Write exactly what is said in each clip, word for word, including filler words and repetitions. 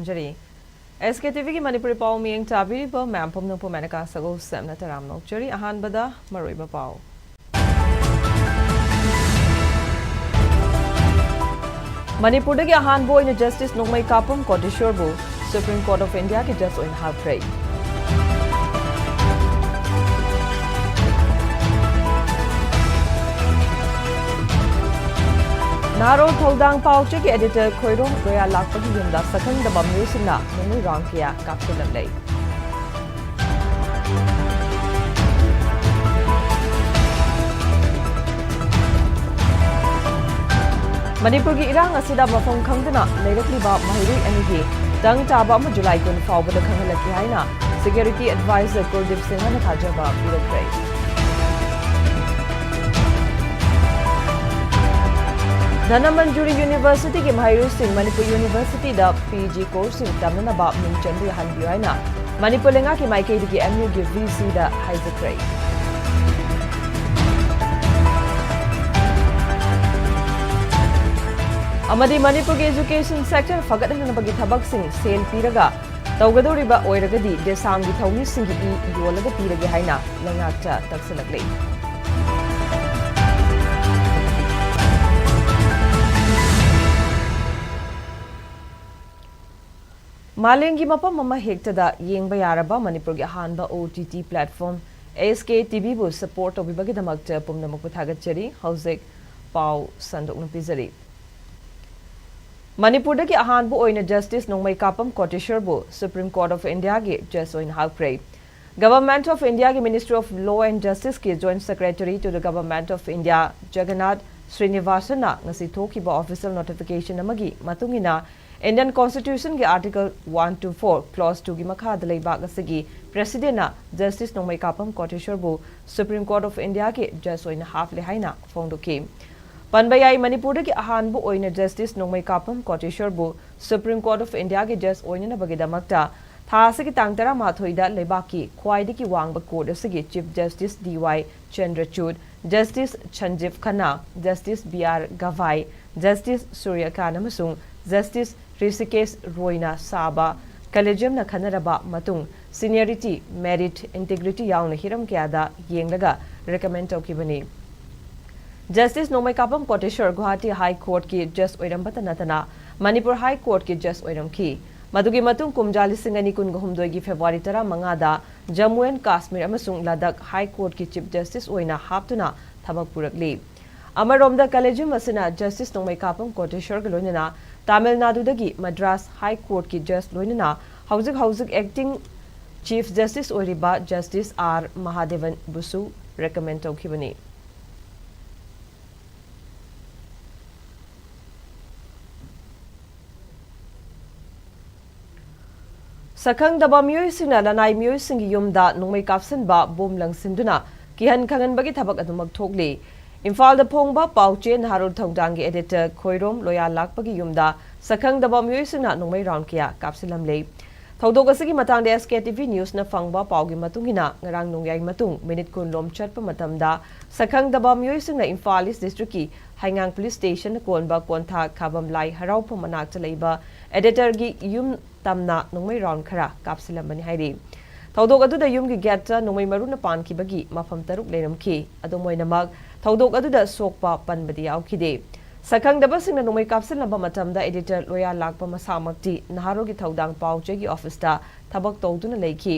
ꯖꯔꯤ꯫ ꯑꯦꯁ ꯀꯦ T ꯚꯤꯒꯤ ꯃꯅꯤꯄꯨꯔꯤ ꯄꯥꯎ ꯃꯤꯠꯌꯦꯡ ꯆꯥꯕꯤꯔꯤꯕ ꯃꯌꯥꯝ ꯄꯨꯝꯅꯃꯛꯄꯨ ꯃꯦꯅꯀꯥ ꯁꯒꯣꯜꯁꯦꯝꯅ ꯇꯔꯥꯝꯅ ꯑꯣꯛꯆꯔꯤ꯫ ꯑꯍꯥꯟꯕꯗ ꯃꯔꯨꯑꯣꯏꯕ ꯄꯥꯎ꯫ ꯃꯅꯤꯄꯨꯔꯗꯒꯤ ꯑꯍꯥꯟꯕ ꯑꯣꯏꯅ ꯖꯁꯇꯤꯁ ꯅꯣꯡꯃꯩ ꯀꯥꯄꯝ ꯀꯣꯇꯦꯁꯣꯔꯕꯨ Supreme Court of Indiaꯒꯤ ꯖꯁ ꯑꯣꯏꯅ ꯍꯥꯞꯈ꯭ꯔꯦ꯫ ꯅꯍꯥꯔꯣꯜ ꯊꯧꯗꯥꯡ ꯄꯥꯎꯆꯦꯒꯤ editor ꯈꯣꯏꯔꯣꯝ ꯀꯣꯌꯥ ꯂꯥꯛꯄꯒꯤ ꯌꯨꯝꯗ ꯁꯛꯈꯪꯗꯕ ꯃꯤꯑꯣꯏꯁꯤꯡꯅ ꯅꯨꯃꯤꯠ ꯔꯥꯎꯟ ꯀꯌꯥ ꯀꯥꯞꯁꯤꯜꯂꯝꯂꯦ꯫ ꯃꯅꯤꯄꯨꯔꯒꯤ ꯏꯔꯥꯡ ꯑꯁꯤꯗ ꯃꯐꯝ ꯈꯪꯗꯅ ꯂꯩꯔꯛꯂꯤꯕ ꯃꯍꯩꯔꯣꯏ ꯑꯅꯤꯒꯤ ꯇꯪ ꯇꯥꯕ ꯑꯃ ꯖꯨꯂꯥꯏ ꯀꯨꯟ ꯐꯥꯎꯕꯗ ꯈꯪꯍꯜꯂꯛꯈꯤ ꯍꯥꯏꯅ security advisor ꯀꯨꯜꯗꯤꯞ ꯁꯤꯡꯍꯅ ꯊꯥꯖꯕ ꯄꯤꯔꯛꯈ꯭ꯔꯦ꯫ ꯙꯅꯃꯟꯖꯨꯔꯤ ꯌꯨꯅꯤꯚꯔꯁꯤꯇꯤꯒꯤ ꯃꯍꯩꯔꯣꯏꯁꯤꯡ ꯃꯅꯤꯄꯨꯔ ꯌꯨꯅꯤꯚꯔꯁꯤꯇꯤꯗ ꯄꯤ ꯖꯤ ꯀꯣꯔꯁꯁꯤꯡ ꯇꯝꯅꯅꯕ ꯃꯤꯡ ꯆꯟꯕ ꯌꯥꯍꯟꯕꯤꯌꯨ ꯍꯥꯏꯅ ꯃꯅꯤꯄꯨꯔ ꯂꯩꯉꯥꯛꯀꯤ ꯃꯥꯏꯀꯩꯗꯒꯤ ꯑꯦꯝ ꯌꯨꯒꯤ ꯚꯤ ꯁꯤꯗ ꯍꯥꯏꯖꯈ꯭ꯔꯦ꯫ ꯑꯃꯗꯤ ꯃꯅꯤꯄꯨꯔꯒꯤ education sector ꯐꯒꯠꯍꯟꯅꯕꯒꯤ ꯊꯕꯛꯁꯤꯡ ꯁꯦꯜ ꯄꯤꯔꯒ ꯇꯧꯒꯗꯧꯔꯤꯕ ꯑꯣꯏꯔꯒꯗꯤ ꯗꯦꯁꯥꯝꯒꯤ ꯊꯧꯃꯤꯁꯤꯡꯒꯤ ꯏ ꯌꯣꯜꯂꯒ ꯄꯤꯔꯒꯦ ꯍꯥꯏꯅ ꯂꯩꯉꯥꯛꯇ ꯇꯛꯁꯤꯜꯂꯛꯂꯤ꯫ ꯃꯥꯂꯦꯝꯒꯤ ꯃꯐꯝ ꯑꯃ ꯍꯦꯛꯇꯗ ꯌꯦꯡꯕ ꯌꯥꯔꯕ ꯃꯅꯤꯄꯨꯔꯒꯤ ꯑꯍꯥꯟꯕ ꯑꯣ ꯇꯤ ꯇꯤ platform ꯑꯦꯁ ꯀꯦ ꯇꯤ ꯚꯤꯕꯨ support ꯇꯧꯕꯤꯕꯒꯤꯗꯃꯛꯇ ꯄꯨꯝꯅꯃꯛꯄꯨ ꯊꯥꯒꯠꯆꯔꯤ꯫ ꯍꯧꯖꯤꯛ ꯄꯥꯎ ꯁꯟꯗꯣꯛꯅ ꯄꯤꯖꯔꯤ꯫ ꯃꯅꯤꯄꯨꯔꯗꯒꯤ ꯑꯍꯥꯟꯕ ꯑꯣꯏꯅ ꯖꯁꯇꯤꯁ ꯅꯣꯡꯃꯩ ꯀꯥꯄꯝ ꯀꯣꯇꯦꯁꯣꯔꯕꯨ Supreme Court of Indiaꯒꯤ ꯖꯁ ꯑꯣꯏꯅ ꯍꯥꯞꯈ꯭ꯔꯦ꯫ Government of Indiaꯒꯤ Ministry of Law and Justiceꯀꯤ Joint Secretary to the Government of India Jagannath ꯁ꯭ꯔꯤꯅꯤꯚꯥꯁꯟꯅ ꯉꯁꯤ ꯊꯣꯛꯈꯤꯕ official notification ꯑꯃꯒꯤ ꯃꯇꯨꯡ ꯏꯟꯅ, Indian Constitutionꯒꯤ Article one two four, Clause twoꯒꯤ ꯃꯈꯥꯗ ꯂꯩꯕꯥꯛ ꯑꯁꯤꯒꯤ Presidentꯅ ꯖꯁꯇꯤꯁ ꯅꯣꯡꯃꯩ ꯀꯥꯄꯝ ꯀꯣꯇꯦꯁꯣꯔꯕꯨ Supreme Court of Indiaꯒꯤ ꯖꯁ ꯑꯣꯏꯅ ꯍꯥꯞꯂꯦ ꯍꯥꯏꯅ ꯐꯣꯡꯗꯣꯛꯈꯤ꯫ ꯄꯟꯕ ꯌꯥꯏ, ꯃꯅꯤꯄꯨꯔꯗꯒꯤ ꯑꯍꯥꯟꯕ ꯑꯣꯏꯅ ꯖꯁꯇꯤꯁ ꯅꯣꯡꯃꯩ ꯀꯥꯄꯝ ꯀꯣꯇꯦꯁꯣꯔꯕꯨ Supreme Court of Indiaꯒꯤ ꯖꯁ ꯑꯣꯏꯅꯅꯕꯒꯤꯗꯃꯛꯇ ꯊꯥ ꯑꯁꯤꯒꯤ ꯇꯥꯡ ꯇꯔꯥꯃꯥꯊꯣꯏꯗ ꯂꯩꯕꯥꯛꯀꯤ ꯈ꯭ꯋꯥꯏꯗꯒꯤ ꯋꯥꯡꯕ court ꯑꯁꯤꯒꯤ Chief Justice D Y Chandrachud, Justice Sanjiv Khanna, Justice B R Gavai, Justice Surya Kant ꯑꯃꯁꯨꯡ Justice Hrishikesh Royꯅ ꯁꯥꯕ collegiumꯅ ꯈꯟꯅꯔꯕ ꯃꯇꯨꯡ seniority, merit, integrity ꯌꯥꯎꯅ ꯍꯤꯔꯝ ꯀꯌꯥꯗ ꯌꯦꯡꯂꯒ recommend ꯇꯧꯈꯤꯕꯅꯤ꯫ Justice ꯅꯣꯡꯃꯩꯀꯥꯄꯝ ꯀꯣꯇꯦꯁ꯭ꯋꯔ Guwahati High Courtꯀꯤ judge ꯑꯣꯏꯔꯝꯕꯇ ꯅꯠꯇꯅ ꯃꯅꯤꯄꯨꯔ High Courtꯀꯤ judge ꯑꯣꯏꯔꯝꯈꯤ꯫ ꯃꯗꯨꯒꯤ ꯃꯇꯨꯡ ꯀꯨꯝꯖꯥ ꯂꯤꯁꯤꯡ ꯑꯅꯤ ꯀꯨꯟꯒ ꯍꯨꯝꯗꯣꯏꯒꯤ February ꯇꯔꯥꯃꯉꯥꯗ Jammu and Kashmir ꯑꯃꯁꯨꯡ Ladakh High Courtꯀꯤ Chief Justice ꯑꯣꯏꯅ ꯍꯥꯞꯇꯨꯅ ꯊꯕꯛ ꯄꯨꯔꯛꯂꯤ꯫ ꯑꯃꯔꯣꯝꯗ collegium ꯑꯁꯤꯅ Justice ꯅꯣꯡꯃꯩꯀꯥꯄꯝ ꯀꯣꯇꯦꯁ꯭ꯋꯔꯒ ꯂꯣꯏꯅꯅ ꯇꯥꯃꯤꯜ ꯅꯥꯗꯨꯗꯒꯤ Madras High Courtꯀꯤ judge ꯂꯣꯏꯅꯅ ꯍꯧꯖꯤꯛ ꯍꯧꯖꯤꯛ acting Chief Justice ꯑꯣꯏꯔꯤꯕ Justice R Mahadevan ꯕꯨꯁꯨ recommend ꯇꯧꯈꯤꯕꯅꯤ꯫ ꯁꯛꯈꯪꯗꯕ ꯃꯤꯑꯣꯏꯁꯤꯡꯅ ꯂꯅꯥꯏ ꯃꯤꯑꯣꯏꯁꯤꯡꯒꯤ ꯌꯨꯝꯗ ꯅꯣꯡꯃꯩ ꯀꯥꯞꯁꯤꯟꯕ, ꯕꯣꯝ ꯂꯪꯁꯤꯟꯗꯨꯅ ꯀꯤꯍꯟ ꯈꯪꯍꯟꯕꯒꯤ ꯊꯕꯛ ꯑꯗꯨꯃꯛ ꯊꯣꯛꯂꯤ꯫ ꯏꯝꯐꯥꯜꯗ ꯐꯣꯡꯕ ꯄꯥꯎꯆꯦ ꯅꯍꯥꯔꯣꯜ ꯊꯧꯗꯥꯡꯒꯤ editor ꯈꯣꯏꯔꯣꯝ ꯂꯣꯌꯥ ꯂꯥꯛꯄꯒꯤ ꯌꯨꯝꯗ ꯁꯛꯈꯪꯗꯕ ꯃꯤꯑꯣꯏꯁꯤꯡꯅ ꯅꯣꯡꯃꯩ round ꯀꯌꯥ ꯀꯥꯞꯁꯤꯜꯂꯝꯂꯦ꯫ ꯊꯧꯗꯣꯛ ꯑꯁꯤꯒꯤ ꯃꯇꯥꯡꯗ S K T V Newsꯅ ꯐꯪꯕ ꯄꯥꯎꯒꯤ ꯃꯇꯨꯡ ꯏꯟꯅ, ꯉꯔꯥꯡ ꯅꯣꯡꯌꯥꯏ ꯃꯇꯨꯡ ꯃꯤꯅꯤꯠ ꯀꯨꯟ ꯂꯣꯝ ꯆꯠꯄ ꯃꯇꯝꯗ ꯁꯛꯈꯪꯗꯕ ꯃꯤꯑꯣꯏꯁꯤꯡꯅ ꯏꯝꯐꯥꯜ East Districtꯀꯤ ꯍꯩꯉꯥꯡ Police Stationꯅ ꯀꯣꯟꯕ ꯀꯣꯟꯊꯥ ꯈꯥꯕꯝ ꯂꯥꯏ ꯍꯔꯥꯎꯐꯝ ꯃꯅꯥꯛꯇ ꯂꯩꯕ editorꯒꯤ ꯌꯨꯝ ꯇꯝꯅ ꯅꯣꯡꯃꯩ round ꯈꯔ ꯀꯥꯞꯁꯤꯜꯂꯝꯕꯅꯤ ꯍꯥꯏꯔꯤ꯫ ꯊꯧꯗꯣꯛ ꯑꯗꯨꯗ ꯌꯨꯝꯒꯤ gateꯇ ꯅꯣꯡꯃꯩ ꯃꯔꯨꯅ ꯄꯥꯟꯈꯤꯕꯒꯤ ꯃꯐꯝ ꯇꯔꯨꯛ ꯂꯩꯔꯝꯈꯤ꯫ ꯑꯗꯨꯝ ꯑꯣꯏꯅꯃꯛ, ꯊꯧꯗꯣꯛ ꯑꯗꯨꯗ ꯁꯣꯛꯄ ꯄꯟꯕꯗꯤ ꯌꯥꯎꯈꯤꯗꯦ꯫ ꯁꯛꯈꯪꯗꯕꯁꯤꯡꯅ ꯅꯣꯡꯃꯩ ꯀꯥꯞꯁꯤꯜꯂꯝꯕ ꯃꯇꯝꯗ editor ꯂꯣꯌꯥ ꯂꯥꯛꯄ ꯃꯁꯥꯃꯛꯇꯤ ꯅꯍꯥꯔꯣꯜꯒꯤ ꯊꯧꯗꯥꯡ ꯄꯥꯎꯆꯦꯒꯤ officeꯇ ꯊꯕꯛ ꯇꯧꯗꯨꯅ ꯂꯩꯈꯤ꯫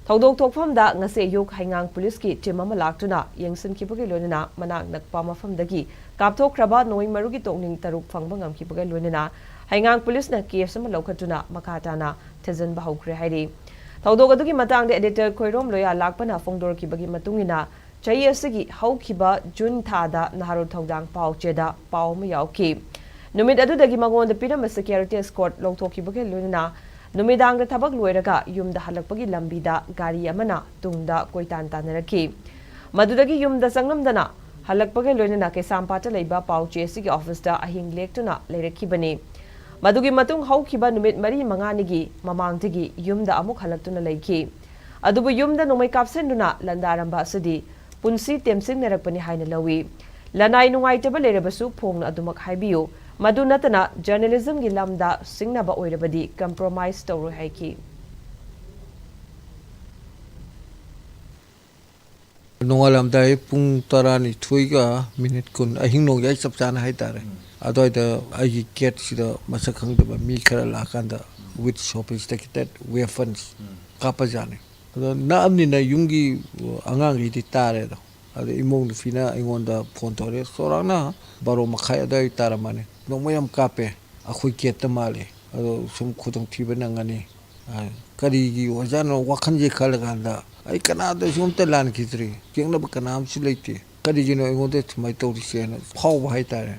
ꯊꯧꯗꯣꯛ ꯊꯣꯛꯐꯝꯗ ꯉꯁꯤ ꯑꯌꯨꯛ ꯍꯩꯉꯥꯡ Policeꯀꯤ team ꯑꯃ ꯂꯥꯛꯇꯨꯅ ꯌꯦꯡꯁꯤꯟꯈꯤꯕꯒ ꯂꯣꯏꯅꯅ ꯃꯅꯥꯛ ꯅꯛꯄ ꯃꯐꯝꯗꯒꯤ ꯀꯥꯞꯊꯣꯛꯈ꯭ꯔꯕ ꯅꯣꯡꯃꯩ ꯃꯔꯨꯒꯤ ꯇꯣꯛꯅꯤꯡ ꯇꯔꯨꯛ ꯐꯪꯕ ꯉꯝꯈꯤꯕꯒ ꯂꯣꯏꯅꯅ ꯍꯩꯉꯥꯡ Policeꯅ case ꯑꯃ ꯂꯧꯈꯠꯇꯨꯅ ꯃꯈꯥ ꯇꯥꯅ ꯊꯤꯖꯤꯟꯕ ꯍꯧꯈ꯭ꯔꯦ ꯍꯥꯏꯔꯤ꯫ ꯊꯧꯗꯣꯛ ꯑꯗꯨꯒꯤ ꯃꯇꯥꯡꯗ editor ꯈꯣꯏꯔꯣꯝ ꯂꯣꯌꯥ ꯂꯥꯛꯄꯅ ꯐꯣꯡꯗꯣꯔꯛꯈꯤꯕꯒꯤ ꯃꯇꯨꯡ ꯏꯟꯅ, ꯆꯍꯤ ꯑꯁꯤꯒꯤ ꯍꯧꯈꯤꯕ June ꯊꯥꯗ ꯅꯍꯥꯔꯣꯜ ꯊꯧꯗꯥꯡ ꯄꯥꯎꯆꯦꯗ ꯄꯥꯎ ꯑꯃ ꯌꯥꯎꯈꯤ꯫ ꯅꯨꯃꯤꯠ ꯑꯗꯨꯗꯒꯤ ꯃꯉꯣꯟꯗ ꯄꯤꯔꯝꯕ security escort ꯂꯧꯊꯣꯛꯈꯤꯕꯒ ꯂꯣꯏꯅꯅ ꯅꯨꯃꯤꯗꯥꯡꯗ ꯊꯕꯛ ꯂꯣꯏꯔꯒ ꯌꯨꯝꯗ ꯍꯜꯂꯛꯄꯒꯤ ꯂꯝꯕꯤꯗ ꯒꯥꯔꯤ ꯑꯃꯅ ꯇꯨꯡꯗ ꯀꯣꯏꯇꯥꯟ ꯇꯥꯟꯅꯔꯛꯈꯤ꯫ ꯃꯗꯨꯗꯒꯤ ꯌꯨꯝꯗ ꯆꯪꯂꯝꯗꯅ ꯍꯜꯂꯛꯄꯒ ꯂꯣꯏꯅꯅ ꯀꯩꯁꯥꯝꯄꯥꯠꯇ ꯂꯩꯕ ꯄꯥꯎꯆꯦ ꯑꯁꯤꯒꯤ officeꯇ ꯑꯍꯤꯡ ꯂꯦꯛꯇꯨꯅ ꯂꯩꯔꯛꯈꯤꯕꯅꯤ꯫ ꯃꯗꯨꯒꯤ ꯃꯇꯨꯡ ꯍꯧꯈꯤꯕ ꯅꯨꯃꯤꯠ ꯃꯔꯤ ꯃꯉꯥꯅꯤꯒꯤ ꯃꯃꯥꯡꯗꯒꯤ ꯌꯨꯝꯗ ꯑꯃꯨꯛ ꯍꯜꯂꯛꯇꯨꯅ ꯂꯩꯈꯤ꯫ ꯑꯗꯨꯕꯨ ꯌꯨꯝꯗ ꯅꯣꯡꯃꯩ ꯀꯥꯞꯁꯤꯟꯗꯨꯅ ꯂꯥꯟꯗꯥꯔꯝꯕ ꯑꯁꯤꯗꯤ ꯄꯨꯟꯁꯤ ꯇꯦꯝꯁꯤꯡꯅꯔꯛꯄꯅꯤ ꯍꯥꯏꯅ ꯂꯧꯏ꯫ ꯂꯅꯥꯏ ꯅꯨꯡꯉꯥꯏꯇꯕ ꯂꯩꯔꯕꯁꯨ ꯐꯣꯡꯅ ꯑꯗꯨꯃꯛ ꯍꯥꯏꯕꯤꯌꯨ꯫ ꯃꯗꯨ ꯅꯠꯇꯅ journalismꯒꯤ ꯂꯝꯗ ꯁꯤꯡꯅꯕ ꯑꯣꯏꯔꯕꯗꯤ compromise ꯇꯧꯔꯣꯏ ꯍꯥꯏꯈꯤ꯫ ꯅꯣꯡꯉꯥꯜꯂꯝꯗꯥꯏ ꯄꯨꯡ ꯇꯔꯥꯅꯤꯊꯣꯏꯒ ꯃꯤꯅꯤꯠ ꯀꯨꯟ, ꯑꯍꯤꯡ ꯅꯣꯡꯌꯥꯏ ꯆꯞ ꯆꯥꯅ ꯍꯥꯏꯇꯥꯔꯦ꯫ ꯎꯝ꯫ ꯑꯗꯨꯋꯥꯏꯗ ꯑꯩꯒꯤ gateꯁꯤꯗ ꯃꯁꯛ ꯈꯪꯗꯕ ꯃꯤ ꯈꯔ ꯂꯥꯛꯑꯀꯥꯟꯗ with sophisticated weapons ꯎꯝ꯫ ꯀꯥꯞꯄꯖꯥꯠꯅꯤ꯫ ꯑꯗꯣ ꯅꯛꯑꯕꯅꯤꯅ ꯌꯨꯝꯒꯤ ꯑꯉꯥꯡꯈꯩꯗꯤ ꯇꯥꯔꯦꯗꯣ꯫ ꯑꯗꯣ ꯏꯃꯧ ꯅꯨꯄꯤꯅ ꯑꯩꯉꯣꯟꯗ phone ꯇꯧꯔꯦ, ꯆꯥꯎꯔꯥꯛꯅ ꯕꯥꯔꯣ ꯃꯈꯥꯏ ꯑꯗꯨꯋꯥꯏ ꯇꯥꯔꯝꯃꯅꯤ꯫ ꯅꯣꯡꯃꯩ ꯌꯥꯝ ꯀꯥꯞꯄꯦ, ꯑꯩꯈꯣꯏ gateꯇ ꯃꯥꯜꯂꯦ꯫ ꯑꯗꯣ ꯁꯨꯝ ꯈꯨꯗꯣꯡꯊꯤꯕ ꯅꯪꯒꯅꯤ꯫ ꯑ, ꯀꯔꯤꯒꯤ ꯑꯣꯏꯖꯥꯠꯅꯣ ꯋꯥꯈꯜꯁꯦ ꯈꯜꯂꯀꯥꯟꯗ ꯑꯩ ꯀꯅꯥꯗꯁꯨ ꯑꯝꯇ ꯂꯥꯟꯈꯤꯗ꯭ꯔꯤ, ꯌꯦꯡꯅꯕ ꯀꯅꯥꯝꯁꯨ ꯂꯩꯇꯦ, ꯀꯔꯤꯒꯤꯅꯣ ꯑꯩꯉꯣꯟꯗ ꯁꯨꯃꯥꯏꯅ ꯇꯧꯔꯤꯁꯦꯅ ꯐꯥꯎꯕ ꯍꯥꯏꯇꯥꯔꯦ꯫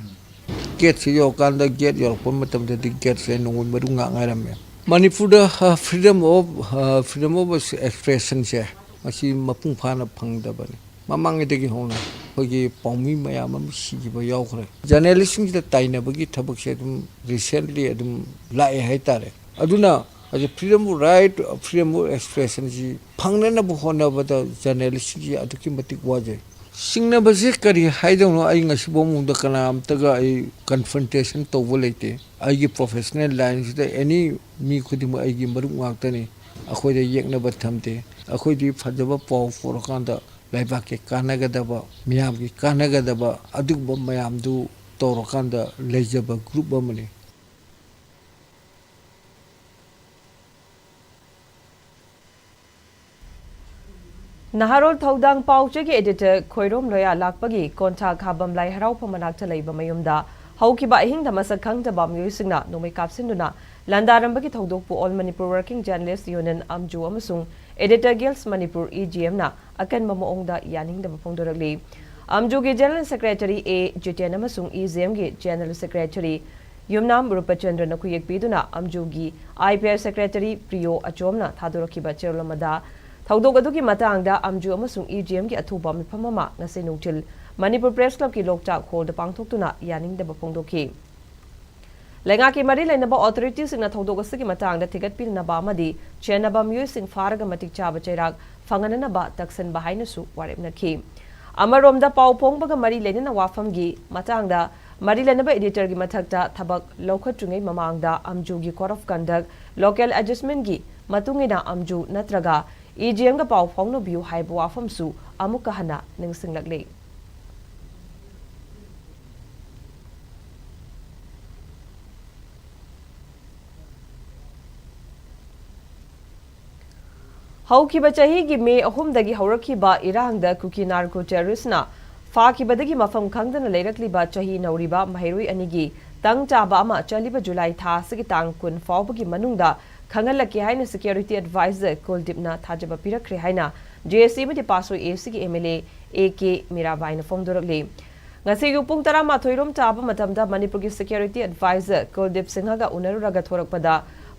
Gateꯁꯦ ꯌꯧꯔꯀꯥꯟꯗ, gate ꯌꯧꯔꯛꯄ ꯃꯇꯝꯗꯗꯤ gateꯁꯦ ꯅꯣꯡꯃꯩ ꯃꯔꯨ ꯉꯥꯛ ꯉꯥꯏꯔꯝꯃꯦ꯫ ꯃꯅꯤꯄꯨꯔꯗ, ꯑ, freedom of, ꯑ, freedom of expressionꯁꯦ ꯃꯁꯤ ꯃꯄꯨꯡ ꯐꯥꯅ ꯐꯪꯗꯕꯅꯤ꯫ ꯃꯃꯥꯡꯉꯩꯗꯒꯤ ꯍꯧꯅ ꯑꯩꯈꯣꯏꯒꯤ ꯄꯥꯎꯃꯤ ꯃꯌꯥꯝ ꯑꯃ ꯁꯤꯈꯤꯕ ꯌꯥꯎꯈ꯭ꯔꯦ꯫ Journalistꯁꯤꯡꯁꯤꯗ ꯇꯥꯏꯅꯕꯒꯤ ꯊꯕꯛꯁꯦ ꯑꯗꯨꯝ recently ꯑꯗꯨꯝ ꯂꯥꯛꯑꯦ ꯍꯥꯏꯇꯥꯔꯦ꯫ ꯑꯗꯨꯅ ꯍꯧꯖꯤꯛ freedom of right, freedom of expressionꯁꯤ ꯐꯪꯅꯅꯕ ꯍꯣꯠꯅꯕꯗ journalistꯁꯤꯡꯁꯤ ꯑꯗꯨꯛꯀꯤ ꯃꯇꯤꯛ ꯋꯥꯖꯩ꯫ ꯁꯤꯡꯅꯕꯁꯦ ꯀꯔꯤ ꯍꯥꯏꯗꯧꯅꯣ? ꯑꯩ ꯉꯁꯤꯐꯥꯎ ꯃꯉꯣꯟꯗ ꯀꯅꯥꯝꯇꯒ ꯑꯩ confrontation ꯇꯧꯕ ꯂꯩꯇꯦ꯫ ꯑꯩꯒꯤ professional lineꯁꯤꯗ any ꯃꯤ ꯈꯨꯗꯤꯡꯃꯛ ꯑꯩꯒꯤ ꯃꯔꯨꯞ ꯉꯥꯛꯇꯅꯤ꯫ ꯑꯩꯈꯣꯏꯗ ꯌꯦꯛꯅꯕ ꯊꯝꯗꯦ꯫ ꯑꯩꯈꯣꯏꯗꯤ ꯐꯖꯕ ꯄꯥꯎ ꯄꯨꯔꯀꯥꯟꯗ ꯂꯩꯕꯥꯛꯀꯤ ꯀꯥꯟꯅꯒꯗꯕ, ꯃꯤꯌꯥꯝꯒꯤ ꯀꯥꯟꯅꯒꯗꯕ ꯑꯗꯨꯒꯨꯝꯕ ꯃꯌꯥꯝꯗꯨ ꯇꯧꯔꯀꯥꯟꯗ ꯂꯩꯖꯕ group ꯑꯃꯅꯤ꯫ ꯅꯍꯥꯔꯣꯜ ꯊꯧꯗꯥꯡ ꯄꯥꯎꯆꯦꯒꯤ editor ꯈꯣꯏꯔꯣꯝ ꯂꯣꯌꯥ ꯂꯥꯛꯄꯒꯤ ꯀꯣꯟꯊꯥ ꯈꯥꯕꯝ ꯂꯥꯏ ꯍꯔꯥꯎꯐꯝ ꯃꯅꯥꯛꯇ ꯂꯩꯕ ꯃꯌꯨꯝꯗ ꯍꯧꯈꯤꯕ ꯑꯍꯤꯡꯗ ꯃꯁꯛ ꯈꯪꯗꯕ ꯃꯤꯑꯣꯏꯁꯤꯡꯅ ꯅꯣꯡꯃꯩ ꯀꯥꯞꯁꯤꯟꯗꯨꯅ ꯂꯥꯟꯗꯥꯔꯝꯕꯒꯤ ꯊꯧꯗꯣꯛꯄꯨ All Manipur Working Journalist Union, ꯑꯝꯖꯨ, ꯑꯃꯁꯨꯡ Editor Guild Manipur, EGMꯅ ꯑꯀꯟꯕ ꯃꯑꯣꯡꯗ ꯌꯥꯅꯤꯡꯗꯕ ꯐꯣꯡꯗꯣꯔꯛꯂꯤ꯫ ꯑꯝꯖꯨꯒꯤ General Secretary ꯑꯦ ꯖꯤꯇꯦꯟ ꯑꯃꯁꯨꯡ EGMꯒꯤ General Secretary ꯌꯨꯝꯅꯥꯝ ꯔꯨꯄꯆꯟꯗ꯭ꯔꯅ ꯈꯨꯌꯦꯛ ꯄꯤꯗꯨꯅ ꯑꯝꯖꯨꯒꯤ IPI Secretary ꯄ꯭ꯔꯤꯌꯣ ꯑꯆꯣꯝꯅ ꯊꯥꯗꯣꯔꯛꯈꯤꯕ ꯆꯦꯔꯣꯜ ꯑꯃꯗ ꯊꯧꯗꯣꯛ ꯑꯗꯨꯒꯤ ꯃꯇꯥꯡꯗ ꯑꯝꯖꯨ ꯑꯃꯁꯨꯡ EGMꯒꯤ ꯑꯊꯨꯕ ꯃꯤꯐꯝ ꯑꯃ ꯉꯁꯤ ꯅꯨꯡꯊꯤꯜ ꯃꯅꯤꯄꯨꯔ Press Clubꯀꯤ ꯂꯣꯛꯇꯥꯛ ꯍꯣꯜꯗ ꯄꯥꯡꯊꯣꯛꯇꯨꯅ ꯌꯥꯅꯤꯡꯗꯕ ꯐꯣꯡꯗꯣꯛꯈꯤ꯫ ꯂꯩꯉꯥꯛꯀꯤ ꯃꯔꯤ ꯂꯩꯅꯕ authorityꯁꯤꯡꯅ ꯊꯧꯗꯣꯛ ꯑꯁꯤꯒꯤ ꯃꯇꯥꯡꯗ ꯊꯤꯒꯠꯄꯤꯅꯕ ꯑꯃꯗꯤ ꯆꯦꯟꯅꯕ ꯃꯤꯑꯣꯏꯁꯤꯡ ꯐꯥꯔꯒ ꯃꯇꯤꯛ ꯆꯥꯕ ꯆꯩꯔꯥꯛ ꯐꯪꯍꯟꯅꯅꯕ ꯇꯛꯁꯟꯕ ꯍꯥꯏꯅꯁꯨ ꯋꯥꯔꯦꯞꯅꯈꯤ꯫ ꯑꯃꯔꯣꯝꯗ, ꯄꯥꯎ ꯐꯣꯡꯕꯒ ꯃꯔꯤ ꯂꯩꯅꯅ ꯋꯥꯐꯝꯒꯤ ꯃꯇꯥꯡꯗ ꯃꯔꯤ ꯂꯩꯅꯕ editorꯒꯤ ꯃꯊꯛꯇ ꯊꯕꯛ ꯂꯧꯈꯠꯇ꯭ꯔꯤꯉꯩ ꯃꯃꯥꯡꯗ ꯑꯝꯖꯨꯒꯤ code of conduct, local adjustmentꯒꯤ ꯃꯇꯨꯡ ꯏꯟꯅ ꯑꯝꯖꯨ ꯅꯠꯇ꯭ꯔꯒ AGMꯒ ꯄꯥꯎ ꯐꯥꯎꯅꯕꯤꯌꯨ ꯍꯥꯏꯕ ꯋꯥꯐꯝꯁꯨ ꯑꯃꯨꯛꯀ ꯍꯟꯅ ꯅꯤꯡꯁꯤꯡꯂꯛꯂꯤ꯫ ꯍꯧꯈꯤꯕ ꯆꯍꯤꯒꯤ ꯃꯦ ꯑꯍꯨꯝꯗꯒꯤ ꯍꯧꯔꯛꯈꯤꯕ ꯏꯔꯥꯡꯗ ꯀꯨꯀꯤ narco terroristꯅ ꯐꯥꯈꯤꯕꯗꯒꯤ ꯃꯐꯝ ꯈꯪꯗꯅ ꯂꯩꯔꯛꯂꯤꯕ ꯆꯍꯤ ꯅꯧꯔꯤꯕ ꯃꯍꯩꯔꯣꯏ ꯑꯅꯤꯒꯤ ꯇꯪ ꯇꯥꯕ ꯑꯃ ꯆꯠꯂꯤꯕ ꯖꯨꯂꯥꯏ ꯊꯥ ꯑꯁꯤꯒꯤ ꯇꯥꯡ ꯀꯨꯟ ꯐꯥꯎꯕꯒꯤ ꯃꯅꯨꯡꯗ ꯈꯪꯍꯜꯂꯛꯀꯦ ꯍꯥꯏꯅ security advisor ꯀꯨꯜꯗꯤꯞꯅ ꯊꯥꯖꯕ ꯄꯤꯔꯛꯈ꯭ꯔꯦ ꯍꯥꯏꯅ JAC ꯑꯃꯗꯤ ꯄꯥꯁꯣꯏ ACꯒꯤ MLA AK ꯃꯤꯔꯥꯕꯥꯏꯅ ꯐꯣꯡꯗꯣꯔꯛꯂꯤ꯫ ꯉꯁꯤ ꯑꯌꯨꯛ ꯄꯨꯡ ꯇꯔꯥꯃꯥꯊꯣꯏ ꯔꯣꯝ ꯇꯥꯕ ꯃꯇꯝꯗ ꯃꯅꯤꯄꯨꯔꯒꯤ security advisor ꯀꯨꯜꯗꯤꯞ ꯁꯤꯡꯍꯒ ꯎꯅꯔꯨꯔꯒ ꯊꯣꯔꯛꯄꯗ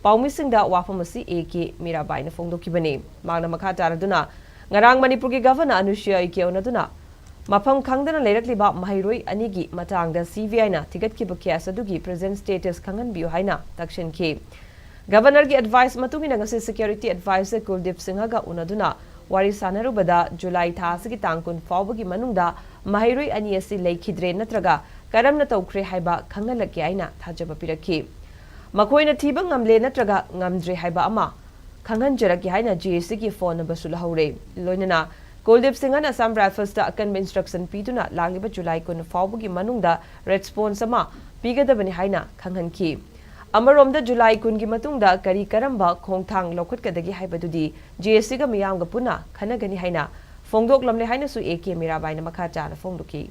ꯄꯥꯎꯃꯤꯁꯤꯡꯗ ꯋꯥꯐꯝ ꯑꯁꯤ AK ꯃꯤꯔꯥꯕꯥꯏꯅ ꯐꯣꯡꯗꯣꯛꯈꯤꯕꯅꯤ꯫ ꯃꯍꯥꯛꯅ ꯃꯈꯥ ꯇꯥꯔꯗꯨꯅ ꯉꯔꯥꯡ ꯃꯅꯤꯄꯨꯔꯒꯤ Governor ꯑꯅꯨꯁꯨꯏꯌꯥ ꯎꯏꯀꯦ ꯎꯅꯗꯨꯅ ꯃꯐꯝ ꯈꯪꯗꯅ ꯂꯩꯔꯛꯂꯤꯕ ꯃꯍꯩꯔꯣꯏ ꯑꯅꯤꯒꯤ ꯃꯇꯥꯡꯗ CBIꯅ ꯊꯤꯒꯠꯈꯤꯕ case ꯑꯗꯨꯒꯤ present status ꯈꯪꯍꯟꯕꯤꯌꯨ ꯍꯥꯏꯅ ꯇꯛꯁꯤꯟꯈꯤ꯫ Governorꯒꯤ advice ꯃꯇꯨꯡ ꯏꯟꯅ ꯉꯁꯤ security advisor ꯀꯨꯜꯗꯤꯞ ꯁꯤꯡꯍꯒ ꯎꯅꯗꯨꯅ ꯋꯥꯔꯤ ꯁꯥꯟꯅꯔꯨꯕꯗ ꯖꯨꯂꯥꯏ ꯊꯥ ꯑꯁꯤꯒꯤ ꯇꯥꯡ ꯀꯨꯟ ꯐꯥꯎꯕꯒꯤ ꯃꯅꯨꯡꯗ ꯃꯍꯩꯔꯣꯏ ꯑꯅꯤ ꯑꯁꯤ ꯂꯩꯈꯤꯗ꯭ꯔꯦ ꯅꯠꯇ꯭ꯔꯒ ꯀꯔꯝꯅ ꯇꯧꯈ꯭ꯔꯦ ꯍꯥꯏꯕ ꯈꯪꯍꯜꯂꯛꯀꯦ ꯍꯥꯏꯅ ꯊꯥꯖꯕ ꯄꯤꯔꯛꯈꯤ꯫ ꯃꯈꯣꯏꯅ ꯊꯤꯕ ꯉꯝꯂꯦ ꯅꯠꯇ꯭ꯔꯒ ꯉꯝꯗ꯭ꯔꯦ ꯍꯥꯏꯕ ꯑꯃ ꯈꯪꯍꯟꯖꯔꯛꯀꯦ ꯍꯥꯏꯅ JACꯒꯤ phone numberꯁꯨ ꯂꯧꯍꯧꯔꯦ꯫ ꯂꯣꯏꯅꯅ ꯀꯨꯜꯗꯤꯞ ꯁꯤꯡꯍꯅ Assam Riflesꯇ ꯑꯀꯟꯕ instruction ꯄꯤꯗꯨꯅ ꯂꯥꯛꯂꯤꯕ ꯖꯨꯂꯥꯏ ꯀꯨꯟ ꯐꯥꯎꯕꯒꯤ ꯃꯅꯨꯡꯗ response ꯑꯃ ꯄꯤꯒꯗꯕꯅꯤ ꯍꯥꯏꯅ ꯈꯪꯍꯟꯈꯤ꯫ ꯑꯃꯔꯣꯝꯗ ꯖꯨꯂꯥꯏ ꯀꯨꯟꯒꯤ ꯃꯇꯨꯡꯗ ꯀꯔꯤ ꯀꯔꯝꯕ ꯈꯣꯡꯊꯥꯡ ꯂꯧꯈꯠꯀꯗꯒꯦ ꯍꯥꯏꯕꯗꯨꯗꯤ JACꯒ ꯃꯤꯌꯥꯝꯒ ꯄꯨꯟꯅ ꯈꯟꯅꯒꯅꯤ ꯍꯥꯏꯅ ꯐꯣꯡꯗꯣꯛꯂꯝꯂꯦ ꯍꯥꯏꯅꯁꯨ AK ꯃꯤꯔꯥꯕꯥꯏꯅ ꯃꯈꯥ ꯇꯥꯅ ꯐꯣꯡꯗꯣꯛꯈꯤ꯫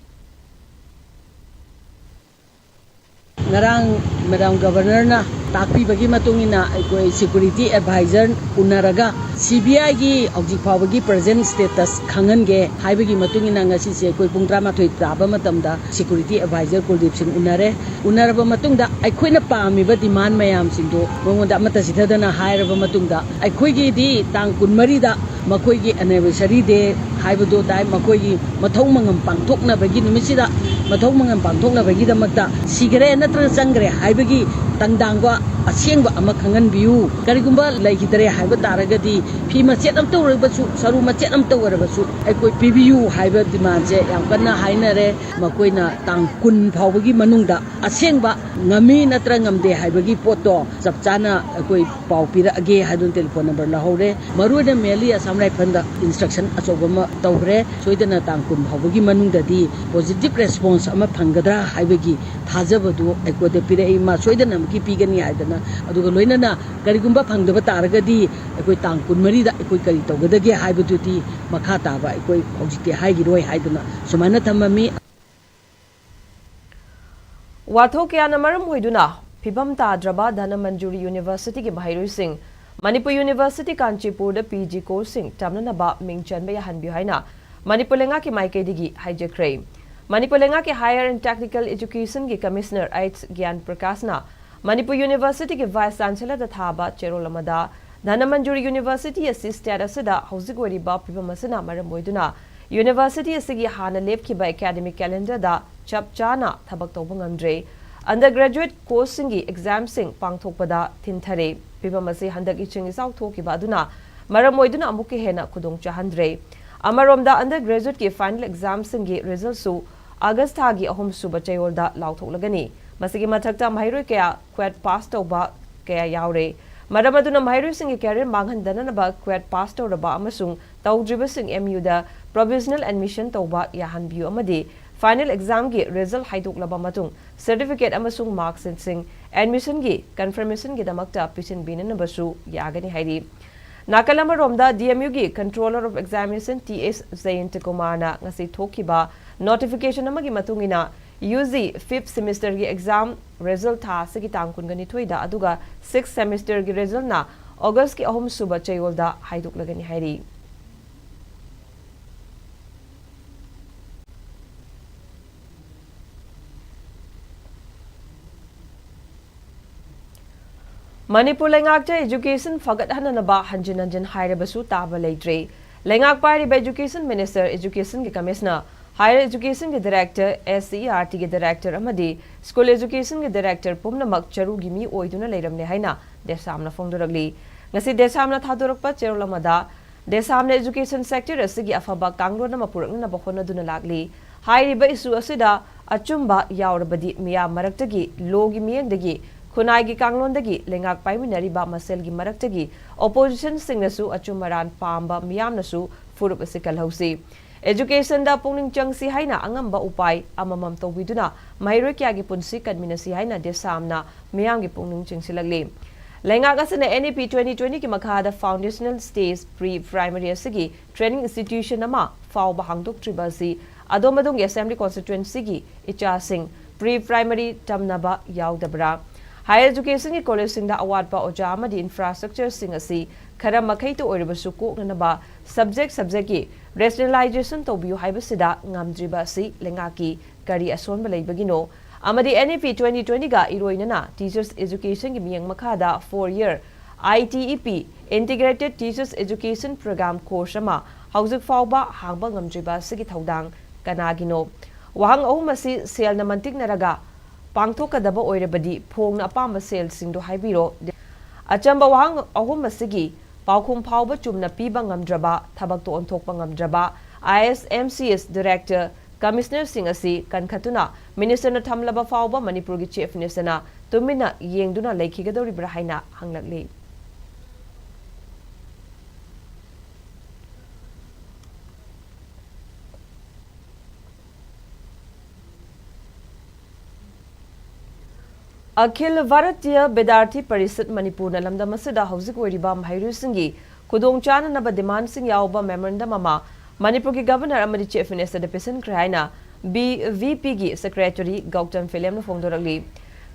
ꯉꯔꯥꯡ Madam Governorꯅ ꯇꯥꯛꯄꯤꯕꯒꯤ ꯃꯇꯨꯡ ꯏꯟꯅ ꯑꯩꯈꯣꯏ security advisor ꯎꯅꯔꯒ CBIꯒꯤ ꯍꯧꯖꯤꯛ ꯐꯥꯎꯕꯒꯤ present status ꯈꯪꯍꯟꯒꯦ ꯍꯥꯏꯕꯒꯤ ꯃꯇꯨꯡ ꯏꯟꯅ ꯉꯁꯤꯁꯦ ꯑꯩꯈꯣꯏ ꯄꯨꯡ ꯇꯔꯥꯃꯥꯊꯣꯏ ꯇꯥꯕ ꯃꯇꯝꯗ security advisor ꯀꯨꯜꯗꯤꯞ ꯁꯤꯡ ꯎꯅꯔꯦ꯫ ꯎꯅꯔꯕ ꯃꯇꯨꯡꯗ ꯑꯩꯈꯣꯏꯅ ꯄꯥꯝꯃꯤꯕ demand ꯃꯌꯥꯝꯁꯤꯡꯗꯣ ꯃꯉꯣꯟꯗ ꯑꯃꯠꯇ ꯆꯤꯊꯗꯅ ꯍꯥꯏꯔꯕ ꯃꯇꯨꯡꯗ ꯑꯩꯈꯣꯏꯒꯤꯗꯤ ꯇꯥꯡ ꯀꯨꯟꯃꯔꯤꯗ ꯃꯈꯣꯏꯒꯤ anniversary day ꯍꯥꯏꯕꯗꯣ ꯇꯥꯏ꯫ ꯃꯈꯣꯏꯒꯤ ꯃꯊꯧ ꯃꯉꯝ ꯄꯥꯡꯊꯣꯛꯅꯕꯒꯤ ꯅꯨꯃꯤꯠꯁꯤꯗ ꯃꯊꯧ ꯃꯉꯝ ꯄꯥꯡꯊꯣꯛꯅꯕꯒꯤꯗꯃꯛꯇ ꯁꯤꯈꯔꯦ ꯅꯠꯇ꯭ꯔꯒ ꯆꯪꯈ꯭ꯔꯦ ꯍꯥꯏꯕꯒꯤ ꯇꯪꯗꯥꯡꯕ ꯑꯁꯦꯡꯕ ꯑꯃ ꯈꯪꯍꯟꯕꯤꯌꯨ꯫ ꯀꯔꯤꯒꯨꯝꯕ ꯂꯩꯈꯤꯗ꯭ꯔꯦ ꯍꯥꯏꯕ ꯇꯥꯔꯒꯗꯤ ꯐꯤ ꯃꯆꯦꯠ ꯑꯃꯇ ꯑꯣꯏꯔꯕꯁꯨ, ꯁꯔꯨ ꯃꯆꯦꯠ ꯑꯃꯇ ꯑꯣꯏꯔꯕꯁꯨ ꯑꯩꯈꯣꯏ ꯄꯤꯕꯤꯌꯨ ꯍꯥꯏꯕ demandꯁꯦ ꯌꯥꯝ ꯀꯟꯅ ꯍꯥꯏꯅꯔꯦ꯫ ꯃꯈꯣꯏꯅ ꯇꯥꯡ ꯀꯨꯟ ꯐꯥꯎꯕꯒꯤ ꯃꯅꯨꯡꯗ ꯑꯁꯦꯡꯕ ꯉꯝꯃꯤ ꯅꯠꯇ꯭ꯔ ꯉꯝꯗꯦ ꯍꯥꯏꯕꯒꯤ ꯄꯣꯠꯇꯣ ꯆꯞ ꯆꯥꯅ ꯑꯩꯈꯣꯏ ꯄꯥꯎ ꯄꯤꯔꯛꯑꯒꯦ ꯍꯥꯏꯗꯨꯅ telephone number ꯂꯧꯍꯧꯔꯦ꯫ ꯃꯔꯨꯑꯣꯏꯅ mainly Assam Riflesꯗ instruction ꯑꯆꯧꯕ ꯑꯃ ꯇꯧꯈ꯭ꯔꯦ꯫ ꯁꯣꯏꯗꯅ ꯇꯥꯡ ꯀꯨꯟ ꯐꯥꯎꯕꯒꯤ ꯃꯅꯨꯡꯗꯗꯤ positive response ꯑꯃ ꯐꯪꯒꯗ꯭ꯔꯥ ꯍꯥꯏꯕꯒꯤ ꯊꯥꯖꯕꯗꯨ ꯑꯩꯈꯣꯏꯗ ꯄꯤꯔꯛꯏ꯫ ꯃꯥ ꯁꯣꯏꯗꯅꯃꯛꯀꯤ ꯄꯤꯒꯅꯤ ꯍꯥꯏꯗꯅ, ꯑꯗꯨꯒ ꯂꯣꯏꯅꯅ ꯀꯔꯤꯒꯨꯝꯕ ꯐꯪꯗꯕ ꯇꯥꯔꯒꯗꯤ ꯑꯩꯈꯣꯏ ꯇꯥꯡ ꯀꯨꯟꯃꯔꯤꯗ ꯑꯩꯈꯣꯏ ꯀꯔꯤ ꯇꯧꯒꯗꯒꯦ ꯍꯥꯏꯕꯗꯨꯗꯤ ꯃꯈꯥ ꯇꯥꯕ ꯑꯩꯈꯣꯏ ꯍꯧꯖꯤꯛꯇꯤ ꯍꯥꯏꯈꯤꯔꯣꯏ ꯍꯥꯏꯗꯨꯅ ꯁꯨꯃꯥꯏꯅ ꯊꯝꯃꯝꯃꯤ꯫ ꯋꯥꯊꯣꯛ ꯀꯌꯥꯅ ꯃꯔꯝ ꯑꯣꯏꯗꯨꯅ ꯐꯤꯕꯝ ꯇꯥꯗ꯭ꯔꯕ ꯙꯅꯃꯟꯖꯨꯔꯤ Universityꯒꯤ ꯃꯍꯩꯔꯣꯏꯁꯤꯡ ꯃꯅꯤꯄꯨꯔ University ꯀꯥꯟꯆꯤꯄꯨꯔꯗ PG courseꯁꯤꯡ ꯇꯝꯅꯅꯕ ꯃꯤꯡ ꯆꯟꯕ ꯌꯥꯍꯟꯕꯤꯌꯨ ꯍꯥꯏꯅ ꯃꯅꯤꯄꯨꯔ ꯂꯩꯉꯥꯛꯀꯤ ꯃꯥꯏꯀꯩꯗꯒꯤ ꯍꯥꯏꯖꯈ꯭ꯔꯦ꯫ ꯃꯅꯤꯄꯨꯔ ꯂꯩꯉꯥꯛꯀꯤ Higher and Technical Educationꯒꯤ Commissioner H Gyan Prakashꯅ Manipur Universityꯒꯤ Vice Chancellorꯗ ꯊꯥꯕ ꯆꯦꯔꯣꯜ ꯑꯃꯗ, ꯙꯅꯃꯟꯖꯨꯔꯤ University ꯑꯁꯤ state ꯑꯁꯤꯗ ꯍꯧꯖꯤꯛ ꯑꯣꯏꯔꯤꯕ ꯐꯤꯕꯝ ꯑꯁꯤꯅ ꯃꯔꯝ ꯑꯣꯏꯗꯨꯅ University ꯑꯁꯤꯒꯤ ꯍꯥꯟꯅ ꯂꯦꯞꯈꯤꯕ academic calendarꯗ ꯆꯞ ꯆꯥꯅ ꯊꯕꯛ ꯇꯧꯕ ꯉꯝꯗ꯭ꯔꯦ꯫ Undergraduate courseꯁꯤꯡꯒꯤ examꯁꯤꯡ ꯄꯥꯡꯊꯣꯛꯄꯗ ꯊꯤꯟꯊꯔꯦ꯫ ꯐꯤꯕꯝ ꯑꯁꯤ ꯍꯟꯗꯛ ꯏꯁꯤꯡ ꯏꯆꯥꯎ ꯊꯣꯛꯈꯤꯕ ꯑꯗꯨꯅ ꯃꯔꯝ ꯑꯣꯏꯗꯨꯅ ꯑꯃꯨꯛꯀ ꯍꯦꯟꯅ ꯈꯨꯗꯣꯡ ꯆꯥꯍꯟꯗ꯭ꯔꯦ꯫ ꯑꯃꯔꯣꯝꯗ, undergraduateꯀꯤ final examꯁꯤꯡꯒꯤ resultꯁꯨ August ꯊꯥꯒꯤ ꯑꯍꯨꯝ ꯁꯨꯕ ꯆꯌꯣꯜꯗ ꯂꯥꯎꯊꯣꯛꯂꯒꯅꯤ꯫ ꯃꯁꯤꯒꯤ ꯃꯊꯛꯇ, ꯃꯍꯩꯔꯣꯏ ꯀꯌꯥ CUET pass ꯇꯧꯕ ꯀꯌꯥ ꯌꯥꯎꯔꯦ꯫ ꯃꯔꯝ ꯑꯗꯨꯅ, ꯃꯍꯩꯔꯣꯏꯁꯤꯡꯒꯤ career ꯃꯥꯡꯍꯟꯗꯅꯅꯕ CUET pass ꯇꯧꯔꯕ ꯑꯃꯁꯨꯡ ꯇꯧꯗ꯭ꯔꯤꯕꯁꯤꯡ MUꯗ provisional admission ꯇꯧꯕ ꯌꯥꯍꯟꯕꯤꯌꯨ ꯑꯃꯗꯤ final examꯒꯤ result ꯍꯥꯏꯗꯣꯛꯂꯕ ꯃꯇꯨꯡ certificate ꯑꯃꯁꯨꯡ marksheetꯁꯤꯡ admissionꯒꯤ confirmationꯒꯤꯗꯃꯛꯇ ꯄꯤꯁꯤꯟꯕꯤꯅꯅꯕꯁꯨ ꯌꯥꯒꯅꯤ ꯍꯥꯏꯔꯤ꯫ ꯅꯥꯀꯜ ꯑꯃꯔꯣꯝꯗ, DMUꯒꯤ Controller of Examination T S Jayanta Kumarꯅ ꯉꯁꯤ ꯊꯣꯛꯈꯤꯕ notification ꯑꯃꯒꯤ ꯃꯇꯨꯡ ꯏꯟꯅ, UG fifth semesterꯒꯤ exam result ꯊꯥ ꯑꯁꯤꯒꯤ ꯇꯥꯡ ꯀꯨꯟꯒꯅꯤꯊꯣꯏꯗ, ꯑꯗꯨꯒ sixth semesterꯒꯤ resultꯅ Augustꯀꯤ ꯑꯍꯨꯝ ꯁꯨꯕ ꯆꯌꯣꯜꯗ ꯍꯥꯏꯗꯣꯛꯂꯒꯅꯤ ꯍꯥꯏꯔꯤ꯫ ꯃꯅꯤꯄꯨꯔ ꯂꯩꯉꯥꯛꯇ education ꯐꯒꯠꯍꯟꯅꯅꯕ ꯍꯟꯖꯤꯟ ꯍꯟꯖꯤꯟ ꯍꯥꯏꯔꯕꯁꯨ ꯇꯥꯕ ꯂꯩꯇ꯭ꯔꯦ꯫ ꯂꯩꯉꯥꯛ ꯄꯥꯏꯔꯤꯕ Education Minister, Educationꯒꯤ Commissioner Higher Education ꯒꯤ Director, S C E R T ꯒꯤ Director ꯑꯃꯗꯤ School Education ꯒꯤ Director ꯄꯨꯝꯅꯃꯛ ꯆꯔꯨꯒꯤ ꯃꯤ ꯑꯣꯏꯗꯨꯅ ꯂꯩꯔꯝꯂꯦ ꯍꯥꯏꯅ ꯗꯦꯁꯥꯝꯅ ꯐꯣꯡꯗꯣꯔꯛꯂꯤ꯫ ꯉꯁꯤ ꯗꯦꯁꯥꯝꯅ ꯊꯥꯗꯣꯔꯛꯄ ꯆꯦꯔꯣꯜ ꯑꯃꯗ, ꯗꯦꯁꯥꯝꯅ education sector ꯑꯁꯤꯒꯤ ꯑꯐꯕ ꯀꯥꯡꯂꯣꯟ ꯑꯃ ꯄꯨꯔꯛꯅꯅꯕ ꯍꯣꯠꯅꯗꯨꯅ ꯂꯥꯛꯂꯤ꯫ ꯍꯥꯏꯔꯤꯕ issue ꯑꯁꯤꯗ ꯑꯆꯨꯝꯕ ꯌꯥꯎꯔꯕꯗꯤ ꯃꯤꯌꯥꯝ ꯃꯔꯛꯇꯒꯤ, law ꯒꯤ ꯃꯤꯠꯌꯦꯡꯗꯒꯤ, ꯈꯨꯟꯅꯥꯏꯒꯤ ꯀꯥꯡꯂꯣꯟꯗꯒꯤ, ꯂꯩꯉꯥꯛ ꯄꯥꯏꯃꯤꯟꯅꯔꯤꯕ ꯃꯁꯦꯜꯒꯤ ꯃꯔꯛꯇꯒꯤ, opposition ꯁꯤꯡꯅꯁꯨ ꯑꯆꯨꯝ ꯑꯔꯥꯟ ꯄꯥꯝꯕ ꯃꯤꯌꯥꯝꯅꯁꯨ ꯐꯨꯔꯨꯞ ꯑꯁꯤ ꯀꯜꯍꯧꯁꯤ꯫ Education ꯗ ꯄꯨꯛꯅꯤꯡ ꯆꯪꯁꯤ ꯍꯥꯏꯅ ꯑꯉꯝꯕ ꯎꯄꯥꯏ ꯑꯃꯃꯝ ꯇꯧꯕꯤꯗꯨꯅ ꯃꯍꯩꯔꯣꯏ ꯀꯌꯥꯒꯤ ꯄꯨꯟꯁꯤ ꯀꯟꯃꯤꯟꯅꯁꯤ ꯍꯥꯏꯅ ꯗꯦꯁꯥꯝꯅ ꯃꯤꯌꯥꯝꯒꯤ ꯄꯨꯛꯅꯤꯡ ꯆꯤꯡꯁꯤꯜꯂꯛꯂꯤ꯫ ꯂꯩꯉꯥꯛ ꯑꯁꯤꯅ N E P twenty twenty ꯒꯤ ꯃꯈꯥꯗ foundational stage pre primary ꯑꯁꯤꯒꯤ training institution ꯑꯃ ꯐꯥꯎꯕ ꯍꯥꯡꯗꯣꯛꯇ꯭ꯔꯤꯕ ꯑꯁꯤ ꯑꯗꯣꯝ ꯑꯗꯣꯝꯒꯤ assembly constituency ꯒꯤ ꯏꯆꯥꯁꯤꯡ pre primary ꯇꯝꯅꯕ ꯌꯥꯎꯗꯕ꯭ꯔꯥ? Higher education ꯒꯤ college ꯁꯤꯡꯗ ꯑꯋꯥꯠꯄ ꯑꯣꯖꯥ ꯑꯃꯗꯤ infrastructure ꯁꯤꯡ ꯑꯁꯤ ꯈꯔ ꯃꯈꯩꯇ ꯑꯣꯏꯔꯕꯁꯨ ꯀꯣꯛꯅꯅꯕ subject subject ꯀꯤ rationalization ꯇꯧꯕꯤꯌꯨ ꯍꯥꯏꯕꯁꯤꯗ ꯉꯝꯗ꯭ꯔꯤꯕ ꯑꯁꯤ ꯂꯩꯉꯥꯛꯀꯤ ꯀꯔꯤ ꯑꯁꯣꯟꯕ ꯂꯩꯕꯒꯤꯅꯣ? ꯑꯃꯗꯤ N E P twenty twenty ꯒ ꯏꯔꯣꯏꯅꯅ teachers education ꯒꯤ ꯃꯤꯠꯌꯦꯡ ꯃꯈꯥꯗ four year I T E P, Integrated Teachers Education Program course ꯑꯃ ꯍꯧꯖꯤꯛ ꯐꯥꯎꯕ ꯍꯥꯡꯕ ꯉꯝꯗ꯭ꯔꯤꯕ ꯑꯁꯤꯒꯤ ꯊꯧꯗꯥꯡ ꯀꯅꯥꯒꯤꯅꯣ? ꯋꯥꯍꯪ ꯑꯍꯨꯝ ꯑꯁꯤ ꯁꯦꯜꯅ ꯃꯟꯇꯤꯛꯅꯔꯒ ꯄꯥꯡꯊꯣꯛꯀꯗꯕ ꯑꯣꯏꯔꯕꯗꯤ ꯐꯣꯡꯅ ꯑꯄꯥꯝꯕ ꯁꯦꯜꯁꯤꯡꯗꯨ ꯍꯥꯏꯕꯤꯔꯣ꯫ ꯑꯆꯝꯕ ꯋꯥꯍꯪ ꯑꯍꯨꯝ ꯑꯁꯤꯒꯤ ꯄꯥꯎꯈꯨꯝ ꯐꯥꯎꯕ ꯆꯨꯝꯅ ꯄꯤꯕ ꯉꯝꯗ꯭ꯔꯕ, ꯊꯕꯛꯇ ꯑꯣꯟꯊꯣꯛꯄ ꯉꯝꯗ꯭ꯔꯕ I S M C S director, commissioner ꯁꯤꯡ ꯑꯁꯤ ꯀꯟꯈꯠꯇꯨꯅ minister ꯅ ꯊꯝꯂꯕ ꯐꯥꯎꯕ ꯃꯅꯤꯄꯨꯔꯒꯤ Chief Minister ꯅ ꯇꯨꯃꯤꯟꯅ ꯌꯦꯡꯗꯨꯅ ꯂꯩꯈꯤꯒꯗꯧꯔꯤꯕ꯭ꯔꯥ ꯍꯥꯏꯅ ꯍꯪꯂꯛꯂꯤ꯫ ꯑꯈꯤꯜ ꯚꯥꯔꯇꯤꯌ ꯕꯤꯗ꯭ꯌꯥꯔꯊꯤ ꯄꯔꯤꯁꯠ ꯃꯅꯤꯄꯨꯔꯅ ꯂꯝꯗꯝ ꯑꯁꯤꯗ ꯍꯧꯖꯤꯛ ꯑꯣꯏꯔꯤꯕ ꯃꯍꯩꯔꯣꯏꯁꯤꯡꯒꯤ ꯈꯨꯗꯣꯡꯆꯥꯅꯅꯕ demand ꯁꯤꯡ ꯌꯥꯎꯕ memorandum ꯑꯃ ꯃꯅꯤꯄꯨꯔꯒꯤ Governor ꯑꯃꯗꯤ Chief Minister ꯗ ꯄꯤꯁꯤꯟꯈ꯭ꯔꯦ ꯍꯥꯏꯅ B V P ꯒꯤ Secretary ꯒꯧꯇꯝ ꯐꯤꯂꯦꯝꯅ ꯐꯣꯡꯗꯣꯔꯛꯂꯤ꯫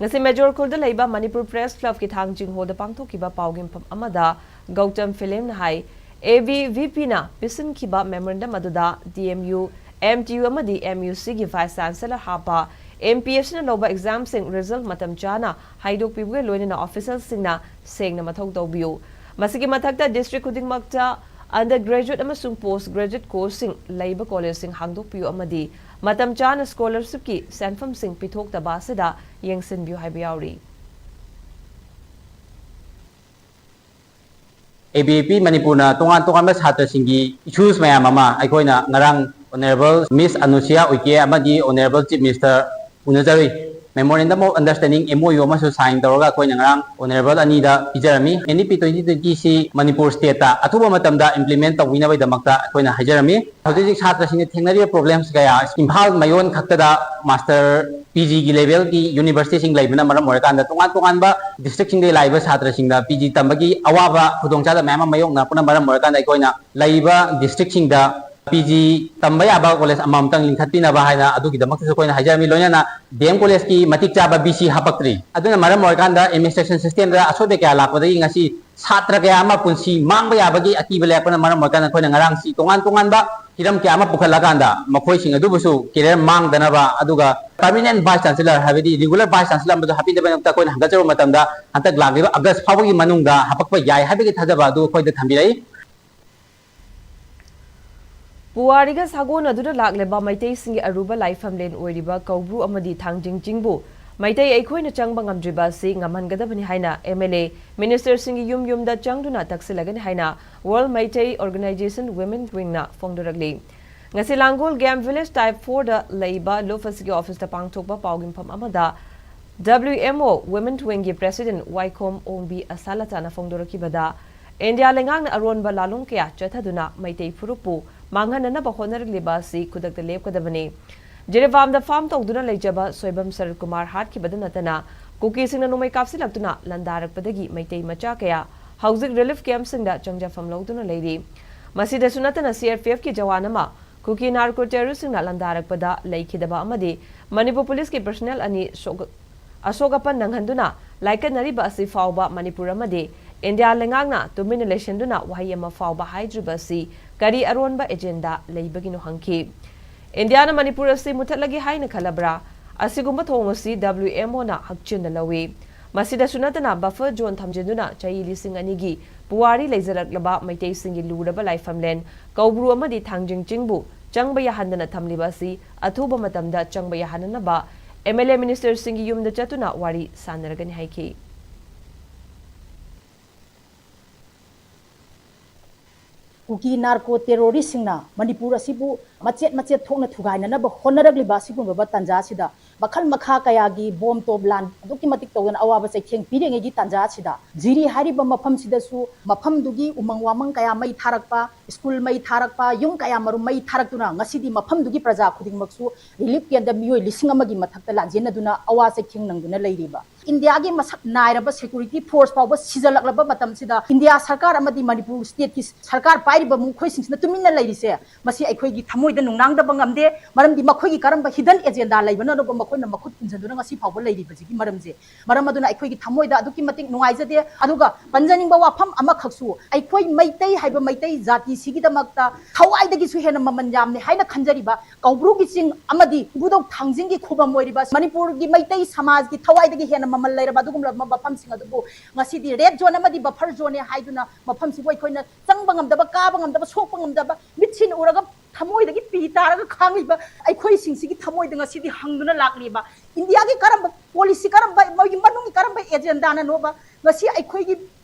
ꯉꯁꯤ ꯃꯦꯖꯣꯔ ꯈꯨꯜꯗ ꯂꯩꯕ ꯃꯅꯤꯄꯨꯔ Press Club ꯀꯤ ꯊꯥꯡꯖꯤꯡ hall ꯗ ꯄꯥꯡꯊꯣꯛꯈꯤꯕ ꯄꯥꯎꯒꯤ ꯃꯤꯐꯝ ꯑꯃꯗ ꯒꯧꯇꯝ ꯐꯤꯂꯦꯝꯅ ꯍꯥꯏ, A B V P ꯅ ꯄꯤꯁꯤꯟꯈꯤꯕ memorandum ꯑꯗꯨꯗ D M U, M T U ꯑꯃꯗꯤ M U C ꯒꯤ Vice Chancellor ꯍꯥꯞꯄ M P S C ꯅ ꯂꯧꯕ exam ꯁꯤꯡ result ꯃꯇꯝ ꯆꯥꯅ ꯍꯥꯏꯗꯣꯛꯄꯤꯕꯒ ꯂꯣꯏꯅꯅ official ꯁꯤꯡꯅ ꯁꯦꯡꯅ ꯃꯊꯧ ꯇꯧꯕꯤꯌꯨ꯫ ꯃꯁꯤꯒꯤ ꯃꯊꯛꯇ district ꯈꯨꯗꯤꯡꯃꯛꯇ Undergraduate ꯑꯃꯁꯨꯡ post graduate courseꯁꯤꯡ ꯂꯩꯕ collegeꯁꯤꯡ ꯍꯥꯡꯗꯣꯛꯄꯤꯌꯨ ꯑꯃꯗꯤ ꯃꯇꯝ ꯆꯥꯅ scholarshipꯀꯤ ꯁꯦꯟꯐꯝꯁꯤꯡ ꯄꯤꯊꯣꯛꯇꯕ ꯑꯁꯤꯗ ꯌꯦꯡꯁꯤꯟꯕꯤꯌꯨ ꯍꯥꯏꯕ ꯌꯥꯎꯔꯤ꯫ ꯑꯦ ꯕꯤ ꯚꯤ ꯄꯤ ꯃꯅꯤꯄꯨꯔꯅ ꯇꯣꯉꯥꯟ ꯇꯣꯉꯥꯟꯕ ꯁꯥꯇ꯭ꯔꯁꯤꯡꯒꯤ issues ꯃꯌꯥꯝ ꯑꯃ ꯑꯩꯈꯣꯏꯅ ꯉꯔꯥꯡ Honourable Miss ꯑꯅꯨꯁꯤꯌꯥ ꯎꯏꯀꯦ ꯑꯃꯗꯤ Honourable Chief Minister ꯎꯅꯖꯔꯨꯏ꯫ Memorandum of Understanding, M O U, ꯑꯃꯁꯨ sign ꯇꯧꯔꯒ ꯑꯩꯈꯣꯏꯅ ꯉꯔꯥꯡ Honourable ꯑꯅꯤꯗ ꯄꯤꯖꯔꯝꯃꯤ꯫ N E P twenty twenty ꯑꯁꯤ ꯃꯅꯤꯄꯨꯔ stateꯇ ꯑꯊꯨꯕ ꯃꯇꯝꯗ implement ꯇꯧꯕꯤꯅꯕꯒꯤꯗꯃꯛꯇ ꯑꯩꯈꯣꯏꯅ ꯍꯥꯏꯖꯔꯝꯃꯤ꯫ ꯍꯧꯖꯤꯛ ꯍꯧꯖꯤꯛ ꯁꯥꯇ꯭ꯔꯁꯤꯡꯅ ꯊꯦꯡꯅꯔꯤꯕ problems ꯀꯌꯥ, ꯏꯝꯐꯥꯜ ꯃꯌꯣꯟ ꯈꯛꯇꯗ master, P Gꯒꯤ levelꯒꯤ universityꯁꯤꯡ ꯂꯩꯕꯅ ꯃꯔꯝ ꯑꯣꯏꯔꯀꯥꯟꯗ ꯇꯣꯉꯥꯟ ꯇꯣꯉꯥꯟꯕ districtꯁꯤꯡꯗꯒꯤ ꯂꯥꯛꯏꯕ ꯁꯥꯇ꯭ꯔꯁꯤꯡꯗ P G ꯇꯝꯕꯒꯤ ꯑꯋꯥꯕ ꯈꯨꯗꯣꯡꯆꯥꯗꯕ ꯃꯌꯥꯝ ꯑꯃ ꯃꯥꯌꯣꯛꯅꯔꯛꯄꯅ ꯃꯔꯝ ꯑꯣꯏꯔꯀꯥꯟꯗ ꯑꯩꯈꯣꯏꯅ ꯂꯩꯔꯤꯕ districtꯁꯤꯡꯗ P G ꯇꯝꯕ ꯌꯥꯕ college ꯑꯃꯃꯝꯇꯪ ꯂꯤꯡꯈꯠꯄꯤꯅꯕ ꯍꯥꯏꯅ ꯑꯗꯨꯒꯤꯗꯃꯛꯇꯁꯨ ꯑꯩꯈꯣꯏꯅ ꯍꯥꯏꯖꯔꯝꯃꯤ꯫ ꯂꯣꯏꯅꯅ D M collegeꯀꯤ ꯃꯇꯤꯛ ꯆꯥꯕ V C ꯍꯥꯄꯛꯇ꯭ꯔꯤ꯫ ꯑꯗꯨꯅ ꯃꯔꯝ ꯑꯣꯏꯔꯀꯥꯟꯗ administration systemꯗ ꯑꯁꯣꯏꯕ ꯀꯌꯥ ꯂꯥꯛꯄꯗꯒꯤ ꯉꯁꯤ ꯁꯥꯇ꯭ꯔ ꯀꯌꯥ ꯑꯃ ꯄꯨꯟꯁꯤ ꯃꯥꯡꯕ ꯌꯥꯕꯒꯤ ꯑꯀꯤꯕ ꯂꯩꯔꯛꯄꯅ ꯃꯔꯝ ꯑꯣꯏꯔꯀꯥꯟꯗ ꯑꯩꯈꯣꯏꯅ ꯉꯔꯥꯡꯁꯤ ꯇꯣꯉꯥꯟ ꯇꯣꯉꯥꯟꯕ ꯍꯤꯔꯝ ꯀꯌꯥ ꯑꯃ ꯄꯨꯈꯠꯂꯀꯥꯟꯗ ꯃꯈꯣꯏꯁꯤꯡ ꯑꯗꯨꯕꯨꯁꯨ career ꯃꯥꯡꯗꯅꯕ, ꯑꯗꯨꯒ permanent vice chancellor, ꯍꯥꯏꯕꯗꯤ regular vice chancellor ꯑꯃꯗꯨ ꯍꯥꯞꯄꯤꯅꯕꯒꯤꯗꯃꯛꯇ ꯑꯩꯈꯣꯏꯅ ꯍꯪꯒꯠꯆꯔꯨꯕ ꯃꯇꯝꯗ ꯍꯟꯗꯛ ꯂꯥꯛꯂꯤꯕ August ꯐꯥꯎꯕꯒꯤ ꯃꯅꯨꯡꯗ ꯍꯥꯄꯛꯄ ꯌꯥꯏ ꯍꯥꯏꯕꯒꯤ ꯊꯥꯖꯕ ꯑꯗꯨ ꯑꯩꯈꯣꯏꯗ ꯊꯝꯕꯤꯔꯛꯏ꯫ ꯄꯨꯋꯥꯔꯤꯒ ꯁꯥꯒꯣꯟꯅꯗꯨꯅ ꯂꯥꯛꯂꯤꯕ ꯃꯩꯇꯩꯁꯤꯡꯒꯤ ꯑꯔꯨꯕ ꯂꯥꯏꯐꯝꯂꯦꯟ ꯑꯣꯏꯔꯤꯕ ꯀꯧꯕ꯭ꯔꯨ ꯑꯃꯗꯤ ꯊꯥꯡꯖꯤꯡ ꯆꯤꯡꯕꯨ ꯃꯩꯇꯩ ꯑꯩꯈꯣꯏꯅ ꯆꯪꯕ ꯉꯝꯗ꯭ꯔꯤꯕ ꯑꯁꯤ ꯉꯝꯍꯟꯒꯗꯕꯅꯤ ꯍꯥꯏꯅ M L A, ministerꯁꯤꯡꯒꯤ ꯌꯨꯝ ꯌꯨꯝꯗ ꯆꯪꯗꯨꯅ ꯇꯛꯁꯤꯜꯂꯒꯅꯤ ꯍꯥꯏꯅ World Meitei Organization Women Wingꯅ ꯐꯣꯡꯗꯣꯔꯛꯂꯤ꯫ ꯉꯁꯤ ꯂꯥꯡꯒꯣꯜ Game Village Type fourꯗ ꯂꯩꯕ ꯂꯨꯞ ꯑꯁꯤꯒꯤ officeꯇ ꯄꯥꯡꯊꯣꯛꯄ ꯄꯥꯎꯒꯤ ꯃꯐꯝ ꯑꯃꯗ W M O Women Wingꯒꯤ president ꯋꯥꯏꯈꯣꯝ ꯑꯣꯡꯕꯤ ꯑꯁꯥꯂꯇꯥꯅ ꯐꯣꯡꯗꯣꯔꯛꯈꯤꯕꯗ, ꯏꯟꯗꯤꯌꯥ ꯂꯩꯉꯥꯛꯅ ꯑꯔꯣꯟꯕ ꯂꯥꯂꯣꯡ ꯀꯌꯥ ꯆꯠꯊꯗꯨꯅ ꯃꯩꯇꯩ ꯐꯨꯔꯨꯞꯄꯨ ꯃꯥꯡꯍꯟꯅꯅꯕ ꯍꯣꯠꯅꯔꯛꯂꯤꯕ ꯑꯁꯤ ꯈꯨꯗꯛꯇ ꯂꯦꯞꯀꯗꯕꯅꯤ꯫ ꯖꯤꯔꯤꯕꯥꯝꯗ farm ꯇꯧꯗꯨꯅ ꯂꯩꯖꯕ ꯁꯣꯏꯕꯝ ꯁꯔꯠ ꯀꯨꯃꯥꯔ ꯍꯥꯠꯈꯤꯕꯗ ꯅꯠꯇꯅ, ꯀꯨꯀꯤꯁꯤꯡꯅ ꯅꯣꯡꯃꯩ ꯀꯥꯞꯁꯤꯜꯂꯛꯇꯨꯅ ꯂꯥꯟꯗꯥꯔꯛꯄꯗꯒꯤ ꯃꯩꯇꯩ ꯃꯆꯥ ꯀꯌꯥ ꯍꯧꯖꯤꯛ relief campꯁꯤꯡꯗ ꯆꯪꯖꯐꯝ ꯂꯧꯗꯨꯅ ꯂꯩꯔꯤ꯫ ꯃꯁꯤꯗꯁꯨ ꯅꯠꯇꯅ, C R P Fꯀꯤ ꯖꯋꯥꯟ ꯑꯃ ꯀꯨꯀꯤ narco terroristꯁꯤꯡꯅ ꯂꯥꯟꯗꯥꯔꯛꯄꯗ ꯂꯩꯈꯤꯗꯕ ꯑꯃꯗꯤ ꯃꯅꯤꯄꯨꯔ ꯄꯨꯂꯤꯁꯀꯤ personnel ꯑꯅꯤ ꯁꯣꯛ-, ꯑꯁꯣꯛ ꯑꯄꯟ ꯅꯪꯍꯟꯗꯨꯅ ꯂꯥꯏꯀꯠꯅꯔꯤꯕ ꯑꯁꯤ ꯐꯥꯎꯕ ꯃꯅꯤꯄꯨꯔ ꯑꯃꯗꯤ ꯏꯟꯗꯤꯌꯥ ꯂꯩꯉꯥꯛꯅ ꯇꯨꯃꯤꯟꯅ ꯂꯩꯁꯤꯟꯗꯨꯅ ꯋꯥꯍꯩ ꯑꯃ ꯐꯥꯎꯕ ꯍꯥꯏꯗ꯭ꯔꯤꯕ ꯑꯁꯤ ꯀꯔꯤ ꯑꯔꯣꯟꯕ agenda ꯂꯩꯕꯒꯤꯅꯣ ꯍꯪꯈꯤ꯫ ꯏꯟꯗꯤꯌꯥꯅ ꯃꯅꯤꯄꯨꯔ ꯑꯁꯤ ꯃꯨꯊꯠꯂꯒꯦ ꯍꯥꯏꯅ ꯈꯜꯂꯕ꯭ꯔꯥ? ꯑꯁꯤꯒꯨꯝꯕ ꯊꯧꯑꯣꯡ ꯑꯁꯤ W M Oꯅ ꯍꯛꯆꯤꯟꯅ ꯂꯧꯏ꯫ ꯃꯁꯤꯗꯁꯨ ꯅꯠꯇꯅ buffer zone ꯊꯝꯖꯤꯟꯗꯨꯅ ꯆꯍꯤ ꯂꯤꯁꯤꯡ ꯑꯅꯤꯒꯤ ꯄꯨꯋꯥꯔꯤ ꯂꯩꯖꯔꯛꯂꯕ ꯃꯩꯇꯩꯁꯤꯡꯒꯤ ꯂꯨꯔꯕ ꯂꯥꯏꯐꯝꯂꯦꯟ ꯀꯧꯕ꯭ꯔꯨ ꯑꯃꯗꯤ ꯊꯥꯡꯖꯤꯡ ꯆꯤꯡꯕꯨ ꯆꯪꯕ ꯌꯥꯍꯟꯗꯅ ꯊꯝꯂꯤꯕ ꯑꯁꯤ ꯑꯊꯨꯕ ꯃꯇꯝꯗ ꯆꯪꯕ ꯌꯥꯍꯟꯅꯅꯕ MLA ministerꯁꯤꯡꯒꯤ ꯌꯨꯝꯗ ꯆꯠꯇꯨꯅ ꯋꯥꯔꯤ ꯁꯥꯟꯅꯔꯒꯅꯤ ꯍꯥꯏꯈꯤ꯫ ꯀꯨꯀꯤ ꯅꯥꯔꯀꯣ ꯇꯦꯔꯣꯔꯤꯁꯁꯤꯡꯅ ꯃꯅꯤꯄꯨꯔ ꯑꯁꯤꯕꯨ ꯃꯆꯦꯠ ꯃꯆꯦꯠ ꯊꯣꯛꯅ ꯊꯨꯒꯥꯏꯅꯅꯕ ꯍꯣꯠꯅꯔꯛꯂꯤꯕ ꯑꯁꯤꯒꯨꯝꯂꯕ ꯇꯥꯟꯖꯥ ꯑꯁꯤꯗ ꯃꯈꯜ ꯃꯈꯥ ꯀꯌꯥꯒꯤ ꯕꯣꯝ ꯇꯣꯞ ꯂꯥꯟ ꯑꯗꯨꯛꯀꯤ ꯃꯇꯤꯛ ꯇꯧꯗꯅ ꯑꯋꯥꯕ ꯆꯩꯊꯦꯡ ꯄꯤꯔꯤꯉꯩꯒꯤ ꯇꯥꯟꯖꯥ ꯑꯁꯤꯗ ꯖꯤꯔꯤ ꯍꯥꯏꯔꯤꯕ ꯃꯐꯝꯁꯤꯗꯁꯨ ꯃꯐꯝꯗꯨꯒꯤ ꯎꯃꯪ ꯋꯥꯃꯪ ꯀꯌꯥ ꯃꯩ ꯊꯥꯔꯛꯄ, ꯁ꯭ꯀꯨꯜ ꯃꯩ ꯊꯥꯔꯛꯄ, ꯌꯨꯝ ꯀꯌꯥ ꯃꯔꯨꯝ ꯃꯩ ꯊꯥꯔꯛꯇꯨꯅ ꯉꯁꯤꯗꯤ ꯃꯐꯝꯗꯨꯒꯤ ꯄ꯭ꯔꯖꯥ ꯈꯨꯗꯤꯡꯃꯛꯁꯨ ꯔꯤꯂꯤꯐ ꯀꯦꯝꯗ ꯃꯤꯑꯣꯏ ꯂꯤꯁꯤꯡ ꯑꯃꯒꯤ ꯃꯊꯛꯇ ꯂꯥꯟꯖꯦꯟꯅꯗꯨꯅ ꯑꯋꯥ ꯆꯩꯊꯦꯡ ꯅꯪꯗꯨꯅ ꯂꯩꯔꯤꯕ꯫ ꯏꯟꯗꯤꯌꯥꯒꯤ ꯃꯁꯛ ꯅꯥꯏꯔꯕ ꯁꯦꯀ꯭ꯌꯨꯔꯤꯇꯤ ꯐꯣꯔꯁ ꯐꯥꯎꯕ ꯁꯤꯖꯜꯂꯛꯂꯕ ꯃꯇꯝꯁꯤꯗ ꯏꯟꯗꯤꯌꯥ ꯁꯔꯀꯥꯔ ꯑꯃꯗꯤ ꯃꯅꯤꯄꯨꯔ ꯁ꯭ꯇꯦꯠꯀꯤ ꯁꯔꯀꯥꯔ ꯄꯥꯏꯔꯤꯕ ꯃꯈꯣꯏꯁꯤꯡꯁꯤꯅ ꯇꯨꯃꯤꯟꯅ ꯂꯩꯔꯤꯁꯦ, ꯃꯁꯤ ꯑꯩꯈꯣꯏꯒꯤ ꯊꯃꯣꯏꯗ ꯅꯨꯡꯅꯥꯡꯗꯕ ꯉꯝꯗꯦ꯫ ꯃꯔꯝꯗꯤ ꯃꯈꯣꯏꯒꯤ ꯀꯔꯝꯕ ꯍꯤꯗꯟ ꯑꯦꯖꯦꯟꯗꯥ ꯂꯩꯕꯅꯣ ꯑꯗꯨꯒ ꯃꯈꯣꯏꯅ ꯃꯈꯨꯠ ꯈꯨꯝꯖꯤꯟꯗꯨꯅ ꯉꯁꯤ ꯐꯥꯎꯕ ꯂꯩꯔꯤꯕꯁꯤꯒꯤ ꯃꯔꯝꯁꯦ꯫ ꯃꯔꯝ ꯑꯗꯨꯅ ꯑꯩꯈꯣꯏꯒꯤ ꯊꯃꯣꯏꯗ ꯑꯗꯨꯛꯀꯤ ꯃꯇꯤꯛ ꯅꯨꯡꯉꯥꯏꯖꯗꯦ꯫ ꯑꯗꯨꯒ ꯄꯟꯖꯅꯤꯡꯕ ꯋꯥꯐꯝ ꯑꯃꯈꯛꯁꯨ, ꯑꯩꯈꯣꯏ ꯃꯩꯇꯩ ꯍꯥꯏꯕ ꯃꯩꯇꯩ ꯖꯥꯇꯤꯁꯤꯒꯤꯗꯃꯛꯇ ꯊꯋꯥꯏꯗꯒꯤꯁꯨ ꯍꯦꯟꯅ ꯃꯃꯜ ꯌꯥꯝꯅꯦ ꯍꯥꯏꯅ ꯈꯟꯖꯔꯤꯕ ꯀꯧꯕ꯭ꯔꯨꯒꯤ ꯆꯤꯡ ꯑꯃꯗꯤ ꯏꯕꯨꯙꯧ ꯊꯥꯡꯖꯤꯡꯒꯤ ꯈꯨꯕꯝ ꯑꯣꯏꯔꯤꯕ ꯃꯅꯤꯄꯨꯔꯒꯤ ꯃꯩꯇꯩ ꯁꯃꯥꯖꯒꯤ ꯊꯋꯥꯏꯗꯒꯤ ꯍꯦꯟꯅ ꯃꯃꯜ ꯂꯩꯔꯕ ꯑꯗꯨꯒꯨꯝꯂꯕ ꯃꯐꯝꯁꯤꯡ ꯑꯗꯨꯕꯨ ꯉꯁꯤꯗꯤ ꯔꯦꯗ ꯖꯣꯟ ꯑꯃꯗꯤ ꯕꯐꯔ ꯖꯣꯟꯅꯦ ꯍꯥꯏꯗꯨꯅ ꯃꯐꯝꯁꯤꯕꯨ ꯑꯩꯈꯣꯏꯅ ꯆꯪꯕ ꯉꯝꯗꯕ, ꯀꯥꯕ ꯉꯝꯗꯕ, ꯁꯣꯛꯄ ꯉꯝꯗꯕ, ꯃꯤꯠꯁꯤꯅ ꯎꯔꯒ ꯊꯃꯣꯏꯗꯒꯤ ꯄꯤ ꯇꯥꯔꯒ ꯈꯥꯡꯂꯤꯕ ꯑꯩꯈꯣꯏꯁꯤꯡꯁꯤꯒꯤ ꯊꯃꯣꯏꯗ ꯉꯁꯤꯗꯤ ꯍꯪꯗꯨꯅ ꯂꯥꯛꯂꯤꯕ ꯏꯟꯗꯤꯌꯥꯒꯤ ꯀꯔꯝꯕ ꯄꯣꯂꯤꯁꯤ, ꯀꯔꯝꯕ ꯃꯣꯏꯒꯤ ꯃꯅꯨꯡꯒꯤ ꯀꯔꯝꯕ ꯑꯦꯖꯦꯟꯗꯥꯅꯅꯣꯕ ꯉꯁꯤ ꯑꯩꯈꯣꯏꯒꯤ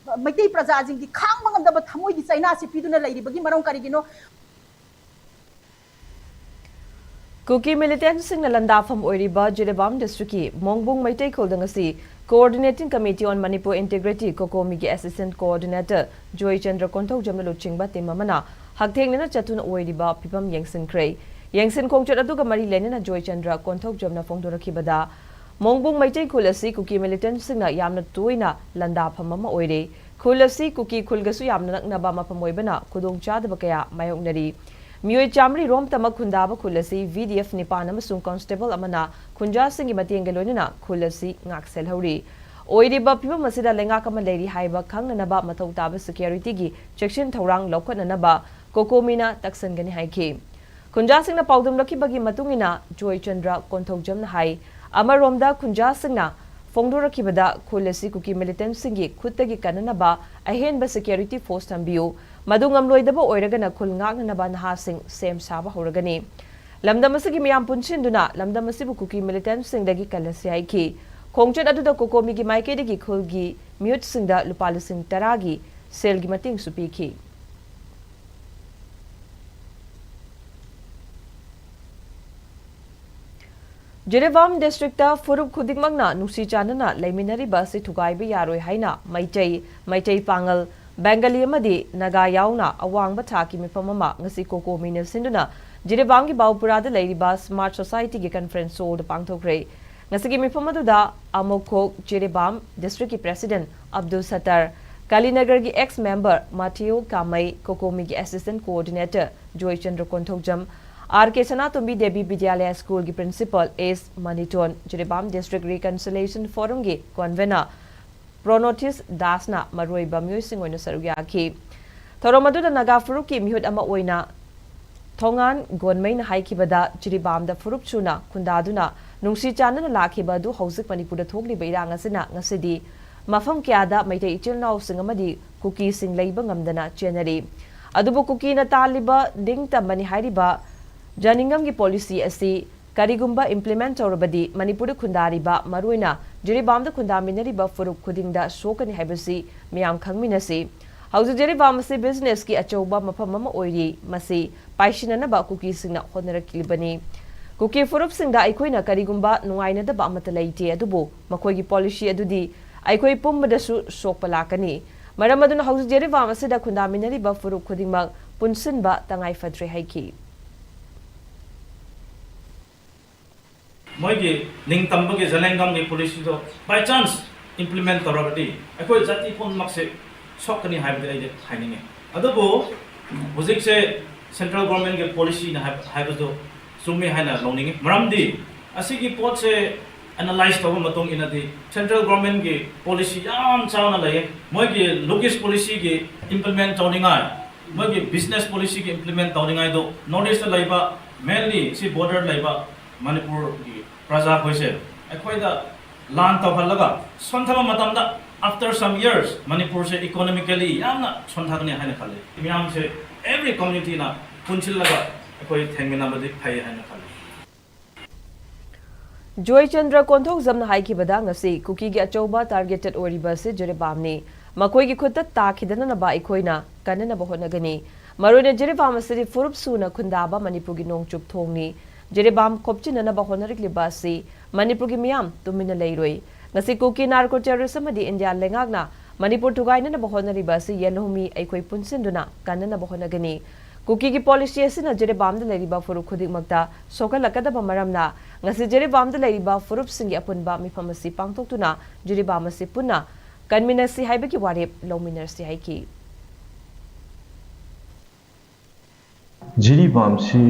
ꯃꯩꯇꯩ ꯄ꯭ꯔꯖꯥꯁꯤꯡꯒꯤ ꯈꯥꯡꯕ ꯉꯝꯗꯕ ꯊꯃꯣꯏꯒꯤ ꯆꯩꯅꯥꯁꯤ ꯄꯤꯗꯨꯅ ꯂꯩꯔꯤꯕꯒꯤ ꯃꯔꯝ ꯀꯔꯤꯒꯤꯅꯣ? ꯀꯨꯀꯤ ꯃꯤꯂꯤꯇꯦꯟꯠꯁꯤꯡꯅ ꯂꯥꯟꯗꯥꯐꯝ ꯑꯣꯏꯔꯤꯕ ꯖꯤꯔꯤꯕꯥꯝ ꯗꯤꯁꯇ꯭ꯔꯤꯛꯀꯤ ꯃꯣꯡꯕꯨꯡ ꯃꯩꯇꯩ ꯈꯨꯜꯗ ꯉꯁꯤ Coordinating Committee on Manipur Integrity, ꯀꯣꯀꯣꯃꯤꯒꯤ ꯑꯦꯁꯤꯁꯇꯦꯟꯠ ꯀꯣꯑꯣꯔꯗꯤꯅꯦꯇꯔ ꯖꯣꯏꯆꯟꯗ꯭ꯔ ꯀꯣꯟꯊꯧꯖꯝꯅ ꯂꯨꯆꯤꯡꯕ ꯇꯤꯝ ꯑꯃꯅ ꯍꯛꯊꯦꯡꯅꯅ ꯆꯠꯇꯨꯅ ꯑꯣꯏꯔꯤꯕ ꯐꯤꯕꯝ ꯌꯦꯡꯁꯤꯟꯈ꯭ꯔꯦ꯫ ꯌꯦꯡꯁꯤꯟ ꯈꯣꯡꯆꯠ ꯑꯗꯨꯒ ꯃꯔꯤ ꯂꯩꯅꯅ ꯖꯣꯏꯆꯟꯗ꯭ꯔ ꯀꯣꯟꯊꯧꯖꯝꯅ ꯐꯣꯡꯗꯣꯔꯛꯈꯤꯕꯗ, ꯃꯣꯡꯕꯨꯡ ꯃꯩꯇꯩ ꯈꯨꯜ ꯑꯁꯤ ꯀꯨꯀꯤ ꯃꯤꯂꯤꯇꯦꯟꯠꯁꯤꯡꯅ ꯌꯥꯝꯅ ꯇꯣꯏꯅ ꯂꯥꯟꯗꯥꯐꯝ ꯑꯃ ꯑꯣꯏꯔꯦ꯫ ꯈꯨꯜ ꯑꯁꯤ ꯀꯨꯀꯤ ꯈꯨꯜꯒꯁꯨ ꯌꯥꯝꯅ ꯅꯛꯅꯕ ꯃꯐꯝ ꯑꯣꯏꯕꯅ ꯈꯨꯗꯣꯡꯆꯥꯗꯕ ꯀꯌꯥ ꯃꯥꯌꯣꯛꯅꯔꯤ꯫ ꯃꯤꯑꯣꯏ ꯆꯥꯃꯔꯤ ꯔꯣꯝꯇꯃꯛ ꯈꯨꯟꯗꯥꯕ ꯈꯨꯜ ꯑꯁꯤ VDF ꯅꯤꯄꯥꯟ ꯑꯃꯁꯨꯡ ꯀꯣꯟꯁꯇꯦꯕꯜ ꯑꯃꯅ ꯈꯨꯟꯖꯥꯁꯤꯡꯒꯤ ꯃꯇꯦꯡꯒ ꯂꯣꯏꯅꯅ ꯈꯨꯜ ꯑꯁꯤ ꯉꯥꯛꯁꯦꯜꯍꯧꯔꯤ꯫ ꯑꯣꯏꯔꯤꯕ ꯐꯤꯕꯝ ꯑꯁꯤꯗ ꯂꯩꯉꯥꯛ ꯑꯃ ꯂꯩꯔꯤ ꯍꯥꯏꯕ ꯈꯪꯅꯅꯕ ꯃꯊꯧ ꯇꯥꯕ ꯁꯦꯀ꯭ꯌꯨꯔꯤꯇꯤꯒꯤ ꯆꯦꯛꯁꯤꯟ ꯊꯧꯔꯥꯡ ꯂꯧꯈꯠꯅꯅꯕ ꯀꯣꯀꯣꯃꯤꯅ ꯇꯛꯁꯟꯒꯅꯤ ꯍꯥꯏꯈꯤ꯫ ꯈꯨꯟꯖꯥꯁꯤꯡꯅ ꯄꯥꯎꯗꯝꯂꯛꯈꯤꯕꯒꯤ ꯃꯇꯨꯡ ꯏꯟꯅ ꯖꯣꯏꯆꯟꯗ꯭ꯔ ꯀꯣꯟꯊꯧꯖꯝꯅ ꯍꯥꯏ, ꯑꯃꯔꯣꯝꯗ ꯈꯨꯟꯖꯥꯁꯤꯡꯅ ꯐꯣꯡꯗꯣꯔꯛꯈꯤꯕꯗ, ꯈꯨꯜ ꯑꯁꯤ ꯀꯨꯀꯤ ꯃꯤꯂꯤꯇꯦꯟꯠꯁꯤꯡꯒꯤ ꯈꯨꯠꯇꯒꯤ ꯀꯟꯅꯅꯕ ꯑꯍꯦꯟꯕ ꯁꯦꯀ꯭ꯌꯨꯔꯤꯇꯤ ꯐꯣꯔꯁ ꯊꯝꯕꯤꯌꯨ, ꯃꯗꯨ ꯉꯝꯂꯣꯏꯗꯕ ꯑꯣꯏꯔꯒꯅ ꯈꯨꯜ ꯉꯥꯛꯅꯅꯕ ꯅꯍꯥꯁꯤꯡ ꯁꯦꯝ ꯁꯥꯕ ꯍꯧꯔꯒꯅꯤ꯫ ꯂꯝꯗꯝ ꯑꯁꯤꯒꯤ ꯃꯤꯌꯥꯝ ꯄꯨꯟꯁꯤꯟꯗꯨꯅ ꯂꯝꯗꯝ ꯑꯁꯤꯕꯨ ꯀꯨꯀꯤ ꯃꯤꯂꯤꯇꯦꯟꯠꯁꯤꯡꯗꯒꯤ ꯀꯜꯂꯁꯤ ꯍꯥꯏꯈꯤ꯫ ꯈꯣꯡꯆꯠ ꯑꯗꯨꯗ ꯀꯣꯀꯣꯃꯤꯒꯤ ꯃꯥꯏꯀꯩꯗꯒꯤ ꯈꯨꯜꯒꯤ ꯃꯤꯍꯨꯠꯁꯤꯡꯗ ꯂꯨꯄꯥ ꯂꯤꯁꯤꯡ ꯇꯔꯥꯒꯤ ꯁꯦꯜꯒꯤ ꯃꯇꯦꯡꯁꯨ ꯄꯤꯈꯤ꯫ ꯖꯤꯔꯤꯕꯥꯝ ꯗꯤꯁꯇ꯭ꯔꯤꯛꯇ ꯐꯨꯔꯨꯞ ꯈꯨꯗꯤꯡꯃꯛꯅ ꯅꯨꯡꯁꯤ ꯆꯥꯟꯅꯅ ꯂꯩꯃꯤꯟꯅꯔꯤꯕ ꯑꯁꯤ ꯊꯨꯒꯥꯏꯕ ꯌꯥꯔꯣꯏ ꯍꯥꯏꯅ ꯃꯩꯇꯩ, ꯃꯩꯇꯩ ꯄꯥꯉꯜ, ꯕꯦꯡꯒꯥꯂꯤ ꯑꯃꯗꯤ ꯅꯥꯒꯥ ꯌꯥꯎꯅ ꯑꯋꯥꯡꯕ ꯊꯥꯛꯀꯤ ꯃꯤꯐꯝ ꯑꯃ ꯉꯁꯤ ꯀꯣꯀꯣꯃꯤꯅ ꯁꯤꯟꯗꯨꯅ ꯖꯤꯔꯤꯕꯥꯝꯒꯤ ꯕꯥꯎꯄꯨꯔꯥꯗ ꯂꯩꯔꯤꯕ ꯁ꯭ꯃꯥꯔꯠ ꯁꯣꯁꯥꯏꯇꯤꯒꯤ ꯀꯟꯐꯔꯦꯟꯁ ꯍꯣꯜꯗ ꯄꯥꯡꯊꯣꯛꯈ꯭ꯔꯦ꯫ ꯉꯁꯤꯒꯤ ꯃꯤꯐꯝ ꯑꯗꯨꯗ ꯑꯃꯣꯈꯣꯛ ꯖꯤꯔꯤꯕꯥꯝ ꯗꯤꯁꯇ꯭ꯔꯤꯛꯀꯤ ꯄ꯭ꯔꯦꯁꯤꯗꯦꯟꯠ ꯑꯕꯗꯨꯜ ꯁꯠꯇꯔ, ꯀꯥꯂꯤꯅꯒꯔꯒꯤ ꯑꯦꯛꯁ ꯃꯦꯝꯕꯔ ꯃꯥꯊꯤꯌꯣ ꯀꯥꯃꯩ, ꯀꯣꯀꯣꯃꯤꯒꯤ assistant coordinator Joychandra Konthoujam, R K Sanatombi Devi Vidyalaya ꯁ꯭ꯀꯨꯜꯒꯤ principal S Maniton, Jiribam district reconciliation ꯐꯣꯔꯝꯒꯤ ꯀꯣꯟꯚꯦꯅꯔ ꯄ꯭ꯔꯣꯅꯣꯊꯤꯁ ꯗꯥꯁꯅ ꯃꯔꯨꯑꯣꯏꯕ ꯃꯤꯑꯣꯏꯁꯤꯡ ꯑꯣꯏꯅ ꯁꯔꯨꯛ ꯌꯥꯈꯤ꯫ ꯊꯧꯔꯝ ꯑꯗꯨꯗ ꯅꯥꯒꯥ ꯐꯨꯔꯨꯞꯀꯤ ꯃꯤꯍꯨꯠ ꯑꯃ ꯑꯣꯏꯅ ꯊꯣꯉꯥꯟ ꯒꯣꯟꯃꯩꯅ ꯍꯥꯏꯈꯤꯕꯗ, ꯖꯤꯔꯤꯕꯥꯝꯗ ꯐꯨꯔꯨꯞ ꯁꯨꯅ ꯈꯨꯟꯗꯥꯗꯨꯅ ꯅꯨꯡꯁꯤ ꯆꯥꯟꯅꯅ ꯂꯥꯛꯈꯤꯕ ꯑꯗꯨ ꯍꯧꯖꯤꯛ ꯃꯅꯤꯄꯨꯔꯗ ꯊꯣꯛꯂꯤꯕ ꯏꯔꯥꯡ ꯑꯁꯤꯅ ꯉꯁꯤꯗꯤ ꯃꯐꯝ ꯀꯌꯥꯗ ꯃꯩꯇꯩ ꯏꯆꯤꯜ ꯏꯅꯥꯎꯁꯤꯡ ꯑꯃꯗꯤ ꯀꯨꯀꯤꯁꯤꯡ ꯂꯩꯕ ꯉꯝꯗꯅ ꯆꯦꯟꯅꯔꯤ꯫ ꯑꯗꯨꯕꯨ ꯀꯨꯀꯤꯅ ꯇꯥꯜꯂꯤꯕ ꯅꯤꯡꯇꯝꯕꯅꯤ ꯍꯥꯏꯔꯤꯕ ꯖꯅꯤꯡꯒꯝꯒꯤ ꯄꯣꯂꯤꯁꯤ ꯑꯁꯤ ꯀꯔꯤꯒꯨꯝꯕ ꯏꯝꯄ꯭ꯂꯤꯃꯦꯟꯠ ꯇꯧꯔꯕꯗꯤ ꯃꯅꯤꯄꯨꯔꯗ ꯈꯨꯟꯗꯥꯔꯤꯕ, ꯃꯔꯨꯑꯣꯏꯅ ꯖꯤꯔꯤꯕꯥꯝꯗ ꯈꯨꯟꯗꯥꯃꯤꯟꯅꯔꯤꯕ ꯐꯨꯔꯨꯞ ꯈꯨꯗꯤꯡꯗ ꯁꯣꯛꯀꯅꯤ ꯍꯥꯏꯕꯁꯤ ꯃꯤꯌꯥꯝ ꯈꯪꯃꯤꯟꯅꯁꯤ꯫ ꯍꯧꯖꯤꯛ ꯖꯤꯔꯤꯕꯥꯝ ꯑꯁꯤ ꯕꯤꯖꯤꯅꯦꯁꯀꯤ ꯑꯆꯧꯕ ꯃꯐꯝ ꯑꯃ ꯑꯣꯏꯔꯤ꯫ ꯃꯁꯤ ꯄꯥꯏꯁꯤꯟꯅꯅꯕ ꯀꯨꯀꯤꯁꯤꯡꯅ ꯍꯣꯠꯅꯔꯛꯂꯤꯕꯅꯤ꯫ ꯀꯨꯀꯤ ꯐꯨꯔꯨꯞꯁꯤꯡꯗ ꯑꯩꯈꯣꯏꯅ ꯀꯔꯤꯒꯨꯝꯕ ꯅꯨꯡꯉꯥꯏꯅꯗꯕ ꯑꯃꯠꯇ ꯂꯩꯇꯦ, ꯑꯗꯨꯕꯨ ꯃꯈꯣꯏꯒꯤ ꯄꯣꯂꯤꯁꯤ ꯑꯗꯨꯗꯤ ꯑꯩꯈꯣꯏ ꯄꯨꯝꯕꯗꯁꯨ ꯁꯣꯛꯄ ꯂꯥꯛꯀꯅꯤ꯫ ꯃꯔꯝ ꯑꯗꯨꯅ ꯍꯧꯖꯤꯛ ꯖꯤꯔꯤꯕꯥꯝ ꯑꯁꯤꯗ ꯈꯨꯟꯗꯥꯃꯤꯟꯅꯔꯤꯕ ꯐꯨꯔꯨꯞ ꯈꯨꯗꯤꯡꯃꯛ ꯄꯨꯟꯁꯤꯟꯕ ꯇꯉꯥꯏ ꯐꯗ꯭ꯔꯦ ꯍꯥꯏꯈꯤ꯫ ꯃꯣꯏꯒꯤ ꯅꯤꯡꯇꯝꯕꯒꯤ ꯖꯦꯂꯦꯡꯒꯝꯒꯤ ꯄꯣꯂꯤꯁꯤꯗꯣ by chance implement ꯇꯧꯔꯕꯗꯤ ꯑꯩꯈꯣꯏ ꯖꯥꯇꯤ ꯄꯨꯝꯅꯃꯛꯁꯦ ꯁꯣꯛꯀꯅꯤ ꯍꯥꯏꯕꯗꯤ ꯑꯩꯗꯤ ꯍꯥꯏꯅꯤꯡꯉꯤ꯫ ꯑꯗꯨꯕꯨ ꯍꯧꯖꯤꯛꯁꯦ central government ꯀꯤ policy ꯅ ꯍꯥꯏꯕ, ꯍꯥꯏꯕꯗꯨ ꯆꯨꯝꯃꯤ ꯍꯥꯏꯅ ꯂꯧꯅꯤꯡꯉꯤ꯫ ꯃꯔꯝꯗꯤ ꯑꯁꯤꯒꯤ ꯄꯣꯠꯁꯦ analyse ꯇꯧꯕ ꯃꯇꯨꯡ ꯏꯟꯅꯗꯤ central government ꯀꯤ policy ꯌꯥꯝ ꯆꯥꯎꯅ ꯂꯩꯌꯦ꯫ ꯃꯣꯏꯒꯤ Look East policy ꯒꯤ implement ꯇꯧꯅꯤꯡꯉꯥꯏ, ꯃꯣꯏꯒꯤ business policy ꯒꯤ implement ꯇꯧꯅꯤꯡꯉꯥꯏꯗꯣ North East ꯇ ꯂꯩꯕ, mainly ꯁꯤ border ꯂꯩꯕ ꯃꯅꯤꯄꯨꯔꯒꯤ ꯄ꯭ꯔꯖꯥꯈꯣꯏꯁꯦ ꯑꯩꯈꯣꯏꯗ ꯂꯥꯟ ꯇꯧꯍꯜꯂꯒ ꯁꯣꯟꯊꯕ ꯃꯇꯝꯗ, after some years, ꯃꯅꯤꯄꯨꯔꯁꯦ economically ꯌꯥꯝꯅ ꯁꯣꯟꯊꯒꯅꯤ ꯍꯥꯏꯅ ꯈꯜꯂꯤ꯫ ꯃꯤꯌꯥꯝꯁꯦ, every communityꯅ ꯄꯨꯟꯁꯤꯜꯂꯒ ꯑꯩꯈꯣꯏ ꯊꯦꯡꯃꯤꯟꯅꯕꯗꯤ ꯐꯩ ꯍꯥꯏꯅ ꯈꯜꯂꯤ꯫ ꯖꯣꯏꯆꯟꯗ꯭ꯔ ꯀꯣꯟꯊꯧꯖꯝꯅ ꯍꯥꯏꯈꯤꯕꯗ, ꯉꯁꯤ ꯀꯨꯀꯤꯒꯤ ꯑꯆꯧꯕ targeted ꯑꯣꯏꯔꯤꯕ ꯑꯁꯤ ꯖꯤꯔꯤꯕꯥꯝꯅꯤ꯫ ꯃꯈꯣꯏꯒꯤ ꯈꯨꯠꯇ ꯇꯥꯈꯤꯗꯅꯅꯕ ꯑꯩꯈꯣꯏꯅ ꯀꯟꯅꯅꯕ ꯍꯣꯠꯅꯒꯅꯤ꯫ ꯃꯔꯨꯑꯣꯏꯅ ꯖꯤꯔꯤꯕꯥꯝ ꯑꯁꯤꯗꯤ ꯐꯨꯔꯨꯞ ꯁꯨꯅ ꯈꯨꯟꯗꯥꯕ ꯃꯅꯤꯄꯨꯔꯒꯤ ꯅꯣꯡꯆꯨꯞ ꯊꯣꯡꯅꯤ꯫ ꯖꯤꯔꯤꯕꯥꯝ ꯈꯣꯞꯆꯤꯟꯅꯅꯕ ꯍꯣꯠꯅꯔꯛꯂꯤꯕ ꯑꯁꯤ ꯃꯅꯤꯄꯨꯔꯒꯤ ꯃꯤꯌꯥꯝ ꯇꯨꯃꯤꯟꯅ ꯂꯩꯔꯣꯏ꯫ ꯉꯁꯤ ꯀꯨꯀꯤ narco terrorist ꯑꯃꯗꯤ ꯏꯟꯗꯤꯌꯥ ꯂꯩꯉꯥꯛꯅ ꯃꯅꯤꯄꯨꯔ ꯊꯨꯒꯥꯏꯅꯅꯕ ꯍꯣꯠꯅꯔꯤꯕ ꯑꯁꯤ ꯌꯦꯜꯍꯧꯃꯤ ꯑꯩꯈꯣꯏ ꯄꯨꯟꯁꯤꯟꯗꯨꯅ ꯀꯟꯅꯅꯕ ꯍꯣꯠꯅꯒꯅꯤ꯫ ꯀꯨꯀꯤꯒꯤ policy ꯑꯁꯤꯅ ꯖꯤꯔꯤꯕꯥꯝꯗ ꯂꯩꯔꯤꯕ ꯐꯨꯔꯨꯞ ꯈꯨꯗꯤꯡꯃꯛꯇ ꯁꯣꯛꯍꯜꯂꯛꯀꯗꯕ ꯃꯔꯝꯅ, ꯉꯁꯤ ꯖꯤꯔꯤꯕꯥꯝꯗ ꯂꯩꯔꯤꯕ ꯐꯨꯔꯨꯞꯁꯤꯡꯒꯤ ꯑꯄꯨꯟꯕ ꯃꯤꯐꯝ ꯑꯁꯤ ꯄꯥꯡꯊꯣꯛꯇꯨꯅ ꯖꯤꯔꯤꯕꯥꯝ ꯑꯁꯤ ꯄꯨꯟꯅ ꯀꯟꯃꯤꯟꯅꯁꯤ ꯍꯥꯏꯕꯒꯤ ꯋꯥꯔꯦꯞ ꯂꯧꯃꯤꯟꯅꯔꯁꯤ ꯍꯥꯏꯈꯤ꯫ ꯖꯤꯔꯤꯕꯥꯝꯁꯤ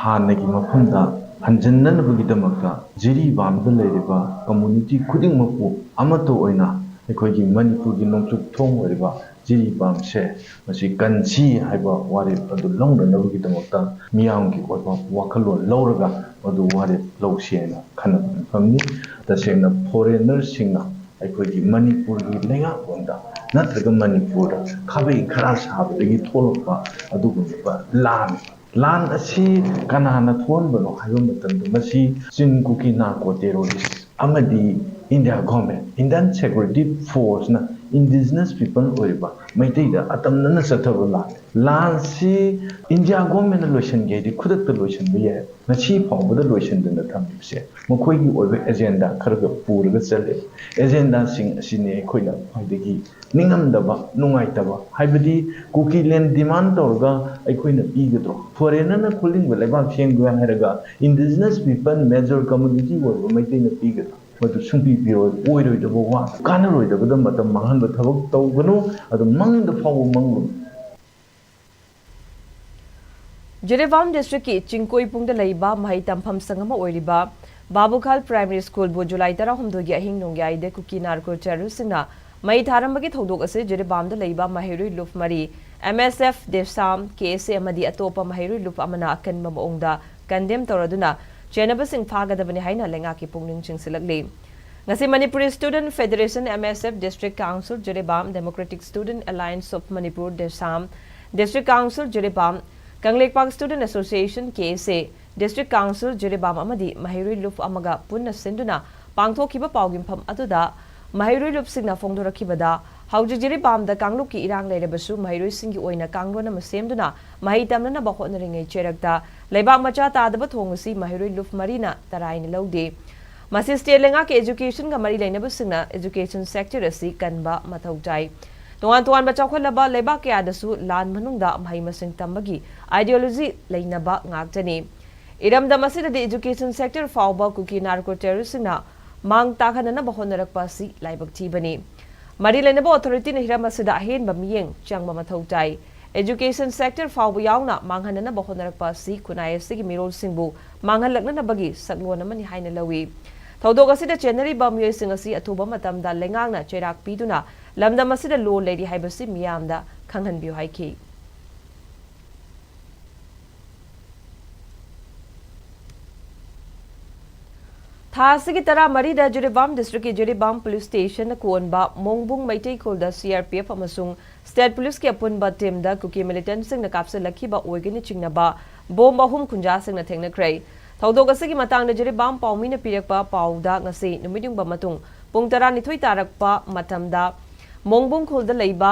ꯍꯥꯟꯅꯒꯤ ꯃꯐꯝꯗ ꯍꯟꯖꯤꯟꯅꯅꯕꯒꯤꯗꯃꯛꯇ ꯖꯤꯔꯤꯕꯥꯝꯗ ꯂꯩꯔꯤꯕ community ꯈꯨꯗꯤꯡꯃꯛꯄꯨ ꯑꯃꯠꯇ ꯑꯣꯏꯅ ꯑꯩꯈꯣꯏꯒꯤ ꯃꯅꯤꯄꯨꯔꯒꯤ ꯅꯣꯡꯆꯨꯞ ꯊꯣꯡ ꯑꯣꯏꯔꯤꯕ ꯖꯤꯔꯤꯕꯥꯝꯁꯦ ꯃꯁꯤ ꯀꯟꯁꯤ ꯍꯥꯏꯕ ꯋꯥꯔꯦꯞ ꯑꯗꯨ ꯂꯧꯅꯅꯕꯒꯤꯗꯃꯛꯇ ꯃꯤꯌꯥꯝꯒꯤ ꯑꯣꯏꯕ ꯋꯥꯈꯜꯂꯣꯟ ꯂꯧꯔꯒ ꯃꯗꯨ ꯋꯥꯔꯦꯞ ꯂꯧꯁꯤ ꯍꯥꯏꯅ ꯈꯟꯅꯕ ꯃꯤꯐꯝꯅꯤ꯫ ꯇꯁꯦꯡꯅ foreignerꯁꯤꯡꯅ ꯑꯩꯈꯣꯏꯒꯤ ꯃꯅꯤꯄꯨꯔꯒꯤ ꯂꯩꯉꯥꯛꯂꯣꯟꯗ ꯅꯠꯇ꯭ꯔꯒ ꯃꯅꯤꯄꯨꯔꯗ ꯈꯥꯕꯩ ꯈꯔꯥ ꯁꯥꯕꯗꯒꯤ ꯊꯣꯛꯂꯛꯄ ꯑꯗꯨꯒꯨꯝꯂꯕ ꯂꯥꯟ, ꯂꯥꯟ ꯑꯁꯤ ꯀꯅꯥꯅ ꯊꯣꯛꯍꯟꯕꯅꯣ ꯍꯥꯏꯕ ꯃꯇꯝꯗ ꯃꯁꯤ ꯆꯤꯟ ꯀꯨꯀꯤ narco terrorist ꯑꯃꯗꯤ India government, Indian Security Forceꯅ indigenous people ꯑꯣꯏꯔꯤꯕ ꯃꯩꯇꯩꯗ ꯑꯇꯝꯅꯅ ꯆꯠꯊꯕ ꯂꯥꯟ꯫ ꯂꯥꯟꯁꯤ India governmentꯅ ꯂꯣꯏꯁꯤꯟꯒꯦ ꯍꯥꯏꯗꯤ ꯈꯨꯗꯛꯇ ꯂꯣꯏꯁꯤꯟꯕ ꯌꯥꯏ꯫ ꯉꯁꯤ ꯐꯥꯎꯕꯗ ꯂꯣꯏꯁꯤꯟꯗꯅ ꯊꯝꯂꯤꯕꯁꯦ ꯃꯈꯣꯏꯒꯤ ꯑꯣꯏꯕ agenda ꯈꯔꯒ ꯄꯨꯔꯒ ꯆꯠꯂꯦ꯫ Agendaꯁꯤꯡ ꯑꯁꯤꯅꯤ ꯑꯩꯈꯣꯏꯅ ꯈ꯭ꯋꯥꯏꯗꯒꯤ ꯅꯤꯡꯉꯝꯗꯕ, ꯅꯨꯡꯉꯥꯏꯇꯕ, ꯍꯥꯏꯕꯗꯤ ꯀꯨꯀꯤꯂꯦꯟ demand ꯇꯧꯔꯒ ꯑꯩꯈꯣꯏꯅ ꯄꯤꯒꯗ꯭ꯔꯣ? Foreignerꯅ ꯈꯨꯜꯂꯤꯡꯕ ꯂꯩꯕꯥꯛ ꯁꯦꯝꯒꯦ ꯍꯥꯏꯔꯒ indigenous people major community ꯑꯣꯏꯕ ꯃꯩꯇꯩꯅ ꯄꯤꯒꯗ꯭ꯔꯣ? ꯃꯗꯨ ꯁꯨꯡꯄꯤ ꯄꯤꯔꯣꯏ꯫ ꯑꯣꯏꯔꯣꯏꯗꯕ ꯋꯥ, ꯀꯥꯟꯅꯔꯣꯏꯗꯕꯗ ꯃꯇꯝ ꯃꯥꯡꯍꯟꯕ ꯊꯕꯛ ꯇꯧꯒꯅꯨ꯫ ꯑꯗꯨ ꯃꯪꯗ ꯐꯥꯎꯕ ꯃꯪꯒꯅꯨ꯫ ꯖꯤꯔꯤꯕꯥꯝ districtꯀꯤ ꯆꯤꯡꯀꯣꯏꯄꯨꯡꯗ ꯂꯩꯕ ꯃꯍꯩ ꯇꯝꯐꯝ ꯁꯪ ꯑꯃ ꯑꯣꯏꯔꯤꯕ ꯕꯥꯕꯨꯈꯥꯜ Primary Schoolꯕꯨ July ꯇꯔꯥꯍꯨꯝꯗꯣꯏꯒꯤ ꯑꯍꯤꯡ ꯅꯣꯡꯌꯥꯏꯗ ꯀꯨꯀꯤ narco terroristꯁꯤꯡꯅ ꯃꯩ ꯊꯥꯔꯝꯕꯒꯤ ꯊꯧꯗꯣꯛ ꯑꯁꯤ ꯖꯤꯔꯤꯕꯥꯝꯗ ꯂꯩꯕ ꯃꯍꯩꯔꯣꯏ ꯂꯨꯞ ꯃꯔꯤ, M S F, DESAM, K S A ꯑꯃꯗꯤ ꯑꯇꯣꯞꯄ ꯃꯍꯩꯔꯣꯏ ꯂꯨꯞ ꯑꯃꯅ ꯑꯀꯟꯕ ꯃꯑꯣꯡꯗ condemn ꯇꯧꯔꯗꯨꯅ ꯆꯦꯟꯅꯕꯁꯤꯡ ꯐꯥꯒꯗꯕꯅꯤ ꯍꯥꯏꯅ ꯂꯩꯉꯥꯛꯀꯤ ꯄꯨꯛꯅꯤꯡ ꯆꯤꯡꯁꯤꯜꯂꯛꯂꯤ꯫ ꯉꯁꯤ Manipuri student federation, M S F, district council Jiribam, democratic student alliance of Manipur, DESAM, district council Jiribam, Kangleipak student association, K S A, district council Jiribam ꯑꯃꯗꯤ ꯃꯍꯩꯔꯣꯏ ꯂꯨꯞ ꯑꯃꯒ ꯄꯨꯟꯅ ꯁꯤꯟꯗꯨꯅ ꯄꯥꯡꯊꯣꯛꯈꯤꯕ ꯄꯥꯎꯒꯤꯐꯝ ꯑꯗꯨꯗ ꯃꯍꯩꯔꯣꯏ ꯂꯨꯞꯁꯤꯡꯅ ꯐꯣꯡꯗꯣꯔꯛꯈꯤꯕꯗ, ꯍꯧꯖꯤꯛ ꯖꯤꯔꯤꯕꯥꯝꯗ ꯀꯥꯡꯂꯨꯞꯀꯤ ꯏꯔꯥꯡ ꯂꯩꯔꯕꯁꯨ ꯃꯍꯩꯔꯣꯏꯁꯤꯡꯒꯤ ꯑꯣꯏꯅ ꯀꯥꯡꯂꯣꯟ ꯑꯃ ꯁꯦꯝꯗꯨꯅ ꯃꯍꯩ ꯇꯝꯅꯅꯕ ꯍꯣꯠꯅꯔꯤꯉꯩ ꯆꯩꯔꯛꯇ ꯂꯩꯕꯥꯛ ꯃꯆꯥ ꯇꯥꯗꯕ ꯊꯣꯡ ꯑꯁꯤ ꯃꯍꯩꯔꯣꯏ ꯂꯨꯞ ꯃꯔꯤꯅ ꯇꯔꯥꯏꯅ ꯂꯧꯗꯦ꯫ ꯃꯁꯤ ꯁ꯭ꯇꯦꯠ ꯂꯩꯉꯥꯛꯀꯤ ꯑꯦꯖꯨꯀꯦꯁꯟꯒ ꯃꯔꯤ ꯂꯩꯅꯕꯁꯤꯡꯅ ꯑꯦꯖꯨꯀꯦꯁꯟ ꯁꯦꯛꯇꯔ ꯑꯁꯤ ꯀꯟꯕ ꯃꯊꯧ ꯇꯥꯏ꯫ ꯇꯣꯉꯥꯟ ꯇꯣꯉꯥꯟꯕ ꯆꯥꯎꯈꯠꯂꯕ ꯂꯩꯕꯥꯛ ꯀꯌꯥꯗꯁꯨ ꯂꯥꯟ ꯃꯅꯨꯡꯗ ꯃꯍꯩ ꯃꯁꯤꯡ ꯇꯝꯕꯒꯤ ꯑꯥꯏꯗꯤꯌꯣꯂꯣꯖꯤ ꯂꯩꯅꯕ ꯉꯥꯛꯇꯅꯤ꯫ ꯏꯔꯝꯗꯝ ꯑꯁꯤꯗꯗꯤ ꯑꯦꯖꯨꯀꯦꯁꯟ ꯁꯦꯛꯇꯔ ꯐꯥꯎꯕ ꯀꯨꯀꯤ ꯅꯥꯔꯀꯣ ꯇꯦꯔꯣꯔꯤꯁ꯭ꯠꯁꯤꯡꯅ ꯃꯥꯡ ꯇꯥꯛꯍꯟꯅꯅꯕ ꯍꯣꯠꯅꯔꯛꯄ ꯑꯁꯤ ꯂꯥꯏꯕꯛ ꯊꯤꯕꯅꯤ꯫ ꯃꯔꯤ ꯂꯩꯅꯕ ꯑꯣꯊꯣꯔꯤꯇꯤꯅ ꯍꯤꯔꯝ ꯑꯁꯤꯗ ꯑꯍꯦꯟꯕ ꯃꯤꯠꯌꯦꯡ ꯆꯪꯕ ꯃꯊꯧ ꯇꯥꯏ꯫ ꯑꯦꯖꯨꯀꯦꯁꯟ ꯁꯦꯛꯇꯔ ꯐꯥꯎꯕ ꯌꯥꯎꯅ ꯃꯥꯡꯍꯟꯅꯅꯕ ꯍꯣꯠꯅꯔꯛꯄ ꯑꯁꯤ ꯈꯨꯟꯅꯥꯏ ꯑꯁꯤꯒꯤ ꯃꯤꯔꯣꯜꯁꯤꯡꯕꯨ ꯃꯥꯡꯍꯜꯂꯛꯅꯅꯕꯒꯤ ꯁꯛꯂꯣꯟ ꯑꯃꯅꯤ ꯍꯥꯏꯅ ꯂꯧꯏ꯫ ꯊꯧꯗꯣꯛ ꯑꯁꯤꯗ ꯆꯦꯟꯅꯔꯤꯕ ꯃꯤꯑꯣꯏꯁꯤꯡ ꯑꯁꯤ ꯑꯊꯨꯕ ꯃꯇꯝꯗ ꯂꯩꯉꯥꯛꯅ ꯆꯩꯔꯥꯛ ꯄꯤꯗꯨꯅ ꯂꯝꯗꯝ ꯑꯁꯤꯗ ꯂꯣ ꯂꯩꯔꯤ ꯍꯥꯏꯕꯁꯤ ꯃꯤꯌꯥꯝꯗ ꯈꯪꯍꯟꯕꯤꯌꯨ ꯍꯥꯏꯈꯤ꯫ ꯊꯥ ꯑꯁꯤꯒꯤ ꯇꯔꯥꯃꯔꯤꯗ ꯖꯤꯔꯤꯕꯥꯝ ꯗꯤꯁꯇ꯭ꯔꯤꯛꯀꯤ ꯖꯤꯔꯤꯕꯥꯝ ꯄꯨꯂꯤꯁ ꯁ꯭ꯇꯦꯁꯟꯅ ꯀꯣꯟꯕ ꯃꯣꯡꯕꯨꯡ ꯃꯩꯇꯩ ꯈꯨꯜꯗ ꯁꯤ ꯑꯥꯔ ꯄꯤ ꯑꯦꯐ ꯑꯃꯁꯨꯡ ꯁ꯭ꯇꯦꯠ ꯄꯨꯂꯤꯁꯀꯤ ꯑꯄꯨꯟꯕ ꯇꯤꯝꯗ ꯀꯨꯀꯤ ꯃꯤꯂꯤꯇꯦꯟꯠꯁꯤꯡꯅ ꯀꯥꯞꯁꯤꯜꯂꯛꯈꯤꯕ ꯑꯣꯏꯒꯅꯤ ꯆꯤꯡꯅꯕ ꯕꯣꯝ ꯑꯍꯨꯝ ꯈꯨꯟꯖꯥꯁꯤꯡꯅ ꯊꯦꯡꯅꯈ꯭ꯔꯦ꯫ ꯊꯧꯗꯣꯛ ꯑꯁꯤꯒꯤ ꯃꯇꯥꯡꯗ ꯖꯤꯔꯤꯕꯥꯝ ꯄꯥꯎꯃꯤꯅ ꯄꯤꯔꯛꯄ ꯄꯥꯎꯗ ꯉꯁꯤ ꯅꯨꯃꯤꯠ ꯌꯨꯡꯕ ꯃꯇꯨꯡ ꯄꯨꯡ ꯇꯔꯥꯅꯤꯊꯣꯏ ꯇꯥꯔꯛꯄ ꯃꯇꯝꯗ ꯃꯣꯡꯕꯨꯡ ꯈꯨꯜꯗ ꯂꯩꯕ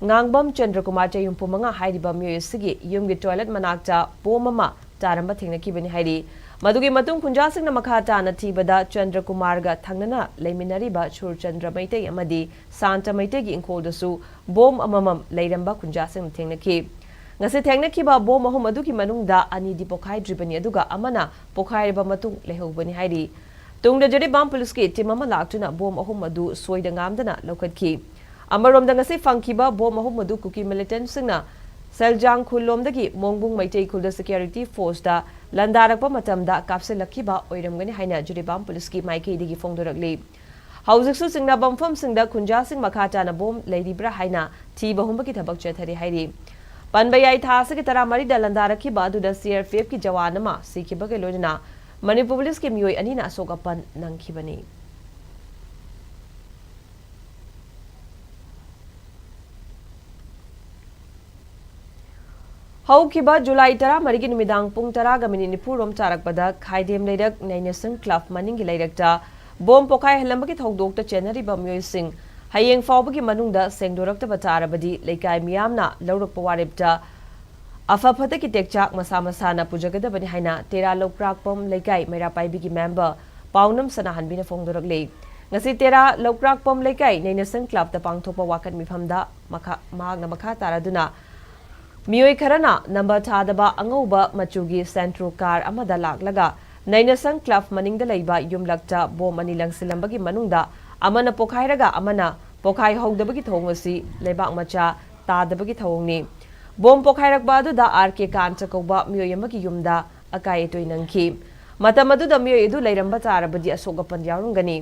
ꯉꯥꯡꯕꯝ ꯆꯟꯗ꯭ꯔꯀꯨꯃꯥꯔ ꯆꯍꯤ ꯍꯨꯝꯐꯨ ꯃꯉꯥ ꯍꯥꯏꯔꯤꯕ ꯃꯤꯑꯣꯏ ꯑꯁꯤꯒꯤ ꯌꯨꯝꯒꯤ ꯇꯣꯏꯂꯦꯠ ꯃꯅꯥꯛꯇ ꯕꯣꯝ ꯑꯃ ꯇꯥꯔꯝꯕ ꯊꯦꯡꯅꯈꯤꯕꯅꯤ ꯍꯥꯏꯔꯤ꯫ ꯃꯗꯨꯒꯤ ꯃꯇꯨꯡ ꯈꯨꯟꯖꯥꯁꯤꯡꯅ ꯃꯈꯥ ꯇꯥꯅ ꯊꯤꯕꯗ ꯆꯟꯗ꯭ꯔꯀꯨꯃꯥꯔꯒ ꯊꯪꯅꯅ ꯂꯩꯃꯤꯟꯅꯔꯤꯕ ꯁꯨꯔꯆꯟꯗ꯭ꯔ ꯃꯩꯇꯩ ꯑꯃꯗꯤ ꯁꯥꯟꯇ ꯃꯩꯇꯩꯒꯤ ꯏꯪꯈꯣꯜꯗꯁꯨ ꯕꯣꯝ ꯑꯃꯃꯝ ꯂꯩꯔꯝꯕ ꯈꯨꯟꯖꯥꯁꯤꯡꯅ ꯊꯦꯡꯅꯈꯤ꯫ ꯉꯁꯤ ꯊꯦꯡꯅꯈꯤꯕ ꯕꯣꯝ ꯑꯍꯨꯝ ꯑꯗꯨꯒꯤ ꯃꯅꯨꯡꯗ ꯑꯅꯤꯗꯤ ꯄꯣꯈꯥꯏꯗ꯭ꯔꯤꯕꯅꯤ, ꯑꯗꯨꯒ ꯑꯃꯅ ꯄꯣꯈꯥꯏꯔꯕ ꯃꯇꯨꯡ ꯂꯩꯍꯧꯕꯅꯤ ꯍꯥꯏꯔꯤ꯫ ꯇꯨꯡꯗ ꯖꯤꯔꯤꯕꯥꯝ ꯄꯨꯂꯤꯁꯀꯤ ꯇꯤꯝ ꯑꯃ ꯂꯥꯛꯇꯨꯅ ꯕꯣꯝ ꯑꯍꯨꯝ ꯑꯗꯨ ꯁꯣꯏꯗ ꯉꯥꯝꯗꯅ ꯂꯧꯈꯠꯈꯤ꯫ ꯑꯃꯔꯣꯝꯗ ꯉꯁꯤ ꯐꯪꯈꯤꯕ ꯕꯣꯝ ꯑꯍꯨꯝ ꯑꯗꯨ ꯀꯨꯀꯤ ꯃꯤꯂꯤꯇꯦꯟꯠꯁꯤꯡꯅ ꯁꯦꯜꯖꯥꯡ ꯈꯨꯜꯂꯣꯝꯗꯒꯤ ꯃꯣꯡꯕꯨꯡ ꯃꯩꯇꯩ ꯈꯨꯜꯗ ꯁꯦꯀ꯭ꯌꯨꯔꯤꯇꯤ ꯐꯣꯔꯁꯇ ꯂꯥꯟꯗꯥꯔꯛꯄ ꯃꯇꯝꯗ ꯀꯥꯞꯁꯤꯜꯂꯛꯈꯤꯕ ꯑꯣꯏꯔꯝꯒꯅꯤ ꯍꯥꯏꯅ ꯖꯤꯔꯤꯕꯥꯝ ꯄꯨꯂꯤꯁꯀꯤ ꯃꯥꯏꯀꯩꯗꯒꯤ ꯐꯣꯡꯗꯣꯔꯛꯂꯤ꯫ ꯍꯧꯖꯤꯛꯁꯨ ꯆꯤꯡꯅꯕ ꯃꯐꯝꯁꯤꯡꯗ ꯈꯨꯟꯖꯥꯁꯤꯡ ꯃꯈꯥ ꯇꯥꯅ ꯕꯣꯝ ꯂꯩꯔꯤꯕ꯭ꯔꯥ ꯍꯥꯏꯅ ꯊꯤꯕ ꯍꯨꯝꯕꯒꯤ ꯊꯕꯛ ꯆꯠꯊꯔꯤ ꯍꯥꯏꯔꯤ꯫ ꯄꯟꯕ ꯌꯥꯏ, ꯊꯥ ꯑꯁꯤꯒꯤ ꯇꯔꯥꯃꯔꯤꯗ ꯂꯥꯟꯗꯥꯔꯛꯈꯤꯕ ꯑꯗꯨꯗ ꯁꯤ ꯑꯥꯔ ꯄꯤ ꯑꯦꯐꯀꯤ ꯖꯋꯥꯟ ꯑꯃ ꯁꯤꯈꯤꯕꯒ ꯂꯣꯏꯅꯅ ꯃꯅꯤꯄꯨꯔ ꯄꯨꯂꯤꯁꯀꯤ ꯃꯤꯑꯣꯏ ꯑꯅꯤꯅ ꯑꯁꯣꯛ ꯑꯄꯟ ꯅꯪꯈꯤꯕꯅꯤ꯫ ꯍꯧꯈꯤꯕ ꯖꯨꯂꯥꯏ ꯇꯔꯥꯃꯔꯤꯒꯤ ꯅꯨꯃꯤꯗꯥꯡ ꯄꯨꯡ ꯇꯔꯥꯒ ꯃꯤꯅꯤꯠ ꯅꯤꯐꯨ ꯔꯣꯝ ꯆꯥꯔꯛꯄꯗ ꯈꯥꯏꯗꯦꯝ ꯂꯩꯔꯛ ꯅꯩꯅꯁꯪ ꯀ꯭ꯂꯕ ꯃꯅꯤꯡꯒꯤ ꯂꯩꯔꯛꯇ ꯕꯣꯝ ꯄꯣꯈꯥꯏꯍꯜꯂꯝꯕꯒꯤ ꯊꯧꯗꯣꯛꯇ ꯆꯦꯟꯅꯔꯤꯕ ꯃꯤꯑꯣꯏꯁꯤꯡ ꯍꯌꯦꯡ ꯐꯥꯎꯕꯒꯤ ꯃꯅꯨꯡꯗ ꯁꯦꯡꯗꯣꯔꯛꯇꯕ ꯇꯥꯔꯕꯗꯤ ꯂꯩꯀꯥꯏ ꯃꯤꯌꯥꯝꯅ ꯂꯧꯔꯛꯄ ꯋꯥꯔꯦꯞꯇ ꯑꯐ ꯐꯠꯇꯒꯤ ꯇꯦꯛꯆꯥꯛ ꯃꯁꯥ ꯃꯁꯥꯅ ꯄꯨꯖꯒꯗꯕꯅꯤ ꯍꯥꯏꯅ ꯇꯦꯔꯥ ꯂꯧꯀ꯭ꯔꯥꯛꯄꯝ ꯂꯩꯀꯥꯏ ꯃꯩꯔꯥ ꯄꯥꯏꯕꯤꯒꯤ ꯃꯦꯝꯕꯔ ꯄꯥꯎꯅꯝ ꯁꯅꯥꯍꯟꯕꯤꯅ ꯐꯣꯡꯗꯣꯔꯛꯂꯤ꯫ ꯉꯁꯤ ꯇꯦꯔꯥ ꯂꯧꯀ꯭ꯔꯥꯛꯄꯝ ꯂꯩꯀꯥꯏ ꯅꯩꯅꯁꯪ ꯀ꯭ꯂꯕꯇ ꯄꯥꯡꯊꯣꯛꯄ ꯋꯥꯀꯠ ꯃꯤꯐꯝꯗ ꯃꯈꯥ-, ꯃꯍꯥꯛꯅ ꯃꯈꯥ ꯇꯥꯔꯗꯨꯅ ꯃꯤꯑꯣꯏ ꯈꯔꯅ ꯅꯝꯕꯔ ꯊꯥꯗꯕ ꯑꯉꯧꯕ ꯃꯆꯨꯒꯤ ꯁꯦꯟꯇ꯭ꯔꯣ ꯀꯥꯔ ꯑꯃꯗ ꯂꯥꯛꯂꯒ ꯅꯩꯅꯁꯪ ꯀ꯭ꯂꯕ ꯃꯅꯤꯡꯗ ꯂꯩꯕ ꯌꯨꯝꯂꯛꯇ ꯕꯣꯝ ꯑꯅꯤ ꯂꯪꯁꯤꯜꯂꯝꯕꯒꯤ ꯃꯅꯨꯡꯗ ꯑꯃꯅ ꯄꯣꯈꯥꯏꯔꯒ ꯑꯃꯅ ꯄꯣꯈꯥꯏꯍꯧꯗꯕꯒꯤ ꯊꯧꯑꯣꯡ ꯑꯁꯤ ꯂꯩꯕꯥꯛ ꯃꯆꯥ ꯇꯥꯗꯕꯒꯤ ꯊꯧꯑꯣꯡꯅꯤ꯫ ꯕꯣꯝ ꯄꯣꯈꯥꯏꯔꯛꯄ ꯑꯗꯨꯗ ꯑꯥꯔ ꯀꯦ ꯀꯥꯟꯇ ꯀꯧꯕ ꯃꯤꯑꯣꯏ ꯑꯃꯒꯤ ꯌꯨꯝꯗ ꯑꯀꯥꯏ ꯑꯇꯣꯏ ꯅꯪꯈꯤ꯫ ꯃꯇꯝ ꯑꯗꯨꯗ ꯃꯤꯑꯣꯏ ꯑꯗꯨ ꯂꯩꯔꯝꯕ ꯇꯥꯔꯕꯗꯤ ꯑꯁꯣꯛ ꯑꯄꯟ ꯌꯥꯎꯔꯝꯒꯅꯤ꯫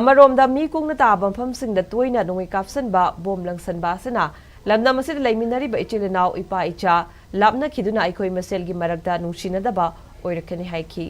ꯑꯃꯔꯣꯝꯗ ꯃꯤ ꯀꯨꯡꯅ ꯇꯥꯕ ꯃꯐꯝꯁꯤꯡꯗ ꯇꯣꯏꯅ ꯅꯣꯡꯃꯩ ꯀꯥꯞꯁꯤꯟꯕ, ꯕꯣꯝ ꯂꯪꯁꯟꯕ ꯑꯁꯤꯅ ꯂꯝꯗꯝ ꯑꯁꯤꯗ ꯂꯩꯃꯤꯟꯅꯔꯤꯕ ꯏꯆꯤꯜ ꯏꯅꯥꯎ, ꯏꯄꯥ ꯏꯆꯥ, ꯂꯥꯞꯅꯈꯤꯗꯨꯅ ꯑꯩꯈꯣꯏ ꯃꯁꯦꯜꯒꯤ ꯃꯔꯛꯇ ꯅꯨꯡꯁꯤꯅꯗꯕ ꯑꯣꯏꯔꯛꯀꯅꯤ ꯍꯥꯏꯈꯤ꯫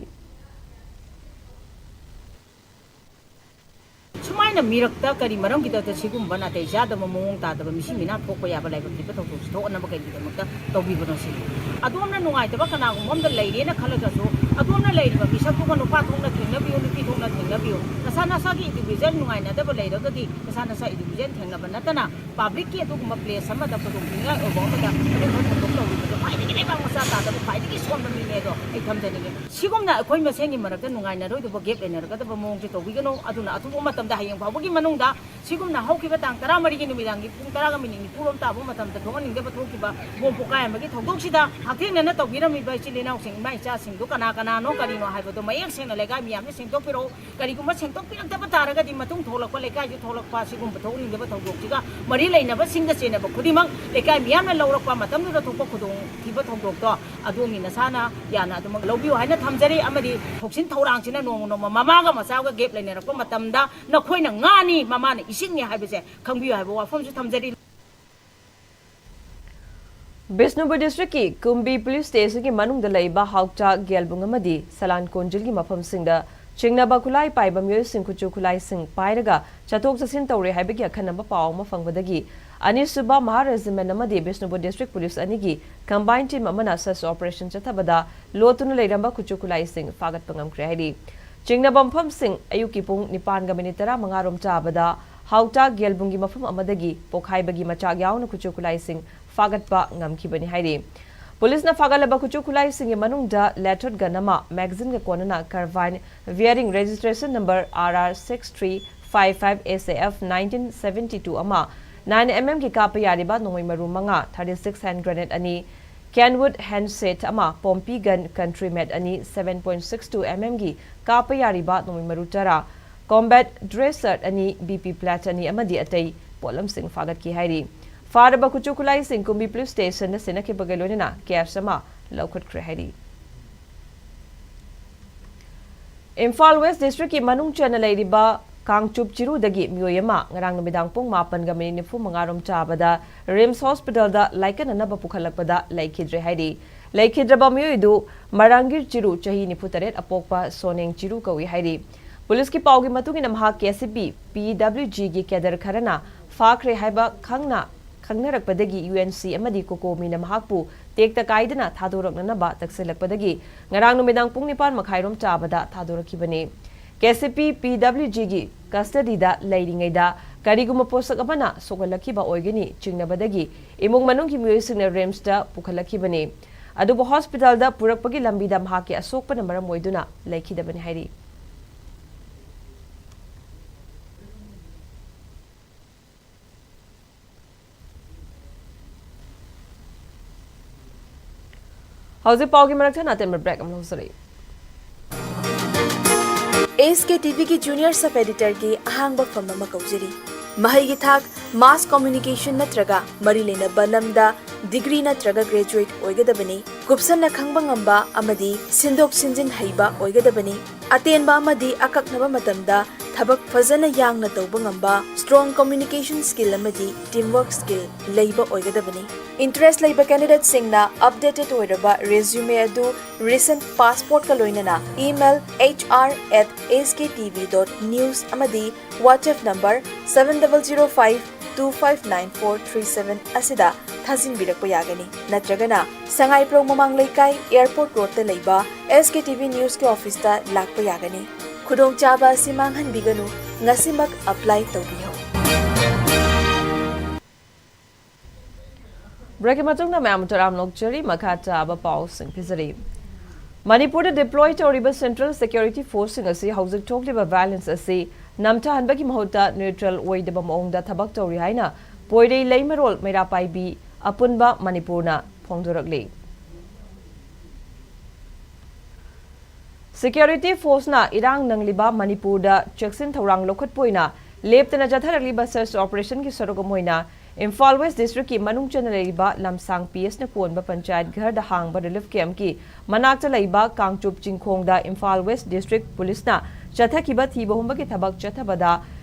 ꯁꯨꯃꯥꯏꯅ ꯃꯤꯔꯛꯇ ꯀꯔꯤ ꯃꯔꯝꯒꯤꯗꯃꯛꯇ ꯁꯤꯒꯨꯝꯕ ꯅꯥꯇꯩ ꯆꯥꯗꯕ, ꯃꯑꯣꯡ ꯇꯥꯗꯕ, ꯃꯤꯁꯤ ꯃꯤꯅꯥ ꯊꯣꯛꯄ ꯌꯥꯕ ꯂꯥꯏꯕꯛ ꯊꯤꯕ ꯊꯧꯗꯣꯛꯁꯤ ꯊꯣꯛꯅꯕ ꯀꯔꯤꯒꯤꯗꯃꯛꯇ ꯇꯧꯕꯤꯕꯅꯣ ꯁꯤꯅꯤ꯫ ꯑꯗꯣꯝꯅ ꯅꯨꯡꯉꯥꯏꯇꯕ ꯀꯅꯥꯒꯨꯝꯕ ꯑꯃꯗ ꯂꯩꯔꯦꯅ ꯈꯜꯂꯒꯁꯨ, ꯑꯗꯣꯝꯅ ꯂꯩꯔꯤꯕ ꯃꯤꯁꯛꯇꯨꯒ ꯅꯨꯄꯥ ꯊꯣꯛꯅ ꯊꯦꯡꯅꯕꯤꯌꯨ, ꯅꯨꯄꯤ ꯊꯣꯛꯅ ꯊꯦꯡꯅꯕꯤꯌꯨ꯫ ꯅꯁꯥ ꯅꯁꯥꯒꯤ individual ꯅꯨꯡꯉꯥꯏꯅꯗꯕ ꯂꯩꯔꯒꯗꯤ ꯅꯁꯥ ꯅꯁꯥ individual ꯊꯦꯡꯅꯕ ꯅꯠꯇꯅ, publicꯀꯤ ꯑꯗꯨꯒꯨꯝꯕ place ꯑꯃꯗ ꯈꯨꯗꯣꯡꯊꯤꯅꯤꯡꯉꯥꯏ ꯑꯣꯏꯕ ꯑꯃꯗ ꯑꯗꯨꯒꯨꯝꯕ ꯊꯧꯗꯣꯛ ꯇꯧꯕꯤꯕꯗꯣ ꯈ꯭ꯋꯥꯏꯗꯒꯤ ꯂꯩꯕꯥꯛ ꯃꯆꯥ ꯇꯥꯗꯕ, ꯈ꯭ꯋꯥꯏꯗꯒꯤ ꯁꯣꯟꯕ ꯃꯤꯅꯦ꯫ ꯑꯗꯣ ꯑꯩ ꯊꯝꯖꯅꯤꯡꯉꯤ, ꯁꯤꯒꯨꯝꯅ ꯑꯩꯈꯣꯏ ꯃꯁꯦꯟꯒꯤ ꯃꯔꯛꯇ ꯅꯨꯡꯉꯥꯏꯅꯔꯣꯏꯗꯕ, gap ꯂꯩꯅꯔꯒꯗꯕ ꯃꯑꯣꯡꯁꯦ ꯇꯧꯕꯤꯒꯅꯨ꯫ ꯑꯗꯨꯅ ꯑꯊꯨꯕ ꯃꯇꯝꯗ ꯍꯌꯦꯡ ꯐꯥꯎꯕꯒꯤ ꯃꯅꯨꯡꯗ ꯁꯤꯒꯨꯝꯅ ꯍꯧꯈꯤꯕ ꯇꯥꯡ ꯇꯔꯥꯃꯔꯤꯒꯤ ꯅꯨꯃꯤꯗꯥꯡꯒꯤ ꯄꯨꯡ ꯇꯔꯥꯒ ꯃꯤꯅꯤꯠ ꯅꯤꯐꯨ ꯔꯣꯝ ꯇꯥꯕ ꯃꯇꯝꯗ ꯊꯣꯛꯍꯟꯅꯤꯡꯗꯕ ꯊꯣꯛꯈꯤꯕ ꯕꯣꯝ ꯄꯣꯈꯥꯏ ꯑꯃꯒꯤ ꯊꯧꯗꯣꯛꯁꯤꯗ ꯍꯛꯊꯦꯡꯅꯅ ꯇꯧꯕꯤꯔꯝꯃꯤꯕ ꯏꯆꯤꯜ ꯏꯅꯥꯎꯁꯤꯡ, ꯏꯃꯥ ꯏꯆꯥꯁꯤꯡꯗꯨ ꯀꯅꯥ ꯀꯅꯥꯅꯣ, ꯀꯔꯤꯅꯣ ꯍꯥꯏꯕꯗꯣ ꯃꯌꯦꯛ ꯁꯦꯡꯅ ꯂꯩꯀꯥꯏ ꯃꯤꯌꯥꯝꯅ ꯁꯦꯡꯗꯣꯛꯄꯤꯔꯛꯎ꯫ ꯀꯔꯤꯒꯨꯝꯕ ꯁꯦꯡꯗꯣꯛꯄꯤꯔꯛꯇꯕ ꯇꯥꯔꯒꯗꯤ ꯃꯇꯨꯡ ꯊꯣꯛꯂꯛꯄ ꯂꯩꯀꯥꯏꯁꯨ ꯊꯣꯛꯂꯛꯄ ꯁꯤꯒꯨꯝꯕ ꯊꯣꯛꯍꯟꯅꯤꯡꯗꯕ ꯊꯧꯗꯣꯛꯁꯤꯒ ꯃꯔꯤ ꯂꯩꯅꯕꯁꯤꯡꯗ ꯆꯦꯟꯅꯕ ꯈꯨꯗꯤꯡꯃꯛ ꯂꯩꯀꯥꯏ ꯃꯤꯌꯥꯝꯅ ꯂꯧꯔꯛꯄ ꯃꯇꯝꯗꯨꯗ ꯊꯣꯛꯄ ꯈꯨꯗꯣꯡꯊꯤꯕ ꯊꯧꯗꯣꯛꯇꯣ ꯑꯗꯣꯝꯒꯤ ꯅꯁꯥꯅ ꯌꯥꯅ ꯑꯗꯨꯃꯛ ꯂꯧꯕꯤꯌꯨ ꯍꯥꯏꯅ ꯊꯝꯖꯔꯤ꯫ ꯑꯃꯗꯤ ꯊꯧꯁꯤꯟ ꯊꯧꯔꯥꯡꯁꯤꯅ ꯅꯣꯡꯃ ꯅꯣꯡꯃ ꯃꯃꯥꯒ ꯃꯆꯥꯒ gap ꯂꯩꯅꯔꯛꯄ ꯃꯇꯝꯗ ꯅꯈꯣꯏꯅ ꯉꯥꯅꯤ, ꯃꯃꯥꯅ ꯏꯁꯤꯡꯅꯤ ꯍꯥꯏꯕꯁꯦ ꯈꯪꯕꯤꯌꯨ ꯍꯥꯏꯕ ꯋꯥꯐꯝꯁꯨ ꯊꯝꯖꯔꯤ꯫ ꯕꯤꯁꯅꯨꯄꯨꯔ districtꯀꯤ ꯀꯨꯝꯕꯤ police stationꯒꯤ ꯃꯅꯨꯡꯗ ꯂꯩꯕ ꯍꯥꯎꯆꯥ, ꯒꯦꯜꯕꯨꯡ ꯑꯃꯗꯤ ꯁꯂꯥꯟ ꯀꯣꯟꯖꯤꯜꯒꯤ ꯃꯐꯝꯁꯤꯡꯗ ꯆꯤꯡꯅꯕ ꯈꯨꯠꯂꯥꯏ ꯄꯥꯏꯕ ꯃꯤꯑꯣꯏꯁꯤꯡ ꯈꯨꯠꯁꯨ ꯈꯨꯠꯂꯥꯏꯁꯤꯡ ꯄꯥꯏꯔꯒ ꯆꯠꯊꯣꯛ ꯆꯠꯁꯤꯟ ꯇꯧꯔꯦ ꯍꯥꯏꯕꯒꯤ ꯑꯈꯟꯅꯕ ꯄꯥꯎ ꯑꯃ ꯐꯪꯕꯗꯒꯤ ꯑꯅꯤꯁꯨꯕ ꯃꯍꯥ ꯔꯦꯖꯤꯃꯦꯟ ꯑꯃꯗꯤ ꯕꯤꯁꯅꯨꯄꯨꯔ ꯗꯤꯁꯇ꯭ꯔꯤꯛ ꯄꯨꯂꯤꯁ ꯑꯅꯤꯒꯤ ꯀꯝꯕꯥꯏꯟ ꯇꯤꯝ ꯑꯃꯅ ꯁꯔꯆ ꯑꯣꯄꯔꯦꯁꯟ ꯆꯠꯊꯕꯗ ꯂꯣꯠꯇꯨꯅ ꯂꯩꯔꯝꯕ ꯈꯨꯠꯁꯨ ꯈꯨꯠꯂꯥꯏꯁꯤꯡ ꯐꯥꯒꯠꯄ ꯉꯝꯈ꯭ꯔꯦ ꯍꯥꯏꯔꯤ꯫ ꯆꯤꯡꯅꯕ ꯃꯐꯝꯁꯤꯡ ꯑꯌꯨꯛꯀꯤ ꯄꯨꯡ ꯅꯤꯄꯥꯟꯒ ꯃꯤꯅꯤꯠ ꯇꯔꯥꯃꯉꯥ ꯔꯣꯝ ꯆꯥꯕꯗ ꯍꯥꯎꯇꯥ ꯒꯦꯜꯕꯨꯡꯒꯤ ꯃꯐꯝ ꯑꯃꯗꯒꯤ ꯄꯣꯈꯥꯏꯕꯒꯤ ꯃꯆꯥꯛ ꯌꯥꯎꯅ ꯈꯨꯠꯁꯨ ꯈꯨꯠꯂꯥꯏꯁꯤꯡ ꯐꯥꯒꯠꯄ ꯉꯝꯈꯤꯕꯅꯤ ꯍꯥꯏꯔꯤ꯫ ꯄꯨꯂꯤꯁꯅ ꯐꯥꯒꯠꯂꯕ ꯈꯨꯠꯁꯨ ꯈꯨꯠꯂꯥꯏꯁꯤꯡꯒꯤ ꯃꯅꯨꯡꯗ ꯂꯦꯊꯔꯠ ꯒꯟ ꯑꯃ, ꯃꯦꯒꯥꯖꯤꯟꯒ ꯀꯣꯟꯅꯅ carbine, bearing registration number R R six three five five S A F nineteen seventy two ꯑꯃ, nine M M ꯒꯤ ꯀꯥꯞꯄ ꯌꯥꯔꯤꯕ ꯅꯣꯡꯃꯩ ꯃꯔꯨ ꯃꯉꯥ, thirty six hand grenade ꯑꯅꯤ, Kenwood handset ꯑꯃ, ꯄꯣꯝꯄꯤ ꯒꯟ ꯀꯟꯇ꯭ꯔꯤ ꯃꯦꯠ ꯑꯅꯤ, seven point six two M M ꯒꯤ ꯀꯥꯞꯄ ꯌꯥꯔꯤꯕ ꯅꯣꯡꯃꯩ ꯃꯔꯨ ꯇꯔꯥ, combat dresser ꯑꯅꯤ, B P plat ꯑꯅꯤ ꯑꯃꯗꯤ ꯑꯇꯩ ꯄꯣꯠꯂꯝꯁꯤꯡ ꯐꯥꯒꯠꯈꯤ ꯍꯥꯏꯔꯤ꯫ ꯐꯥꯔꯕ ꯈꯨꯠꯁꯨ ꯈꯨꯠꯂꯥꯏꯁꯤꯡ ꯀꯨꯝꯕꯤ ꯄꯨꯂꯤꯁ ꯁ꯭ꯇꯦꯁꯟꯗ ꯁꯤꯟꯅꯈꯤꯕꯒ ꯂꯣꯏꯅꯅ ꯀꯦꯁ ꯑꯃ ꯂꯧꯈꯠꯈ꯭ꯔꯦ ꯍꯥꯏꯔꯤ꯫ ꯏꯝꯐꯥꯜ ꯋꯦꯁ ꯗꯤꯁꯇ꯭ꯔꯤꯛꯀꯤ ꯃꯅꯨꯡ ꯆꯟꯅ ꯂꯩꯔꯤꯕ ꯀꯥꯡꯆꯨꯞ ꯆꯤꯔꯨꯗꯒꯤ ꯃꯤꯑꯣꯏ ꯑꯃ ꯉꯔꯥꯡ ꯅꯨꯃꯤꯗꯥꯡ ꯄꯨꯡ ꯃꯥꯄꯟꯒ ꯃꯤꯅꯤꯠ ꯅꯤꯐꯨ ꯃꯉꯥ ꯔꯣꯝ ꯆꯥꯕꯗ ꯔꯤꯝꯁ ꯍꯣꯁꯄꯤꯇꯥꯜꯗ ꯂꯥꯏꯀꯠꯅꯅꯕ ꯄꯨꯈꯠꯂꯛꯄꯗ ꯂꯩꯈꯤꯗ꯭ꯔꯦ ꯍꯥꯏꯔꯤ꯫ ꯂꯩꯈꯤꯗ꯭ꯔꯕ ꯃꯤꯑꯣꯏꯗꯨ ꯃꯔꯥꯡꯒꯤꯔ ꯆꯤꯔꯨ, ꯆꯍꯤ ꯅꯤꯐꯨ ꯇꯔꯦꯠ, ꯑꯄꯣꯛꯄ ꯁꯣꯅꯦꯡ ꯆꯤꯔꯨ ꯀꯧꯏ ꯍꯥꯏꯔꯤ꯫ ꯄꯨꯂꯤꯁꯀꯤ ꯄꯥꯎꯒꯤ ꯃꯇꯨꯡ ꯏꯟꯅ ꯃꯍꯥꯛ K C P P W G ꯒꯤ ꯀꯦꯗꯔ ꯈꯔꯅ ꯐꯥꯈ꯭ꯔꯦ ꯍꯥꯏꯕ ꯈꯪꯅ ꯈꯪꯅꯔꯛꯄꯗꯒꯤ U N C ꯑꯃꯗꯤ ꯀꯣꯀꯣꯃꯤꯅ ꯃꯍꯥꯛꯄꯨ ꯇꯦꯛꯇ ꯀꯥꯏꯗꯅ ꯊꯥꯗꯣꯔꯛꯅꯅꯕ ꯇꯛꯁꯤꯜꯂꯛꯄꯗꯒꯤ ꯉꯔꯥꯡ ꯅꯨꯃꯤꯗꯥꯡ ꯄꯨꯡ ꯅꯤꯄꯥꯟ ꯃꯈꯥꯏꯔꯣꯝ ꯆꯥꯕꯗ ꯊꯥꯗꯣꯔꯛꯈꯤꯕꯅꯤ꯫ K C P P W G ꯒꯤ ꯀꯁꯇꯗꯤꯗ ꯂꯩꯔꯤꯉꯩꯗ ꯀꯔꯤꯒꯨꯝꯕ ꯄꯣꯠꯁꯛ ꯑꯃꯅ ꯁꯣꯛꯍꯜꯂꯛꯈꯤꯕ ꯑꯣꯏꯒꯅꯤ ꯆꯤꯡꯅꯕꯗꯒꯤ ꯏꯃꯨꯡ ꯃꯅꯨꯡꯒꯤ ꯃꯤꯑꯣꯏꯁꯤꯡꯅ ꯔꯤꯝꯁꯇ ꯄꯨꯈꯠꯂꯛꯈꯤꯕꯅꯤ꯫ ꯑꯗꯨꯕꯨ ꯍꯣꯁꯄꯤꯇꯥꯜꯗ ꯄꯨꯔꯛꯄꯒꯤ ꯂꯝꯕꯤꯗ ꯃꯍꯥꯛꯀꯤ ꯑꯁꯣꯛꯄꯅ ꯃꯔꯝ ꯑꯣꯏꯗꯨꯅ ꯂꯩꯈꯤꯗꯕꯅꯤ ꯍꯥꯏꯔꯤ꯫ ꯍꯧꯖꯤꯛ ꯄꯥꯎꯒꯤ ꯃꯔꯛ ꯊꯠꯅ ꯑꯇꯦꯟꯕ ꯕ꯭ꯔꯦꯛ ꯑꯃ ꯂꯧꯖꯔꯛꯏ꯫ S K T V ꯒꯤ ꯖꯨꯅꯤꯌꯔ ꯁꯕ ꯑꯦꯗꯤꯇꯔꯒꯤ ꯑꯍꯥꯡꯕ ꯐꯝ ꯑꯃ ꯀꯧꯖꯔꯤ꯫ ꯃꯍꯩꯒꯤ ꯊꯥꯛ ꯃꯥꯁ ꯀꯝꯃ꯭ꯌꯨꯅꯤꯀꯦꯁꯟ ꯅꯠꯇ꯭ꯔꯒ ꯃꯔꯤ ꯂꯩꯅꯕ ꯂꯝꯗ ꯗꯤꯒ꯭ꯔꯤ ꯅꯠꯇ꯭ꯔꯒ ꯒ꯭ꯔꯦꯖꯨꯑꯦꯠ ꯑꯣꯏꯒꯗꯕꯅꯤ꯫ ꯀꯨꯞꯁꯟꯅ ꯈꯪꯕ ꯉꯝꯕ ꯑꯃꯗꯤ ꯁꯤꯟꯗꯣꯛ ꯁꯤꯟꯖꯤꯟ ꯍꯩꯕ ꯑꯣꯏꯒꯗꯕꯅꯤ꯫ ꯑꯇꯦꯟꯕ ꯑꯃꯗꯤ ꯑꯀꯛꯅꯕ ꯃꯇꯝꯗ ꯊꯕꯛ ꯐꯖꯅ ꯌꯥꯡꯅ ꯇꯧꯕ ꯉꯝꯕ, strong communication skill ꯑꯃꯗꯤ teamwork skill ꯂꯩꯕ ꯑꯣꯏꯒꯗꯕꯅꯤ꯫ Interest ꯂꯩꯕ candidateꯁꯤꯡꯅ updated ꯑꯣꯏꯔꯕ resume ꯑꯗꯨ recent passportꯀ ꯂꯣꯏꯅꯅ email H R at S K T V dot news ꯑꯃꯗꯤ WhatsApp number seven double zero five two five nine four three seven ꯑꯁꯤꯗ ꯊꯥꯖꯤꯟꯕꯤꯔꯛꯄ ꯌꯥꯒꯅꯤ꯫ ꯅꯠꯇ꯭ꯔꯒꯅ ꯁꯉꯥꯏꯄ꯭ꯔꯧ ꯃꯃꯥꯡ ꯂꯩꯀꯥꯏ, Airport Roadꯇ ꯂꯩꯕ S K T V Newsꯀꯤ officeꯇ ꯂꯥꯛꯄ ꯌꯥꯒꯅꯤ꯫ ꯈꯨꯗꯣꯡꯆꯥꯕ ꯑꯁꯤ ꯃꯥꯡꯍꯟꯕꯤꯒꯅꯨ, ꯉꯁꯤꯃꯛ apply ꯇꯧꯕꯤꯌꯨ꯫ Breakꯀꯤ ꯃꯇꯨꯡꯗ ꯃꯌꯥꯝ ꯇꯔꯥꯝ ꯂꯣꯛꯆꯔꯤ, ꯃꯈꯥ ꯇꯥꯕ ꯄꯥꯎꯁꯤꯡ ꯄꯤꯖꯔꯤ꯫ ꯃꯅꯤꯄꯨꯔꯗ deploy ꯇꯧꯔꯤꯕ central security forceꯁꯤꯡ ꯑꯁꯤ ꯍꯧꯖꯤꯛ ꯊꯣꯛꯂꯤꯕ violence ꯑꯁꯤ ꯅꯝꯊꯍꯟꯕꯒꯤ ꯃꯍꯨꯠꯇ neutral ꯑꯣꯏꯗꯕ ꯃꯑꯣꯡꯗ ꯊꯕꯛ ꯇꯧꯔꯤ ꯍꯥꯏꯅ ꯄꯣꯏꯔꯩ ꯂꯩꯃꯔꯣꯜ ꯃꯩꯔꯥ ꯄꯥꯏꯕꯤ ꯑꯄꯨꯟꯕ ꯃꯅꯤꯄꯨꯔꯅ ꯐꯣꯡꯗꯣꯔꯛꯂꯤ꯫ Security forceꯅ ꯏꯔꯥꯡ ꯅꯪꯂꯤꯕ ꯃꯅꯤꯄꯨꯔꯗ ꯆꯦꯛꯁꯤꯟ ꯊꯧꯔꯥꯡ ꯂꯧꯈꯠꯄ ꯑꯣꯏꯅ ꯂꯦꯞꯇꯅ ꯆꯠꯊꯔꯛꯂꯤꯕ search operationꯒꯤ ꯁꯔꯨꯛ ꯑꯃ ꯑꯣꯏꯅ ꯏꯝꯐꯥꯜ West districtꯀꯤ ꯃꯅꯨꯡ ꯆꯟꯅ ꯂꯩꯔꯤꯕ ꯂꯝꯁꯥꯡ P Sꯅ ꯀꯣꯟꯕ ꯄꯟꯆꯥꯌꯠ ꯘꯔꯗ ꯍꯥꯡꯕ relief campꯀꯤ ꯃꯅꯥꯛꯇ ꯂꯩꯕ ꯀꯥꯡꯆꯨꯞ ꯆꯤꯡꯈꯣꯡꯗ ꯏꯝꯐꯥꯜ West district policeꯅ ꯆꯠꯊꯈꯤꯕ ꯊꯤꯕ ꯍꯨꯝꯕꯒꯤ ꯊꯕꯛ ꯆꯠꯊꯕꯗ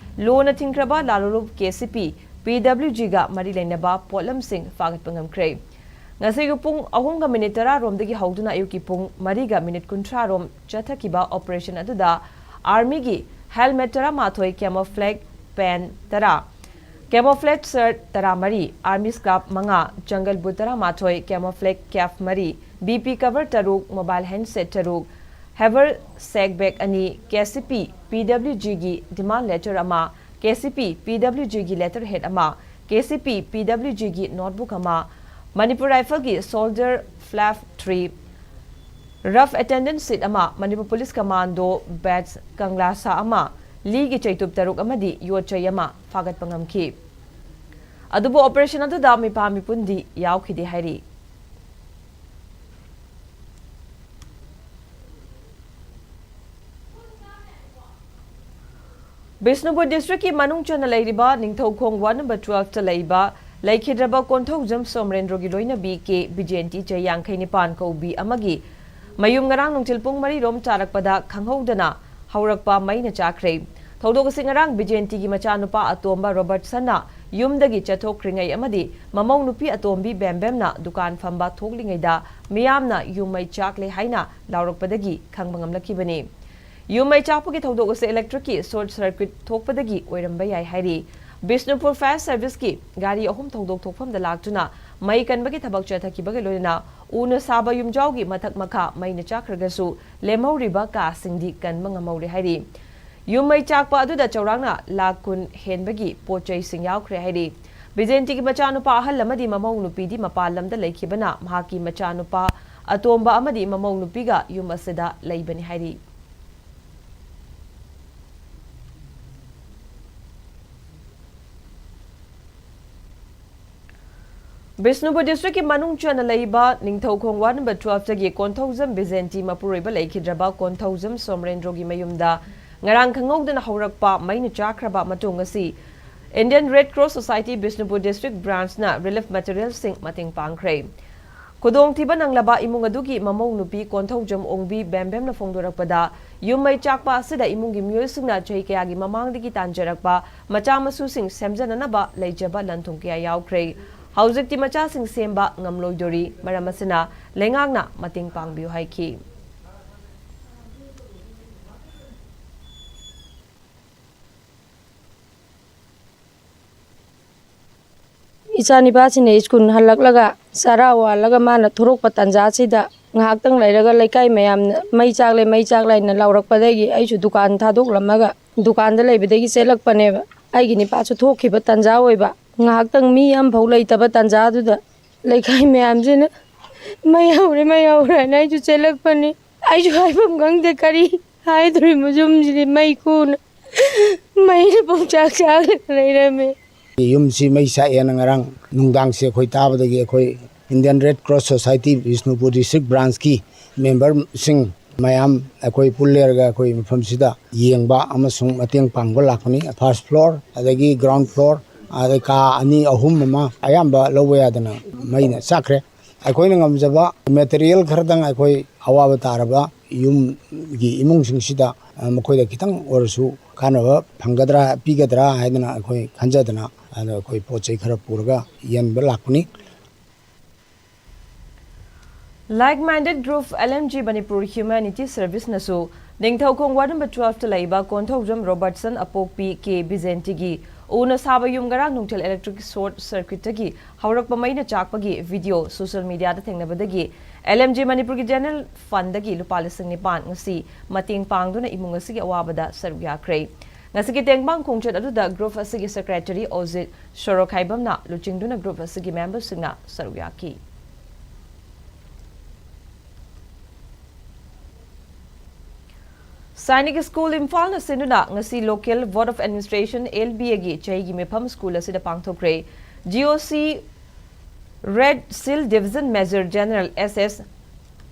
ꯂꯣꯅ ꯊꯤꯡꯈ꯭ꯔꯕ ꯂꯥꯂꯣꯡ K C P, P W Gꯒ ꯃꯔꯤ ꯂꯩꯅꯕ ꯄꯣꯠꯂꯝꯁꯤꯡ ꯐꯥꯒꯠꯄ ꯉꯝꯈ꯭ꯔꯦ꯫ ꯉꯁꯤꯒꯤ ꯄꯨꯡ ꯑꯍꯨꯝꯒ minute ꯇꯔꯥ ꯔꯣꯝꯗꯒꯤ ꯍꯧꯗꯨꯅ ꯑꯌꯨꯛꯀꯤ ꯄꯨꯡ ꯃꯔꯤꯒ minute ꯀꯨꯟꯊ꯭ꯔꯥ ꯔꯣꯝ ꯆꯠꯊꯈꯤꯕ operation ꯑꯗꯨꯗ Armyꯒꯤ helmet ꯇꯔꯥꯃꯥꯊꯣꯏ, camouflage pant ꯇꯔꯥ, camouflage shirt ꯇꯔꯥꯃꯔꯤ, Army scarf ꯃꯉꯥ, jungle boot ꯇꯔꯥꯃꯥꯊꯣꯏ, camouflage cap ꯃꯔꯤ, B P cover ꯇꯔꯨꯛ, mobile handset ꯇꯔꯨꯛ, haversack bag ꯑꯅꯤ, K C P, P W Gꯒꯤ demand letter ꯑꯃ, K C P, P W Gꯒꯤ letterhead ꯑꯃ, K C P, P W Gꯒꯤ notebook ꯑꯃ, Manipur Rifleꯒꯤ soldier flap three, rough attendance sheet ꯑꯃ, Manipur Police Commando badge ꯀꯪꯂꯥꯁꯥ ꯑꯃ, ꯂꯤꯒꯤ ꯆꯩꯇꯨꯞ ꯇꯔꯨꯛ ꯑꯃꯗꯤ ꯌꯣꯠ ꯆꯩ ꯑꯃ ꯐꯥꯒꯠꯄ ꯉꯝꯈꯤ꯫ ꯑꯗꯨꯕꯨ operation ꯑꯗꯨꯗ ꯃꯤꯄꯥ ꯃꯤꯄꯨꯟꯗꯤ ꯌꯥꯎꯈꯤꯗꯦ ꯍꯥꯏꯔꯤ꯫ ꯕꯤꯁꯅꯨꯄꯨꯔ districtꯀꯤ ꯃꯅꯨꯡ ꯆꯟꯅ ꯂꯩꯔꯤꯕ ꯅꯤꯡꯊꯧꯈꯣꯡ ward number twelveꯇ ꯂꯩꯕ ꯂꯩꯈꯤꯗ꯭ꯔꯕ ꯀꯣꯟꯊꯧꯖꯝ ꯁꯣꯃꯔꯦꯟꯗ꯭ꯔꯣꯒꯤ ꯂꯣꯏꯅꯕꯤ ꯀꯦ ꯕꯤꯖꯦꯟꯇꯤ, ꯆꯍꯤ ꯌꯥꯡꯈꯩ ꯅꯤꯄꯥꯟ ꯀꯧꯕꯤ ꯑꯃꯒꯤ ꯃꯌꯨꯝ ꯉꯔꯥꯡ ꯅꯨꯡꯊꯤꯜ ꯄꯨꯡ ꯃꯔꯤ ꯔꯣꯝ ꯇꯥꯔꯛꯄꯗ ꯈꯪꯍꯧꯗꯅ ꯍꯧꯔꯛꯄ ꯃꯩꯅ ꯆꯥꯛꯈ꯭ꯔꯦ꯫ ꯊꯧꯗꯣꯛ ꯑꯁꯤ ꯉꯔꯥꯡ ꯕꯤꯖꯦꯟꯇꯤꯒꯤ ꯃꯆꯥꯅꯨꯄꯥ ꯑꯇꯣꯝꯕ ꯔꯣꯕꯔꯠꯁꯟꯅ ꯌꯨꯝꯗꯒꯤ ꯆꯠꯊꯣꯛꯈ꯭ꯔꯤꯉꯩ ꯑꯃꯗꯤ ꯃꯃꯧ ꯅꯨꯄꯤ ꯑꯇꯣꯝꯕꯤ ꯕꯦꯝꯕꯦꯝꯅ ꯗꯨꯀꯥꯟ ꯐꯝꯕ ꯊꯣꯛꯂꯤꯉꯩꯗ ꯃꯤꯌꯥꯝꯅ ꯌꯨꯝ ꯃꯩ ꯆꯥꯛꯂꯦ ꯍꯥꯏꯅ ꯂꯥꯎꯔꯛꯄꯗꯒꯤ ꯈꯪꯕ ꯉꯝꯂꯛꯈꯤꯕꯅꯤ꯫ ꯌꯨꯝ ꯃꯩ ꯆꯥꯛꯄꯒꯤ ꯊꯧꯗꯣꯛ ꯑꯁꯤ electric ꯀꯤ short circuit ꯊꯣꯛꯄꯗꯒꯤ ꯑꯣꯏꯔꯝꯕ ꯌꯥꯏ ꯍꯥꯏꯔꯤ꯫ ꯕꯤꯁꯅꯨꯄꯨꯔ fire service ꯀꯤ ꯒꯥꯔꯤ ꯑꯍꯨꯝ ꯊꯧꯗꯣꯛ ꯊꯣꯛꯐꯝꯗ ꯂꯥꯛꯇꯨꯅ ꯃꯩ ꯀꯟꯕꯒꯤ ꯊꯕꯛ ꯆꯠꯊꯈꯤꯕꯒ ꯂꯣꯏꯅꯅ ꯎꯅ ꯁꯥꯕ ꯌꯨꯝꯖꯥꯎꯒꯤ ꯃꯊꯛ ꯃꯈꯥ ꯃꯩꯅ ꯆꯥꯛꯈ꯭ꯔꯒꯁꯨ ꯂꯦꯝꯍꯧꯔꯤꯕ ꯀꯥꯁꯤꯡꯗꯤ ꯀꯟꯕ ꯉꯝꯍꯧꯔꯦ ꯍꯥꯏꯔꯤ꯫ ꯌꯨꯝ ꯃꯩ ꯆꯥꯛꯄ ꯑꯗꯨꯗ ꯆꯥꯎꯔꯥꯛꯅ ꯂꯥꯈ ꯀꯨꯟ ꯍꯦꯟꯕꯒꯤ ꯄꯣꯠ ꯆꯩꯁꯤꯡ ꯌꯥꯎꯈ꯭ꯔꯦ ꯍꯥꯏꯔꯤ꯫ ꯕꯤꯖꯦꯟꯇꯤꯒꯤ ꯃꯆꯥꯅꯨꯄꯥ ꯑꯍꯜ ꯑꯃꯗꯤ ꯃꯃꯧ ꯅꯨꯄꯤꯗꯤ ꯃꯄꯥꯟ ꯂꯝꯗ ꯂꯩꯈꯤꯕꯅ ꯃꯍꯥꯛꯀꯤ ꯃꯆꯥꯅꯨꯄꯥ ꯑꯇꯣꯝꯕ ꯑꯃꯗꯤ ꯃꯃꯧ ꯅꯨꯄꯤꯒ ꯌꯨꯝ ꯑꯁꯤꯗ ꯂꯩꯕꯅꯤ ꯍꯥꯏꯔꯤ꯫ ꯕꯤꯁꯅꯨꯄꯨꯔ district ꯀꯤ ꯃꯅꯨꯡ ꯆꯟꯅ ꯂꯩꯕ ꯅꯤꯡꯊꯧꯈꯣꯡ ward number twelve ꯇꯒꯤ ꯀꯣꯟꯊꯧꯖꯝ ꯕꯤꯖꯦꯟꯇꯤ ꯃꯄꯨꯔꯣꯏꯕ ꯂꯩꯈꯤꯗ꯭ꯔꯕ ꯀꯣꯟꯊꯧꯖꯝ ꯁꯣꯃꯔꯦꯟꯗ꯭ꯔꯣꯒꯤ ꯃꯌꯨꯝꯗ ꯉꯔꯥꯡ ꯈꯪꯍꯧꯗꯅ ꯍꯧꯔꯛꯄ ꯃꯩꯅ ꯆꯥꯛꯈ꯭ꯔꯕ ꯃꯇꯨꯡ ꯑꯁꯤ Indian Red Cross Society Bishnupur district branch ꯅ relief material ꯁꯤꯡ ꯃꯇꯦꯡ ꯄꯥꯡꯈ꯭ꯔꯦ꯫ ꯈꯨꯗꯣꯡꯊꯤꯕ ꯅꯪꯂꯕ ꯏꯃꯨꯡ ꯑꯗꯨꯒꯤ ꯃꯃꯧ ꯅꯨꯄꯤ ꯀꯣꯟꯊꯧꯖꯝ ꯑꯣꯡꯕꯤ ꯕꯦꯝꯕꯦꯝꯅ ꯐꯣꯡꯗꯣꯔꯛꯄꯗ, ꯌꯨꯝ ꯃꯩ ꯆꯥꯛꯄ ꯑꯁꯤꯗ ꯏꯃꯨꯡꯒꯤ ꯃꯤꯑꯣꯏꯁꯤꯡꯅ ꯆꯍꯤ ꯀꯌꯥꯒꯤ ꯃꯃꯥꯡꯗꯒꯤ ꯇꯥꯟꯖꯔꯛꯄ ꯃꯆꯥ ꯃꯁꯨꯁꯤꯡ ꯁꯦꯝꯖꯅꯅꯕ ꯂꯩꯖꯕ ꯂꯟ ꯊꯨꯝ ꯀꯌꯥ ꯌꯥꯎꯈ꯭ꯔꯦ꯫ ꯍꯧꯖꯤꯛꯇꯤ ꯃꯆꯥꯁꯤꯡ ꯁꯦꯝꯕ ꯉꯝꯂꯣꯏꯗꯣꯔꯤ, ꯃꯔꯝ ꯑꯁꯤꯅ ꯂꯩꯉꯥꯛꯅ ꯃꯇꯦꯡ ꯄꯥꯡꯕꯤꯌꯨ ꯍꯥꯏꯈꯤ꯫ ꯏꯆꯥ ꯅꯤꯄꯥꯁꯤꯅ ꯁ꯭ꯀꯨꯜ ꯍꯜꯂꯛꯂꯒ ꯆꯔꯥ ꯋꯥꯜꯂꯒ ꯃꯥꯅ ꯊꯣꯔꯛꯄ ꯇꯥꯟꯖꯥꯁꯤꯗ ꯉꯥꯏꯍꯥꯛꯇꯪ ꯂꯩꯔꯒ ꯂꯩꯀꯥꯏ ꯃꯌꯥꯝꯅ "ꯃꯩ ꯆꯥꯛꯂꯦ, ꯃꯩ ꯆꯥꯛꯂꯦ" ꯍꯥꯏꯅ ꯂꯥꯎꯔꯛꯄꯗꯒꯤ ꯑꯩꯁꯨ ꯗꯨꯀꯥꯟ ꯊꯥꯗꯣꯛꯂꯝꯃꯒ ꯗꯨꯀꯥꯟꯗ ꯂꯩꯕꯗꯒꯤ ꯆꯦꯜꯂꯛꯄꯅꯦꯕ꯫ ꯑꯩꯒꯤ ꯅꯤꯄꯥꯁꯨ ꯊꯣꯛꯈꯤꯕ ꯇꯥꯟꯖꯥ ꯑꯣꯏꯕ꯫ ꯉꯥꯏꯍꯥꯛꯇꯪ ꯃꯤ ꯑꯃꯐꯥꯎ ꯂꯩꯇꯕ ꯇꯥꯟꯖꯥꯗꯨꯗ ꯂꯩꯀꯥꯏ ꯃꯌꯥꯝꯁꯤꯅ "ꯃꯩ ꯍꯧꯔꯦ, ꯃꯩ ꯍꯧꯔꯦ" ꯍꯥꯏꯅ ꯑꯩꯁꯨ ꯆꯦꯜꯂꯛꯄꯅꯤ꯫ ꯑꯩꯁꯨ ꯍꯥꯏꯐꯝ ꯈꯪꯗꯦ ꯀꯔꯤ ꯍꯥꯏꯗꯣꯔꯤꯃꯣ꯫ ꯌꯨꯝꯁꯤꯗꯤ ꯃꯩ ꯈꯨꯅ ꯃꯩꯅ ꯄꯨꯡꯆꯥꯛ ꯆꯥꯛꯂꯒ ꯂꯩꯔꯝꯃꯦ꯫ ꯌꯨꯝꯁꯤ ꯃꯩ ꯆꯥꯛꯑꯦꯅ ꯉꯔꯥꯡ ꯅꯨꯡꯗꯥꯡꯁꯦ ꯑꯩꯈꯣꯏ ꯇꯥꯕꯗꯒꯤ ꯑꯩꯈꯣꯏ Indian Red Cross Society Bishnupur district branch ꯀꯤ member ꯁꯤꯡ ꯃꯌꯥꯝ ꯑꯩꯈꯣꯏ ꯄꯨꯜꯂꯦꯔꯒ ꯑꯩꯈꯣꯏ ꯃꯐꯝꯁꯤꯗ ꯌꯦꯡꯕ ꯑꯃꯁꯨꯡ ꯃꯇꯦꯡ ꯄꯥꯡꯕ ꯂꯥꯛꯄꯅꯤ꯫ First floor, ꯑꯗꯒꯤ ground floor, ꯑꯗꯩ ꯀꯥ ꯑꯅꯤ ꯑꯍꯨꯝ ꯑꯃ ꯑꯌꯥꯝꯕ ꯂꯧꯕ ꯌꯥꯗꯅ ꯃꯩꯅ ꯆꯥꯛꯈ꯭ꯔꯦ꯫ ꯑꯩꯈꯣꯏꯅ ꯉꯝꯖꯕ material ꯈꯔꯗꯪ ꯑꯩꯈꯣꯏ ꯑꯋꯥꯕ ꯇꯥꯔꯕ ꯌꯨꯝꯒꯤ ꯏꯃꯨꯡꯁꯤꯡꯁꯤꯗ, ꯑ, ꯃꯈꯣꯏꯗ ꯈꯤꯇꯪ ꯑꯣꯏꯔꯁꯨ ꯀꯥꯟꯅꯕ ꯐꯪꯒꯗ꯭ꯔꯥ, ꯄꯤꯒꯗ꯭ꯔꯥ ꯍꯥꯏꯗꯅ ꯑꯩꯈꯣꯏ ꯈꯟꯖꯗꯅ, ꯑꯗꯣ ꯑꯩꯈꯣꯏ ꯄꯣꯠ ꯆꯩ ꯈꯔ ꯄꯨꯔꯒ ꯌꯦꯟꯕ ꯂꯥꯛꯄꯅꯤ꯫ Like-minded group L M G Manipur Humanity Service-ꯅꯁꯨ Ningthoukhong ward number twelve-ꯇ ꯂꯩꯕ ꯀꯣꯟꯊꯧꯖꯝ ꯔꯣꯕꯔꯠꯁꯟ ꯑꯄꯣꯛꯄꯤ ꯀꯦ ꯕꯤꯖꯦꯟꯇꯤꯒꯤ ꯎꯅ ꯁꯥꯕ ꯌꯨꯝ ꯉꯔꯥꯡ ꯅꯨꯡꯊꯤꯜ electric short circuit-ꯇꯒꯤ ꯍꯧꯔꯛꯄ ꯃꯩꯅ ꯆꯥꯛꯄꯒꯤ video social media-ꯗ ꯊꯦꯡꯅꯕꯗꯒꯤ L M G Manipur-ꯒꯤ general fund-ꯗꯒꯤ ꯂꯨꯄꯥ ꯂꯤꯁꯤꯡ ꯅꯤꯄꯥꯟ ꯉꯁꯤ ꯃꯇꯦꯡ ꯄꯥꯡꯗꯨꯅ ꯏꯃꯨꯡ ꯑꯁꯤꯒꯤ ꯑꯋꯥꯕꯗ ꯁꯔꯨꯛ ꯌꯥꯈ꯭ꯔꯦ꯫ ꯉꯁꯤꯒꯤ ꯇꯦꯡꯕꯥꯡ ꯈꯣꯡꯆꯠ ꯑꯗꯨꯗ group ꯑꯁꯤꯒꯤ secretary ꯑꯣꯖꯤꯠ ꯁꯣꯔꯣꯈꯥꯏꯕꯝꯅ ꯂꯨꯆꯤꯡꯗꯨꯅ group ꯑꯁꯤꯒꯤ member-ꯁꯤꯡꯅ ꯁꯔꯨꯛ ꯌꯥꯈꯤ꯫ ꯁꯥꯏꯅꯤꯛ ꯁ꯭ꯀꯨꯜ ꯏꯝꯐꯥꯜꯅ ꯁꯤꯟꯗꯨꯅ ꯉꯁꯤ local Board of Administration, L B A-ꯒꯤ ꯆꯍꯤꯒꯤ ꯃꯤꯐꯝ ꯁ꯭ꯀꯨꯜ ꯑꯁꯤꯗ ꯄꯥꯡꯊꯣꯛꯈ꯭ꯔꯦ꯫ G O C Red Shield Division Major General S S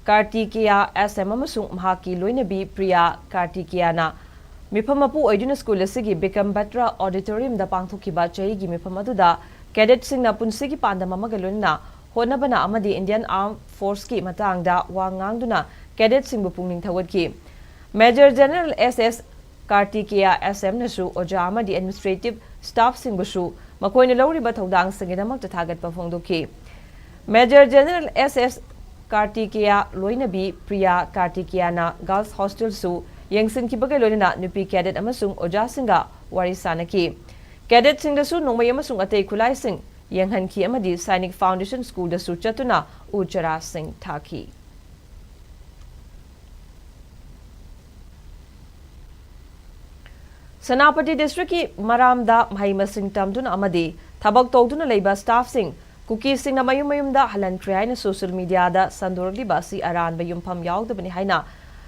ꯀꯥꯔꯇꯤꯀꯦꯌꯥ S M ꯑꯃꯁꯨꯡ ꯃꯍꯥꯛꯀꯤ ꯂꯣꯏꯅꯕꯤ ꯄ꯭ꯔꯤꯌꯥ ꯀꯥꯔꯇꯤꯀꯦꯌꯥꯅ ꯃꯤꯐꯝ ꯃꯄꯨ ꯑꯣꯏꯗꯨꯅ ꯁ꯭ꯀꯨꯜ ꯑꯁꯤꯒꯤ ꯕꯤꯀꯝ ꯕꯇ꯭ꯔꯥ auditorium-ꯗ ꯄꯥꯡꯊꯣꯛꯈꯤꯕ ꯆꯍꯤꯒꯤ ꯃꯤꯐꯝ ꯑꯗꯨꯗ cadet-ꯁꯤꯡꯅ ꯄꯨꯟꯁꯤꯒꯤ ꯄꯥꯟꯗꯝ ꯑꯃꯒ ꯂꯣꯏꯅꯅ ꯍꯣꯠꯅꯕꯅ ꯑꯃꯗꯤ Indian Armed Force-ꯀꯤ ꯃꯇꯥꯡꯗ ꯋꯥ ꯉꯥꯡꯗꯨꯅ cadet-ꯁꯤꯡꯕꯨ ꯄꯨꯛꯅꯤꯡ ꯊꯧꯒꯠꯈꯤ꯫ Major General S S ꯀꯥꯔꯇꯤꯀꯦꯌꯥ S M-ꯅꯁꯨ ꯑꯣꯖꯥ ꯑꯃꯗꯤ administrative staff-ꯁꯤꯡꯕꯨꯁꯨ ꯃꯈꯣꯏꯅ ꯂꯧꯔꯤꯕ ꯊꯧꯗꯥꯡꯁꯤꯡꯒꯤꯗꯃꯛꯇ ꯊꯥꯒꯠꯄ ꯐꯣꯡꯗꯣꯛꯈꯤ꯫ Major General S S ꯀꯥꯔꯇꯤꯀꯦꯌꯥ ꯂꯣꯏꯅꯕꯤ ꯄ꯭ꯔꯤꯌꯥ ꯀꯥꯔꯇꯤꯀꯦꯌꯥꯅ girls hostel-ꯁꯨ ꯌꯦꯡꯁꯤꯟꯈꯤꯕꯒ ꯂꯣꯏꯅꯅ ꯅꯨꯄꯤ cadet ꯑꯃꯁꯨꯡ ꯑꯣꯖꯥꯁꯤꯡꯒ ꯋꯥꯔꯤ ꯁꯥꯅꯈꯤ꯫ Cadet-ꯁꯤꯡꯗꯁꯨ ꯅꯣꯡꯃꯩ ꯑꯃꯁꯨꯡ ꯑꯇꯩ ꯈꯨꯠꯂꯥꯏꯁꯤꯡ ꯌꯦꯡꯍꯟꯈꯤ ꯑꯃꯗꯤ ꯁꯥꯏꯅꯤꯛ Foundation School-ꯗꯁꯨ ꯆꯠꯇꯨꯅ ꯎ ꯆꯥꯔꯥꯁꯤꯡ ꯊꯥꯈꯤ꯫ ꯁꯦꯅꯥꯄꯇꯤ district-ꯀꯤ ꯃꯔꯥꯝꯗ ꯃꯍꯩ ꯃꯁꯤꯡ ꯇꯝꯗꯨꯅ ꯑꯃꯗꯤ ꯊꯕꯛ ꯇꯧꯗꯨꯅ ꯂꯩꯕ staff-ꯁꯤꯡ ꯀꯨꯀꯤꯁꯤꯡꯅ ꯃꯌꯨꯝ ꯃꯌꯨꯝꯗ ꯍꯜꯍꯟꯈ꯭ꯔꯦ ꯍꯥꯏꯅ social media-ꯗ ꯁꯟꯗꯣꯔꯛꯂꯤꯕ ꯑꯁꯤ ꯑꯔꯥꯟꯕ ꯌꯨꯝꯐꯝ ꯌꯥꯎꯗꯕꯅꯤ ꯍꯥꯏꯅ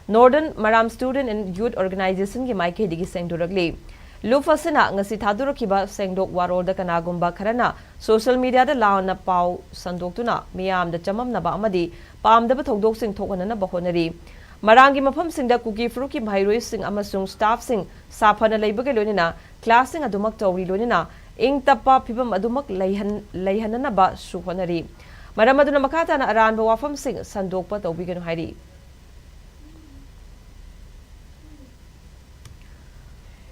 Northern Maram Student and Youth Organization-ꯒꯤ ꯃꯥꯏꯀꯩꯗꯒꯤ ꯁꯦꯡꯗꯣꯔꯛꯂꯤ꯫ ꯂꯨꯞ ꯑꯁꯤꯅ ꯉꯁꯤ ꯊꯥꯗꯣꯔꯛꯈꯤꯕ ꯁꯦꯡꯗꯣꯛ ꯋꯥꯔꯣꯜꯗ ꯀꯅꯥꯒꯨꯝꯕ ꯈꯔꯅ social media-ꯗ ꯂꯥꯟꯅ ꯄꯥꯎ ꯁꯟꯗꯣꯛꯇꯨꯅ ꯃꯤꯌꯥꯝꯗ ꯆꯃꯝꯅꯕ ꯑꯃꯗꯤ ꯄꯥꯝꯗꯕ ꯊꯧꯗꯣꯛꯁꯤꯡ ꯊꯣꯛꯍꯟꯅꯅꯕ ꯍꯣꯠꯅꯔꯤ꯫ ꯃꯔꯥꯝꯒꯤ ꯃꯐꯝꯁꯤꯡꯗ ꯀꯨꯀꯤ ꯐꯨꯔꯨꯞꯀꯤ ꯃꯍꯩꯔꯣꯏꯁꯤꯡ ꯑꯃꯁꯨꯡ staff-ꯁꯤꯡ ꯁꯥꯐꯅ ꯂꯩꯕꯒ ꯂꯣꯏꯅꯅ class-ꯁꯤꯡ ꯑꯗꯨꯃꯛ ꯇꯧꯔꯤ, ꯂꯣꯏꯅꯅ ꯏꯪ ꯇꯞꯄ ꯐꯤꯕꯝ ꯑꯗꯨꯃꯛ ꯂꯩꯍꯟ-, ꯂꯩꯍꯟꯅꯅꯕꯁꯨ ꯍꯣꯠꯅꯔꯤ꯫ ꯃꯔꯝ ꯑꯗꯨꯅ ꯃꯈꯥ ꯇꯥꯅ ꯑꯔꯥꯟꯕ ꯋꯥꯐꯝꯁꯤꯡ ꯁꯟꯗꯣꯛꯄ ꯇꯧꯕꯤꯒꯅꯨ ꯍꯥꯏꯔꯤ꯫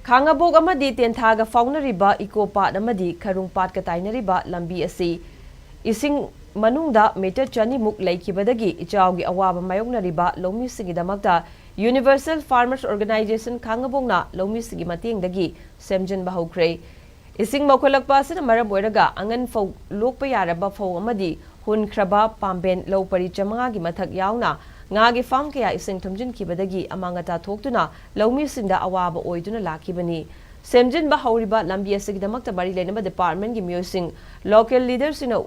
ꯈꯥꯉꯕꯣꯛ ꯑꯃꯗꯤ ꯇꯦꯟꯊꯥꯒ ꯐꯥꯎꯅꯔꯤꯕ ꯏꯀꯣ ꯄꯥꯠ ꯑꯃꯗꯤ ꯈꯔꯨꯡ ꯄꯥꯠꯀ ꯇꯥꯏꯅꯔꯤꯕ ꯂꯝꯕꯤ ꯑꯁꯤ ꯏꯁꯤꯡ ꯃꯅꯨꯡꯗ ꯃꯤꯇꯔ ꯆꯅꯤꯃꯨꯛ ꯂꯩꯈꯤꯕꯗꯒꯤ ꯏꯆꯥꯎꯒꯤ ꯑꯋꯥꯕ ꯃꯥꯌꯣꯛꯅꯔꯤꯕ ꯂꯧꯃꯤꯁꯤꯡꯒꯤꯗꯃꯛꯇ Universal Farmers Organization ꯈꯥꯉꯕꯣꯛꯅ ꯂꯧꯃꯤꯁꯤꯡꯒꯤ ꯃꯇꯦꯡꯗꯒꯤ ꯁꯦꯝꯖꯤꯟꯕ ꯍꯧꯈ꯭ꯔꯦ꯫ ꯏꯁꯤꯡ ꯃꯧꯈꯠꯂꯛꯄ ꯑꯁꯤꯅ ꯃꯔꯝ ꯑꯣꯏꯔꯒ ꯑꯉꯟ ꯐꯧ ꯂꯣꯛꯄ ꯌꯥꯔꯕ ꯐꯧ ꯑꯃꯗꯤ ꯍꯨꯟꯈ꯭ꯔꯕ ꯄꯥꯝꯕꯦꯟ ꯂꯧ ꯄꯔꯤ ꯆꯥꯃꯉꯥꯒꯤ ꯃꯊꯛ ꯌꯥꯎꯅ ꯉꯥꯒꯤ ꯐꯥꯝ ꯀꯌꯥ ꯏꯁꯤꯡ ꯊꯨꯝꯖꯤꯟꯈꯤꯕꯗꯒꯤ ꯑꯃꯥꯡ ꯑꯇꯥ ꯊꯣꯛꯇꯨꯅ ꯂꯧꯃꯤꯁꯤꯡꯗ ꯑꯋꯥꯕ ꯑꯣꯏꯗꯨꯅ ꯂꯥꯛꯈꯤꯕꯅꯤ꯫ ꯁꯦꯝꯖꯤꯟꯕ ꯍꯧꯔꯤꯕ ꯂꯝꯕꯤ ꯑꯁꯤꯒꯤꯗꯃꯛꯇ ꯃꯔꯤ ꯂꯩꯅꯕ department ꯀꯤ ꯃꯤꯑꯣꯏꯁꯤꯡ, local leader ꯁꯤꯡꯅ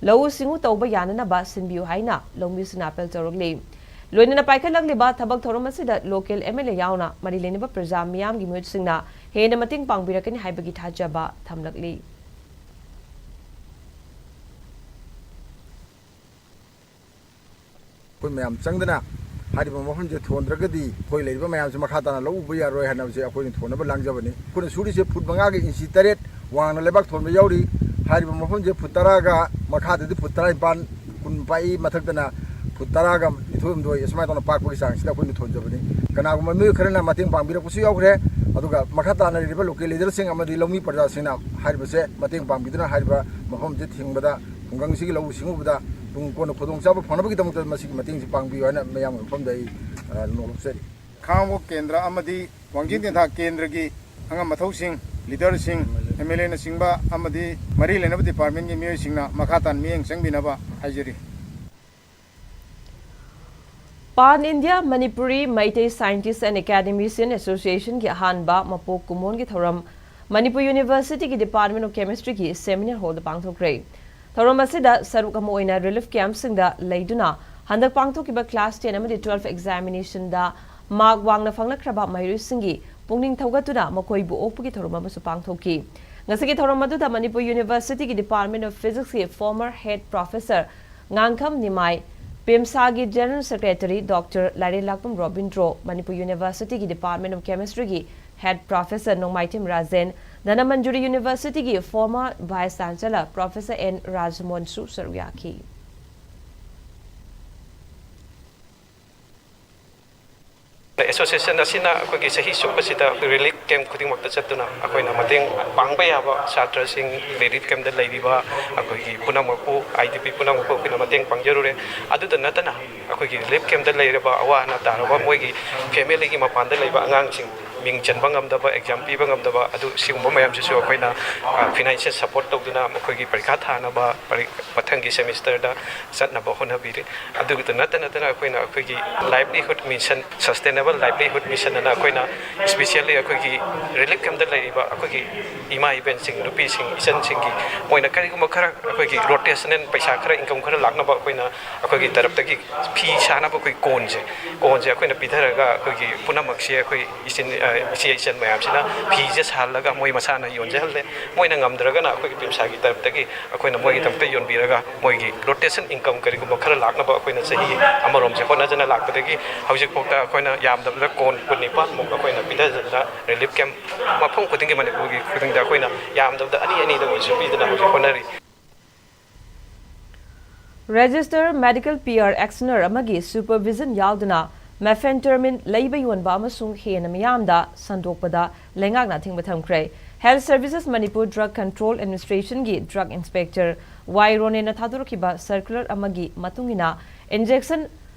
ꯂꯧꯎ ꯁꯤꯡꯎ ꯇꯧꯕ ꯌꯥꯅꯅꯕ ꯁꯤꯟꯕꯤꯌꯨ ꯍꯥꯏꯅ ꯂꯧꯃꯤꯁꯤꯡꯅ appeal ꯇꯧꯔꯛꯂꯤ꯫ ꯂꯣꯏꯅꯅ ꯄꯥꯏꯈꯠꯂꯛꯂꯤꯕ ꯊꯕꯛ ꯊꯧꯔꯝ ꯑꯁꯤꯗ local M L A ꯌꯥꯎꯅ ꯃꯔꯤ ꯂꯩꯅꯕ ꯄ꯭ꯔꯖꯥ ꯃꯤꯌꯥꯝꯒꯤ ꯃꯤꯍꯨꯠꯁꯤꯡꯅ ꯍꯦꯟꯅ ꯃꯇꯦꯡ ꯄꯥꯡꯕꯤꯔꯛꯀꯅꯤ ꯍꯥꯏꯕꯒꯤ ꯊꯥꯖꯕ ꯊꯝꯂꯛꯂꯤ꯫ ꯑꯩꯈꯣꯏ ꯃꯌꯥꯝ ꯆꯪꯗꯅ ꯍꯥꯏꯔꯤꯕ ꯃꯐꯝꯁꯦ ꯊꯣꯟꯗ꯭ꯔꯒꯗꯤ ꯑꯩꯈꯣꯏ ꯂꯩꯔꯤꯕ ꯃꯌꯥꯝꯁꯦ ꯃꯈꯥ ꯇꯥꯅ ꯂꯧ ꯎꯕ ꯌꯥꯔꯣꯏ ꯍꯥꯏꯅꯕꯁꯦ ꯑꯩꯈꯣꯏꯅ ꯊꯣꯟꯅꯕ ꯂꯥꯡꯖꯕꯅꯤ꯫ ꯑꯩꯈꯣꯏꯅ ꯁꯨꯔꯤꯁꯦ ꯐꯨꯠ ꯃꯉꯥꯒ ꯏꯟꯆꯤ ꯇꯔꯦꯠ ꯋꯥꯡꯅ ꯂꯩꯕꯥꯛ ꯊꯣꯟꯕ ꯌꯥꯎꯔꯤ꯫ ꯍꯥꯏꯔꯤꯕ ꯃꯐꯝꯁꯦ ꯐꯨꯠ ꯇꯔꯥꯒ, ꯃꯈꯥꯗꯗꯤ ꯐꯨꯠ ꯇꯔꯥꯅꯤꯄꯥꯟ, ꯀꯨꯟ ꯄꯥꯛꯏ, ꯃꯊꯛꯇꯅ ꯐꯨꯠ ꯇꯔꯥꯒ ꯅꯤꯊꯣꯏ ꯍꯨꯝꯗꯣꯏ ꯑꯁꯨꯃꯥꯏꯅ ꯇꯧꯅ ꯄꯥꯛꯄꯒꯤ ꯆꯥꯡꯁꯤꯗ ꯑꯩꯈꯣꯏꯅ ꯊꯣꯟꯖꯕꯅꯤ꯫ ꯀꯅꯥꯒꯨꯝꯕ ꯃꯤꯑꯣꯏ ꯈꯔꯅ ꯃꯇꯦꯡ ꯄꯥꯡꯕꯤꯔꯛꯄꯁꯨ ꯌꯥꯎꯈ꯭ꯔꯦ꯫ ꯑꯗꯨꯒ ꯃꯈꯥ ꯇꯥꯅ ꯂꯩꯔꯤꯕ local leader ꯁꯤꯡ ꯑꯃꯗꯤ ꯂꯧꯃꯤ ꯄ꯭ꯔꯖꯥꯁꯤꯡꯅ ꯍꯥꯏꯔꯤꯕꯁꯦ ꯃꯇꯦꯡ ꯄꯥꯡꯕꯤꯗꯨꯅ ꯍꯥꯏꯔꯤꯕ ꯃꯐꯝꯁꯦ ꯊꯤꯡꯕꯗ, ꯈꯨꯡꯒꯪꯁꯤꯒꯤ ꯂꯧꯎ ꯁꯤꯡꯎꯕꯗ ꯇꯨꯡ ꯀꯣꯟꯅ ꯈꯨꯗꯣꯡꯆꯥꯕ ꯐꯪꯅꯕꯒꯤꯗꯃꯛꯇ ꯃꯁꯤꯒꯤ ꯃꯇꯦꯡꯁꯤ ꯄꯥꯡꯕꯤꯌꯨ ꯍꯥꯏꯅ ꯃꯌꯥꯝꯒꯤ ꯃꯐꯝꯗ ꯑꯩ, ꯑ, ꯅꯣꯂꯨꯛꯆꯔꯤ꯫ ꯈꯥꯉꯕꯣꯛ ꯀꯦꯟꯗ꯭ꯔ ꯑꯃꯗꯤ ꯋꯥꯡꯖꯤꯡ ꯇꯦꯟꯊꯥ ꯀꯦꯟꯗ꯭ꯔꯒꯤ ꯑꯉꯝ ꯑꯊꯧꯁꯤꯡ, leader ꯁꯤꯡ, M L A ꯅꯆꯤꯡꯕ ꯑꯃꯗꯤ ꯃꯔꯤ ꯂꯩꯅꯕ department ꯀꯤ ꯃꯤꯑꯣꯏꯁꯤꯡꯅ ꯃꯈꯥ ꯇꯥꯅ ꯃꯤꯠꯌꯦꯡ ꯆꯪꯕꯤꯅꯕ ꯍꯥꯏꯖꯔꯤ꯫ Pan India Manipuri Meitei Scientists and Academician Association ꯒꯤ ꯑꯍꯥꯟꯕ ꯃꯄꯣꯛ ꯀꯨꯝꯑꯣꯟꯒꯤ ꯊꯧꯔꯝ ꯃꯅꯤꯄꯨꯔ University ꯒꯤ Department of Chemistry ꯒꯤ seminar hall ꯗ ꯄꯥꯡꯊꯣꯛꯈ꯭ꯔꯦ꯫ ꯊꯧꯔꯝ ꯑꯁꯤꯗ ꯁꯔꯨꯛ ꯑꯃ ꯑꯣꯏꯅ relief camp ꯁꯤꯡꯗ ꯂꯩꯗꯨꯅ ꯍꯟꯗꯛ ꯄꯥꯡꯊꯣꯛꯈꯤꯕ class ten ꯑꯃꯗꯤ twelve examination ꯗ mark ꯋꯥꯡꯅ ꯐꯪꯂꯛꯈ꯭ꯔꯕ ꯃꯍꯩꯔꯣꯏꯁꯤꯡꯒꯤ ꯄꯨꯛꯅꯤꯡ ꯊꯧꯒꯠꯇꯨꯅ ꯃꯈꯣꯏꯕꯨ ꯑꯣꯛꯄꯒꯤ ꯊꯧꯔꯝ ꯑꯃꯁꯨ ꯄꯥꯡꯊꯣꯛꯈꯤ꯫ ꯉꯁꯤꯒꯤ ꯊꯧꯔꯝ ꯑꯗꯨꯗ ꯃꯅꯤꯄꯨꯔ University ꯒꯤ Department of Physics ꯀꯤ former head professor ꯉꯥꯡꯈꯝ ꯅꯤꯃꯥꯏ, ꯄꯦꯝꯁꯥꯒꯤ General Secretary Doctor ꯂꯥꯏꯔꯦꯟꯂꯥꯛꯄꯝ Robindro, Manipur University ꯒꯤ Department of Chemistry ꯒꯤ head professor ꯅꯣꯡꯃꯥꯏꯊꯦꯝ ꯔꯥꯖꯦꯟ, ꯙꯅꯃꯟꯖꯨꯔꯤ University ꯒꯤ former vice chancellor professor N ꯔꯥꯖꯃꯣꯍꯟꯁꯨ ꯁꯔꯨꯛ ꯌꯥꯈꯤ꯫ ꯑꯦꯁꯣꯁꯤꯌꯦꯁꯟ ꯑꯁꯤꯅ ꯑꯩꯈꯣꯏꯒꯤ ꯆꯍꯤ ꯆꯨꯞꯄꯁꯤꯗ ꯑꯩꯈꯣꯏ ꯔꯤꯂꯤꯐ ꯀꯦꯝꯞ ꯈꯨꯗꯤꯡꯃꯛꯇ ꯆꯠꯇꯨꯅ ꯑꯩꯈꯣꯏꯅ ꯃꯇꯦꯡ ꯄꯥꯡꯕ ꯌꯥꯕ ꯁꯥꯇ꯭ꯔꯁꯤꯡ, ꯔꯤꯂꯤꯐ ꯀꯦꯝꯞꯇ ꯂꯩꯔꯤꯕ ꯑꯩꯈꯣꯏꯒꯤ ꯄꯨꯝꯅꯃꯛꯄꯨ, ꯑꯥꯏ ꯗꯤ ꯄꯤ ꯄꯨꯝꯅꯃꯛꯄꯨ ꯑꯩꯈꯣꯏꯅ ꯃꯇꯦꯡ ꯄꯥꯡꯖꯔꯨꯔꯦ꯫ ꯑꯗꯨꯗ ꯅꯠꯇꯅ ꯑꯩꯈꯣꯏꯒꯤ ꯔꯤꯂꯤꯐ ꯀꯦꯝꯞꯇ ꯂꯩꯔꯕ ꯑꯋꯥ ꯑꯅꯥ ꯇꯥꯔꯕ ꯃꯣꯏꯒꯤ ꯐꯦꯃꯤꯂꯤꯒꯤ ꯃꯄꯥꯟꯗ ꯂꯩꯕ ꯑꯉꯥꯡꯁꯤꯡ, ꯃꯤꯡ ꯆꯟꯕ ꯉꯝꯗꯕ, ꯑꯦꯛꯖꯥꯝ ꯄꯤꯕ ꯉꯝꯗꯕ, ꯑꯗꯨ ꯁꯤꯒꯨꯝꯕ ꯃꯌꯥꯝꯁꯤꯁꯨ ꯑꯩꯈꯣꯏꯅ ꯐꯤꯅꯥꯟꯁꯤꯌꯦꯜ ꯁꯄꯣꯔꯠ ꯇꯧꯗꯨꯅ ꯃꯈꯣꯏꯒꯤ ꯄꯔꯤꯈꯥ ꯊꯥꯅꯕ, ꯄꯔꯤ-, ꯃꯊꯪꯒꯤ ꯁꯦꯃꯤꯁꯇꯔꯗ ꯆꯠꯅꯕ ꯍꯣꯠꯅꯕꯤꯔꯤ꯫ ꯑꯗꯨꯗ ꯅꯠꯇ ꯅꯠꯇꯅ ꯑꯩꯈꯣꯏꯅ ꯑꯩꯈꯣꯏꯒꯤ ꯂꯥꯏꯚꯂꯤꯍꯨꯗ ꯃꯤꯁꯟ, ꯁꯁꯇꯦꯅꯦꯕꯜ ꯂꯥꯏꯚꯂꯤꯍꯨꯗ ꯃꯤꯁꯟ ꯑꯅ ꯑꯩꯈꯣꯏꯅ ꯏꯁꯄꯤꯁꯤꯌꯦꯜꯂꯤ ꯑꯩꯈꯣꯏꯒꯤ ꯔꯤꯂꯤꯐ ꯀꯦꯝꯞꯇ ꯂꯩꯔꯤꯕ ꯑꯩꯈꯣꯏꯒꯤ ꯏꯃꯥ ꯏꯕꯦꯟꯁꯤꯡ, ꯅꯨꯄꯤꯁꯤꯡ, ꯏꯆꯟꯁꯤꯡꯒꯤ ꯃꯣꯏꯅ ꯀꯔꯤꯒꯨꯝꯕ ꯈꯔ ꯑꯩꯈꯣꯏꯒꯤ ꯔꯣꯇꯦꯁꯅꯦꯜ ꯄꯩꯁꯥ ꯈꯔ, ꯏꯟꯀꯝ ꯈꯔ ꯂꯥꯛꯅꯕ ꯑꯩꯈꯣꯏꯅ ꯑꯩꯈꯣꯏꯒꯤ ꯇꯔꯞꯇꯒꯤ ꯐꯤ ꯁꯥꯅꯕ ꯑꯩꯈꯣꯏ ꯀꯣꯟꯁꯦ, ꯀꯣꯟꯁꯦ ꯑꯩꯈꯣꯏꯅ ꯄꯤꯊꯔꯒ ꯑꯩꯈꯣꯏꯒꯤ ꯄꯨꯝꯅꯃꯛꯁꯦ ꯑꯩꯈꯣꯏ ꯏꯆꯤꯟ, ꯑ, ꯏꯆꯦ ꯏꯆꯟ ꯃꯌꯥꯝꯁꯤꯅ ꯐꯤꯁꯦ ꯁꯥꯍꯜꯂꯒ ꯃꯣꯏ ꯃꯁꯥꯅ ꯌꯣꯟꯖꯍꯜꯂꯦ꯫ ꯃꯣꯏꯅ ꯉꯝꯗ꯭ꯔꯒꯅ ꯑꯩꯈꯣꯏꯒꯤ ꯄꯤꯝꯁꯥꯒꯤ ꯇꯔꯞꯇꯒꯤ ꯑꯩꯈꯣꯏꯅ ꯃꯣꯏꯒꯤꯗꯃꯛꯇ ꯌꯣꯟꯕꯤꯔꯒ ꯃꯣꯏꯒꯤ ꯔꯣꯇꯦꯁꯟ ꯏꯟꯀꯝ ꯀꯔꯤꯒꯨꯝꯕ ꯈꯔ ꯂꯥꯛꯅꯕ ꯑꯩꯈꯣꯏꯅ ꯆꯍꯤ ꯑꯃꯔꯣꯝꯁꯦ ꯍꯣꯠꯅꯖꯅ ꯂꯥꯛꯄꯗꯒꯤ ꯍꯧꯖꯤꯛꯐꯥꯎꯗ ꯑꯩꯈꯣꯏꯅ ꯌꯥꯝꯗꯕꯗ ꯀꯣꯟ ꯀꯨꯟꯅꯤꯄꯥꯟꯃꯨꯛ ꯑꯩꯈꯣꯏꯅ ꯄꯤꯊꯖꯗꯅ ꯔꯤꯂꯤꯐ ꯀꯦꯝꯞ ꯃꯐꯝ ꯈꯨꯗꯤꯡꯒꯤ ꯃꯅꯤꯄꯨꯔꯒꯤ ꯈꯨꯗꯤꯡꯗ ꯑꯩꯈꯣꯏꯅ ꯌꯥꯝꯗꯕꯗ ꯑꯅꯤ ꯑꯅꯤꯗ ꯑꯣꯏꯔꯁꯨ ꯄꯤꯗꯅ ꯍꯧꯖꯤꯛ ꯍꯣꯠꯅꯔꯤ꯫ Registered medical P R examiner ꯑꯃꯒꯤ supervision ꯌꯥꯎꯗꯅ methamphetamine ꯂꯩꯕ ꯌꯣꯟꯕ ꯑꯃꯁꯨꯡ ꯍꯦꯟꯅ ꯃꯤꯌꯥꯝꯗ ꯁꯟꯗꯣꯛꯄꯗ ꯂꯩꯉꯥꯛꯅ ꯑꯊꯤꯡꯕ ꯊꯝꯈ꯭ꯔꯦ꯫ Health Services Manipur Drug Control Administrationꯒꯤ drug inspector ꯋꯥꯏ ꯔꯣꯅꯦꯟꯅ ꯊꯥꯗꯣꯔꯛꯈꯤꯕ circular ꯑꯃꯒꯤ ꯃꯇꯨꯡ ꯏꯟꯅ, injection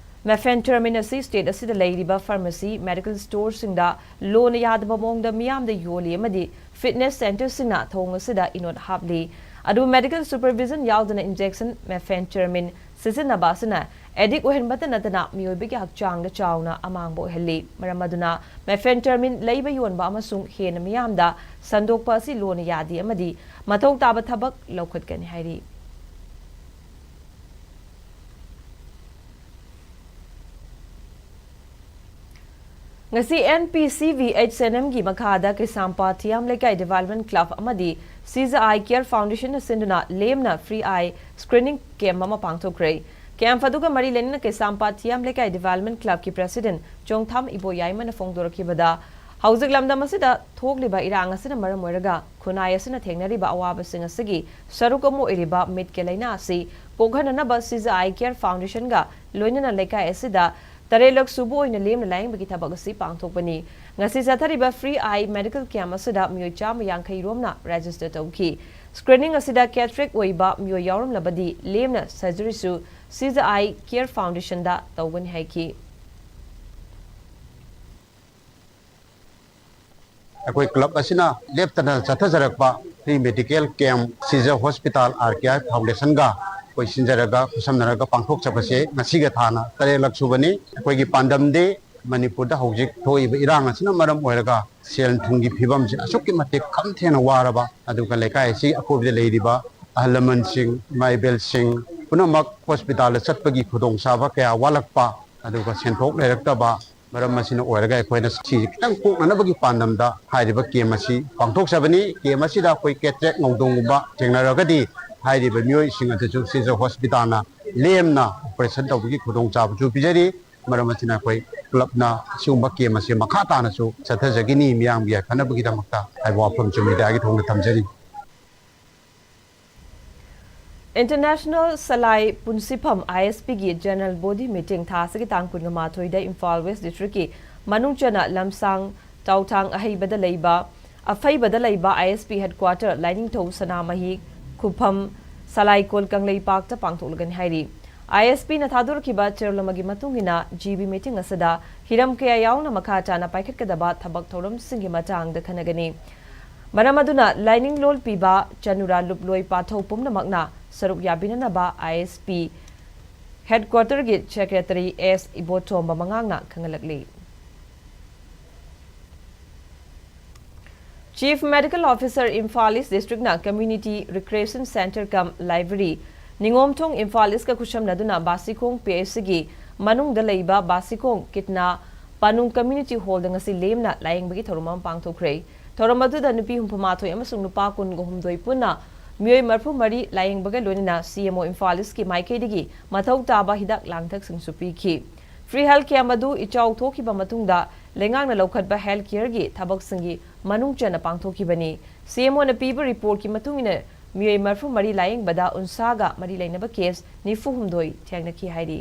methamphetamine ꯑꯁꯤ state ꯑꯁꯤꯗ ꯂꯩꯔꯤꯕ pharmacy, medical storeꯁꯤꯡꯗ ꯂꯣꯅ ꯌꯥꯗꯕ ꯃꯑꯣꯡꯗ ꯃꯤꯌꯥꯝꯗ ꯌꯣꯜꯂꯤ ꯑꯃꯗꯤ fitness centreꯁꯤꯡꯅ ꯊꯧꯑꯣꯡ ꯑꯁꯤꯗ ꯏꯅꯣꯠ ꯍꯥꯞꯂꯤ꯫ ꯑꯗꯨꯕꯨ medical supervision ꯌꯥꯎꯗꯅ injection methamphetamine ꯁꯤꯖꯤꯟꯅꯕ ꯑꯁꯤꯅ addict ꯑꯣꯏꯍꯟꯕꯇ ꯅꯠꯇꯅ ꯃꯤꯑꯣꯏꯕꯒꯤ ꯍꯛꯆꯥꯡꯗ ꯆꯥꯎꯅ ꯑꯃꯥꯡꯕ ꯑꯣꯏꯍꯜꯂꯤ꯫ ꯃꯔꯝ ꯑꯗꯨꯅ methamphetamine ꯂꯩꯕ ꯌꯣꯟꯕ ꯑꯃꯁꯨꯡ ꯍꯦꯟꯅ ꯃꯤꯌꯥꯝꯗ ꯁꯟꯗꯣꯛꯄ ꯑꯁꯤ ꯂꯣꯅ ꯌꯥꯗꯦ ꯑꯃꯗꯤ ꯃꯊꯧ ꯇꯥꯕ ꯊꯕꯛ ꯂꯧꯈꯠꯀꯅꯤ ꯍꯥꯏꯔꯤ꯫ ꯉꯁꯤ N P C V H C N Mꯒꯤ ꯃꯈꯥꯗ ꯀꯩꯁꯥꯝꯄꯥꯠ ꯊꯤꯌꯥꯝ ꯂꯩꯀꯥꯏ Development Club ꯑꯃꯗꯤ Caesar Eye Care Foundationꯅ ꯁꯤꯟꯗꯨꯅ ꯂꯦꯝꯅ free eye screening camp ꯑꯃ ꯄꯥꯡꯊꯣꯛꯈ꯭ꯔꯦ꯫ Camp ꯑꯗꯨꯒ ꯃꯔꯤ ꯂꯩꯅꯅ ꯀꯩꯁꯥꯝꯄꯥꯠ ꯊꯤꯌꯥꯝ ꯂꯩꯀꯥꯏ Development Clubꯀꯤ President ꯆꯣꯡꯊꯥꯝ ꯏꯕꯣꯌꯥꯏꯃꯅ ꯐꯣꯡꯗꯣꯔꯛꯈꯤꯕꯗ, ꯍꯧꯖꯤꯛ ꯂꯝꯗꯝ ꯑꯁꯤꯗ ꯊꯣꯛꯂꯤꯕ ꯏꯔꯥꯡ ꯑꯁꯤꯅ ꯃꯔꯝ ꯑꯣꯏꯔꯒ ꯈꯨꯟꯅꯥꯏ ꯑꯁꯤꯅ ꯊꯦꯡꯅꯔꯤꯕ ꯑꯋꯥꯕꯁꯤꯡ ꯑꯁꯤꯒꯤ ꯁꯔꯨꯛ ꯑꯃ ꯑꯣꯏꯔꯤꯕ ꯃꯤꯠꯀꯤ ꯂꯥꯏꯅꯥ ꯑꯁꯤ ꯀꯣꯛꯍꯟꯅꯅꯕ Caesar Eye Care Foundationꯒ ꯂꯣꯏꯅꯅ ꯂꯩꯀꯥꯏ ꯑꯁꯤꯗ ꯇꯔꯦꯠꯂꯛ ꯁꯨꯕ ꯑꯣꯏꯅ ꯂꯦꯝꯅ ꯂꯥꯌꯦꯡꯕꯒꯤ ꯊꯕꯛ ꯑꯁꯤ ꯄꯥꯡꯊꯣꯛꯄꯅꯤ꯫ ꯉꯁꯤ ꯆꯠꯊꯔꯤꯕ free eye medical camp ꯑꯁꯤꯗ ꯃꯤꯑꯣꯏ ꯆꯥꯝꯃ ꯌꯥꯡꯈꯩ ꯔꯣꯝꯅ register ꯇꯧꯈꯤ꯫ Screening ꯑꯁꯤꯗ cataract ꯑꯣꯏꯕ ꯃꯤꯑꯣꯏ ꯌꯥꯎꯔꯝꯂꯕꯗꯤ ꯂꯦꯝꯅ surgeryꯁꯨ Caesar Eye Care Foundationꯗ ꯇꯧꯒꯅꯤ ꯍꯥꯏꯈꯤ꯫ ꯑꯩꯈꯣꯏ club ꯑꯁꯤꯅ ꯂꯦꯞꯇꯅ ꯆꯠꯊꯖꯔꯛꯄ free medical camp Caesar Hospital Eye Care Foundationꯒ ꯑꯩꯈꯣꯏ ꯁꯤꯟꯖꯔꯒ ꯈꯨꯠꯁꯝꯅꯔꯒ ꯄꯥꯡꯊꯣꯛꯆꯕꯁꯦ ꯉꯁꯤꯒ ꯊꯥꯅ ꯇꯔꯦꯠꯂꯛ ꯁꯨꯕꯅꯤ꯫ ꯑꯩꯈꯣꯏꯒꯤ ꯄꯥꯟꯗꯝꯗꯤ ꯃꯅꯤꯄꯨꯔꯗ ꯍꯧꯖꯤꯛ ꯊꯣꯛꯏꯕ ꯏꯔꯥꯡ ꯑꯁꯤꯅ ꯃꯔꯝ ꯑꯣꯏꯔꯒ ꯁꯦꯜ ꯊꯨꯝꯒꯤ ꯐꯤꯕꯝꯁꯦ ꯑꯁꯨꯛꯀꯤ ꯃꯇꯤꯛ ꯈꯝ ꯊꯦꯡꯅ ꯋꯥꯔꯕ, ꯑꯗꯨꯒ ꯂꯩꯀꯥꯏ ꯑꯁꯤꯒꯤ ꯑꯀꯣꯏꯕꯗ ꯂꯩꯔꯤꯕ ꯑꯍꯜ ꯂꯃꯟꯁꯤꯡ, ꯏꯃꯥ ꯏꯕꯦꯜꯁꯤꯡ ꯄꯨꯝꯅꯃꯛ hospitalꯗ ꯆꯠꯄꯒꯤ ꯈꯨꯗꯣꯡꯆꯥꯕ ꯀꯌꯥ ꯋꯥꯠꯂꯛꯄ, ꯑꯗꯨꯒ ꯁꯦꯟꯊꯣꯛ ꯂꯩꯔꯛꯇꯕ ꯃꯔꯝ ꯑꯁꯤꯅ ꯑꯣꯏꯔꯒ ꯑꯩꯈꯣꯏꯅ ꯁꯤꯁꯦ ꯈꯤꯇꯪ ꯀꯣꯛꯅꯅꯕꯒꯤ ꯄꯥꯟꯗꯝꯗ ꯍꯥꯏꯔꯤꯕ camp ꯑꯁꯤ ꯄꯥꯡꯊꯣꯛꯆꯕꯅꯤ꯫ Camp ꯑꯁꯤꯗ ꯑꯩꯈꯣꯏ cataract ꯉꯧꯗꯣꯡꯒꯨꯝꯕ ꯊꯦꯡꯅꯔꯒꯗꯤ ꯍꯥꯏꯔꯤꯕ ꯃꯤꯑꯣꯏꯁꯤꯡ ꯑꯗꯨꯁꯨ Caesar Hospitalꯅ ꯂꯦꯝꯅ operation ꯇꯧꯕꯒꯤ ꯈꯨꯗꯣꯡꯆꯥꯕꯁꯨ ꯄꯤꯖꯔꯤ꯫ ꯃꯔꯝ ꯑꯁꯤꯅ ꯑꯩꯈꯣꯏ clubꯅ ꯑꯁꯤꯒꯨꯝꯕ camp ꯑꯁꯤ ꯃꯈꯥ ꯇꯥꯅꯁꯨ ꯆꯠꯊꯖꯒꯅꯤ, ꯃꯤꯌꯥꯝꯒꯤ ꯌꯥꯏꯐꯅꯕꯒꯤꯗꯃꯛꯇ ꯍꯥꯏꯕ ꯋꯥꯐꯝꯁꯨ mediaꯒꯤ ꯊꯣꯡꯗ ꯊꯝꯖꯔꯤ꯫ International ꯁꯂꯥꯏ ꯄꯨꯟꯁꯤꯐꯝ, ISPꯒꯤ general body meeting ꯊꯥ ꯑꯁꯤꯒꯤ ꯇꯥꯡ ꯀꯨꯟꯃꯥꯊꯣꯏꯗ ꯏꯝꯐꯥꯜ West Districtꯀꯤ ꯃꯅꯨꯡ ꯆꯟꯅ ꯂꯝꯁꯥꯡ ꯇꯥꯎꯊꯥꯡ ꯑꯍꯩꯕꯗ ꯂꯩꯕ, ꯑꯐꯩꯕꯗ ꯂꯩꯕ ISP headquarter ꯂꯥꯏꯅꯤꯡꯊꯧ ꯁꯅꯥꯃꯍꯤ ꯈꯨꯐꯝ ꯁꯂꯥꯏꯀꯣꯜ ꯀꯪꯂꯩꯄꯥꯛꯇ ꯄꯥꯡꯊꯣꯛꯂꯒꯅꯤ ꯍꯥꯏꯔꯤ꯫ ISPꯅ ꯊꯥꯗꯣꯔꯛꯈꯤꯕ ꯆꯦꯔꯣꯜ ꯑꯃꯒꯤ ꯃꯇꯨꯡ ꯏꯟꯅ, GB meeting ꯑꯁꯤꯗ ꯍꯤꯔꯝ ꯀꯌꯥ ꯌꯥꯎꯅ ꯃꯈꯥ ꯇꯥꯅ ꯄꯥꯏꯈꯠꯀꯗꯕ ꯊꯕꯛ ꯊꯧꯔꯝꯁꯤꯡꯒꯤ ꯃꯇꯥꯡꯗ ꯈꯟꯅꯒꯅꯤ꯫ ꯃꯔꯝ ꯑꯗꯨꯅ ꯂꯥꯏꯅꯤꯡ ꯂꯣꯜ ꯄꯤꯕ ꯆꯅꯨꯔꯥ ꯂꯨꯞꯂꯣꯏ ꯄꯥꯊꯧ ꯄꯨꯝꯅꯃꯛꯅ ꯁꯔꯨꯛ ꯌꯥꯕꯤꯅꯅꯕ ISP headquarterꯒꯤ secretary S ꯏꯕꯣꯇꯣꯝꯕ ꯃꯉꯥꯡꯅ ꯈꯪꯍꯜꯂꯛꯂꯤ꯫ Chief Medical Officer Imphal East Districtꯅ Community Recreation Centre cum Library, ꯅꯤꯉꯣꯝꯊꯣꯡ Imphal ꯏꯁꯀ ꯈꯨꯠꯁꯝꯅꯗꯨꯅ ꯕꯥꯁꯤꯈꯣꯡ PHCꯒꯤ ꯃꯅꯨꯡꯗ ꯂꯩꯕ ꯕꯥꯁꯤꯈꯣꯡ ꯀꯤꯠꯅꯥ ꯄꯥꯅꯨꯡ Community Hallꯗ ꯉꯁꯤ ꯂꯦꯝꯅ ꯂꯥꯌꯦꯡꯕꯒꯤ ꯊꯧꯔꯝ ꯑꯃ ꯄꯥꯡꯊꯣꯛꯈ꯭ꯔꯦ꯫ ꯊꯧꯔꯝ ꯑꯗꯨꯗ ꯅꯨꯄꯤ ꯍꯨꯝꯐꯨ ꯃꯥꯊꯣꯏ ꯑꯃꯁꯨꯡ ꯅꯨꯄꯥ ꯀꯨꯟꯒ ꯍꯨꯝꯗꯣꯏ ꯄꯨꯟꯅ ꯃꯤꯑꯣꯏ ꯃꯔꯤꯐꯨ ꯃꯔꯤ ꯂꯥꯌꯦꯡꯕꯒ ꯂꯣꯏꯅꯅ CMO ꯏꯝꯐꯥꯜ ꯏꯁꯀꯤ ꯃꯥꯏꯀꯩꯗꯒꯤ ꯃꯊꯧ ꯇꯥꯕ ꯍꯤꯗꯥꯛ ꯂꯥꯡꯊꯛꯁꯤꯡꯁꯨ ꯄꯤꯈꯤ꯫ Free health camp ꯑꯗꯨ ꯏꯆꯥꯎ ꯊꯣꯛꯈꯤꯕ ꯃꯇꯨꯡꯗ ꯂꯩꯉꯥꯛꯅ ꯂꯧꯈꯠꯄ health careꯒꯤ ꯊꯕꯛꯁꯤꯡꯒꯤ ꯃꯅꯨꯡ ꯆꯟꯅ ꯄꯥꯡꯊꯣꯛꯈꯤꯕꯅꯤ꯫ CMOꯅ ꯄꯤꯕ reportꯀꯤ ꯃꯇꯨꯡ ꯏꯟꯅ ꯃꯤꯑꯣꯏ ꯃꯔꯤꯐꯨ ꯃꯔꯤ ꯂꯥꯌꯦꯡꯕꯗ ꯎꯟꯁꯥꯒ ꯃꯔꯤ ꯂꯩꯅꯕ case ꯅꯤꯐꯨ ꯍꯨꯝꯗꯣꯏ ꯊꯦꯡꯅꯈꯤ ꯍꯥꯏꯔꯤ꯫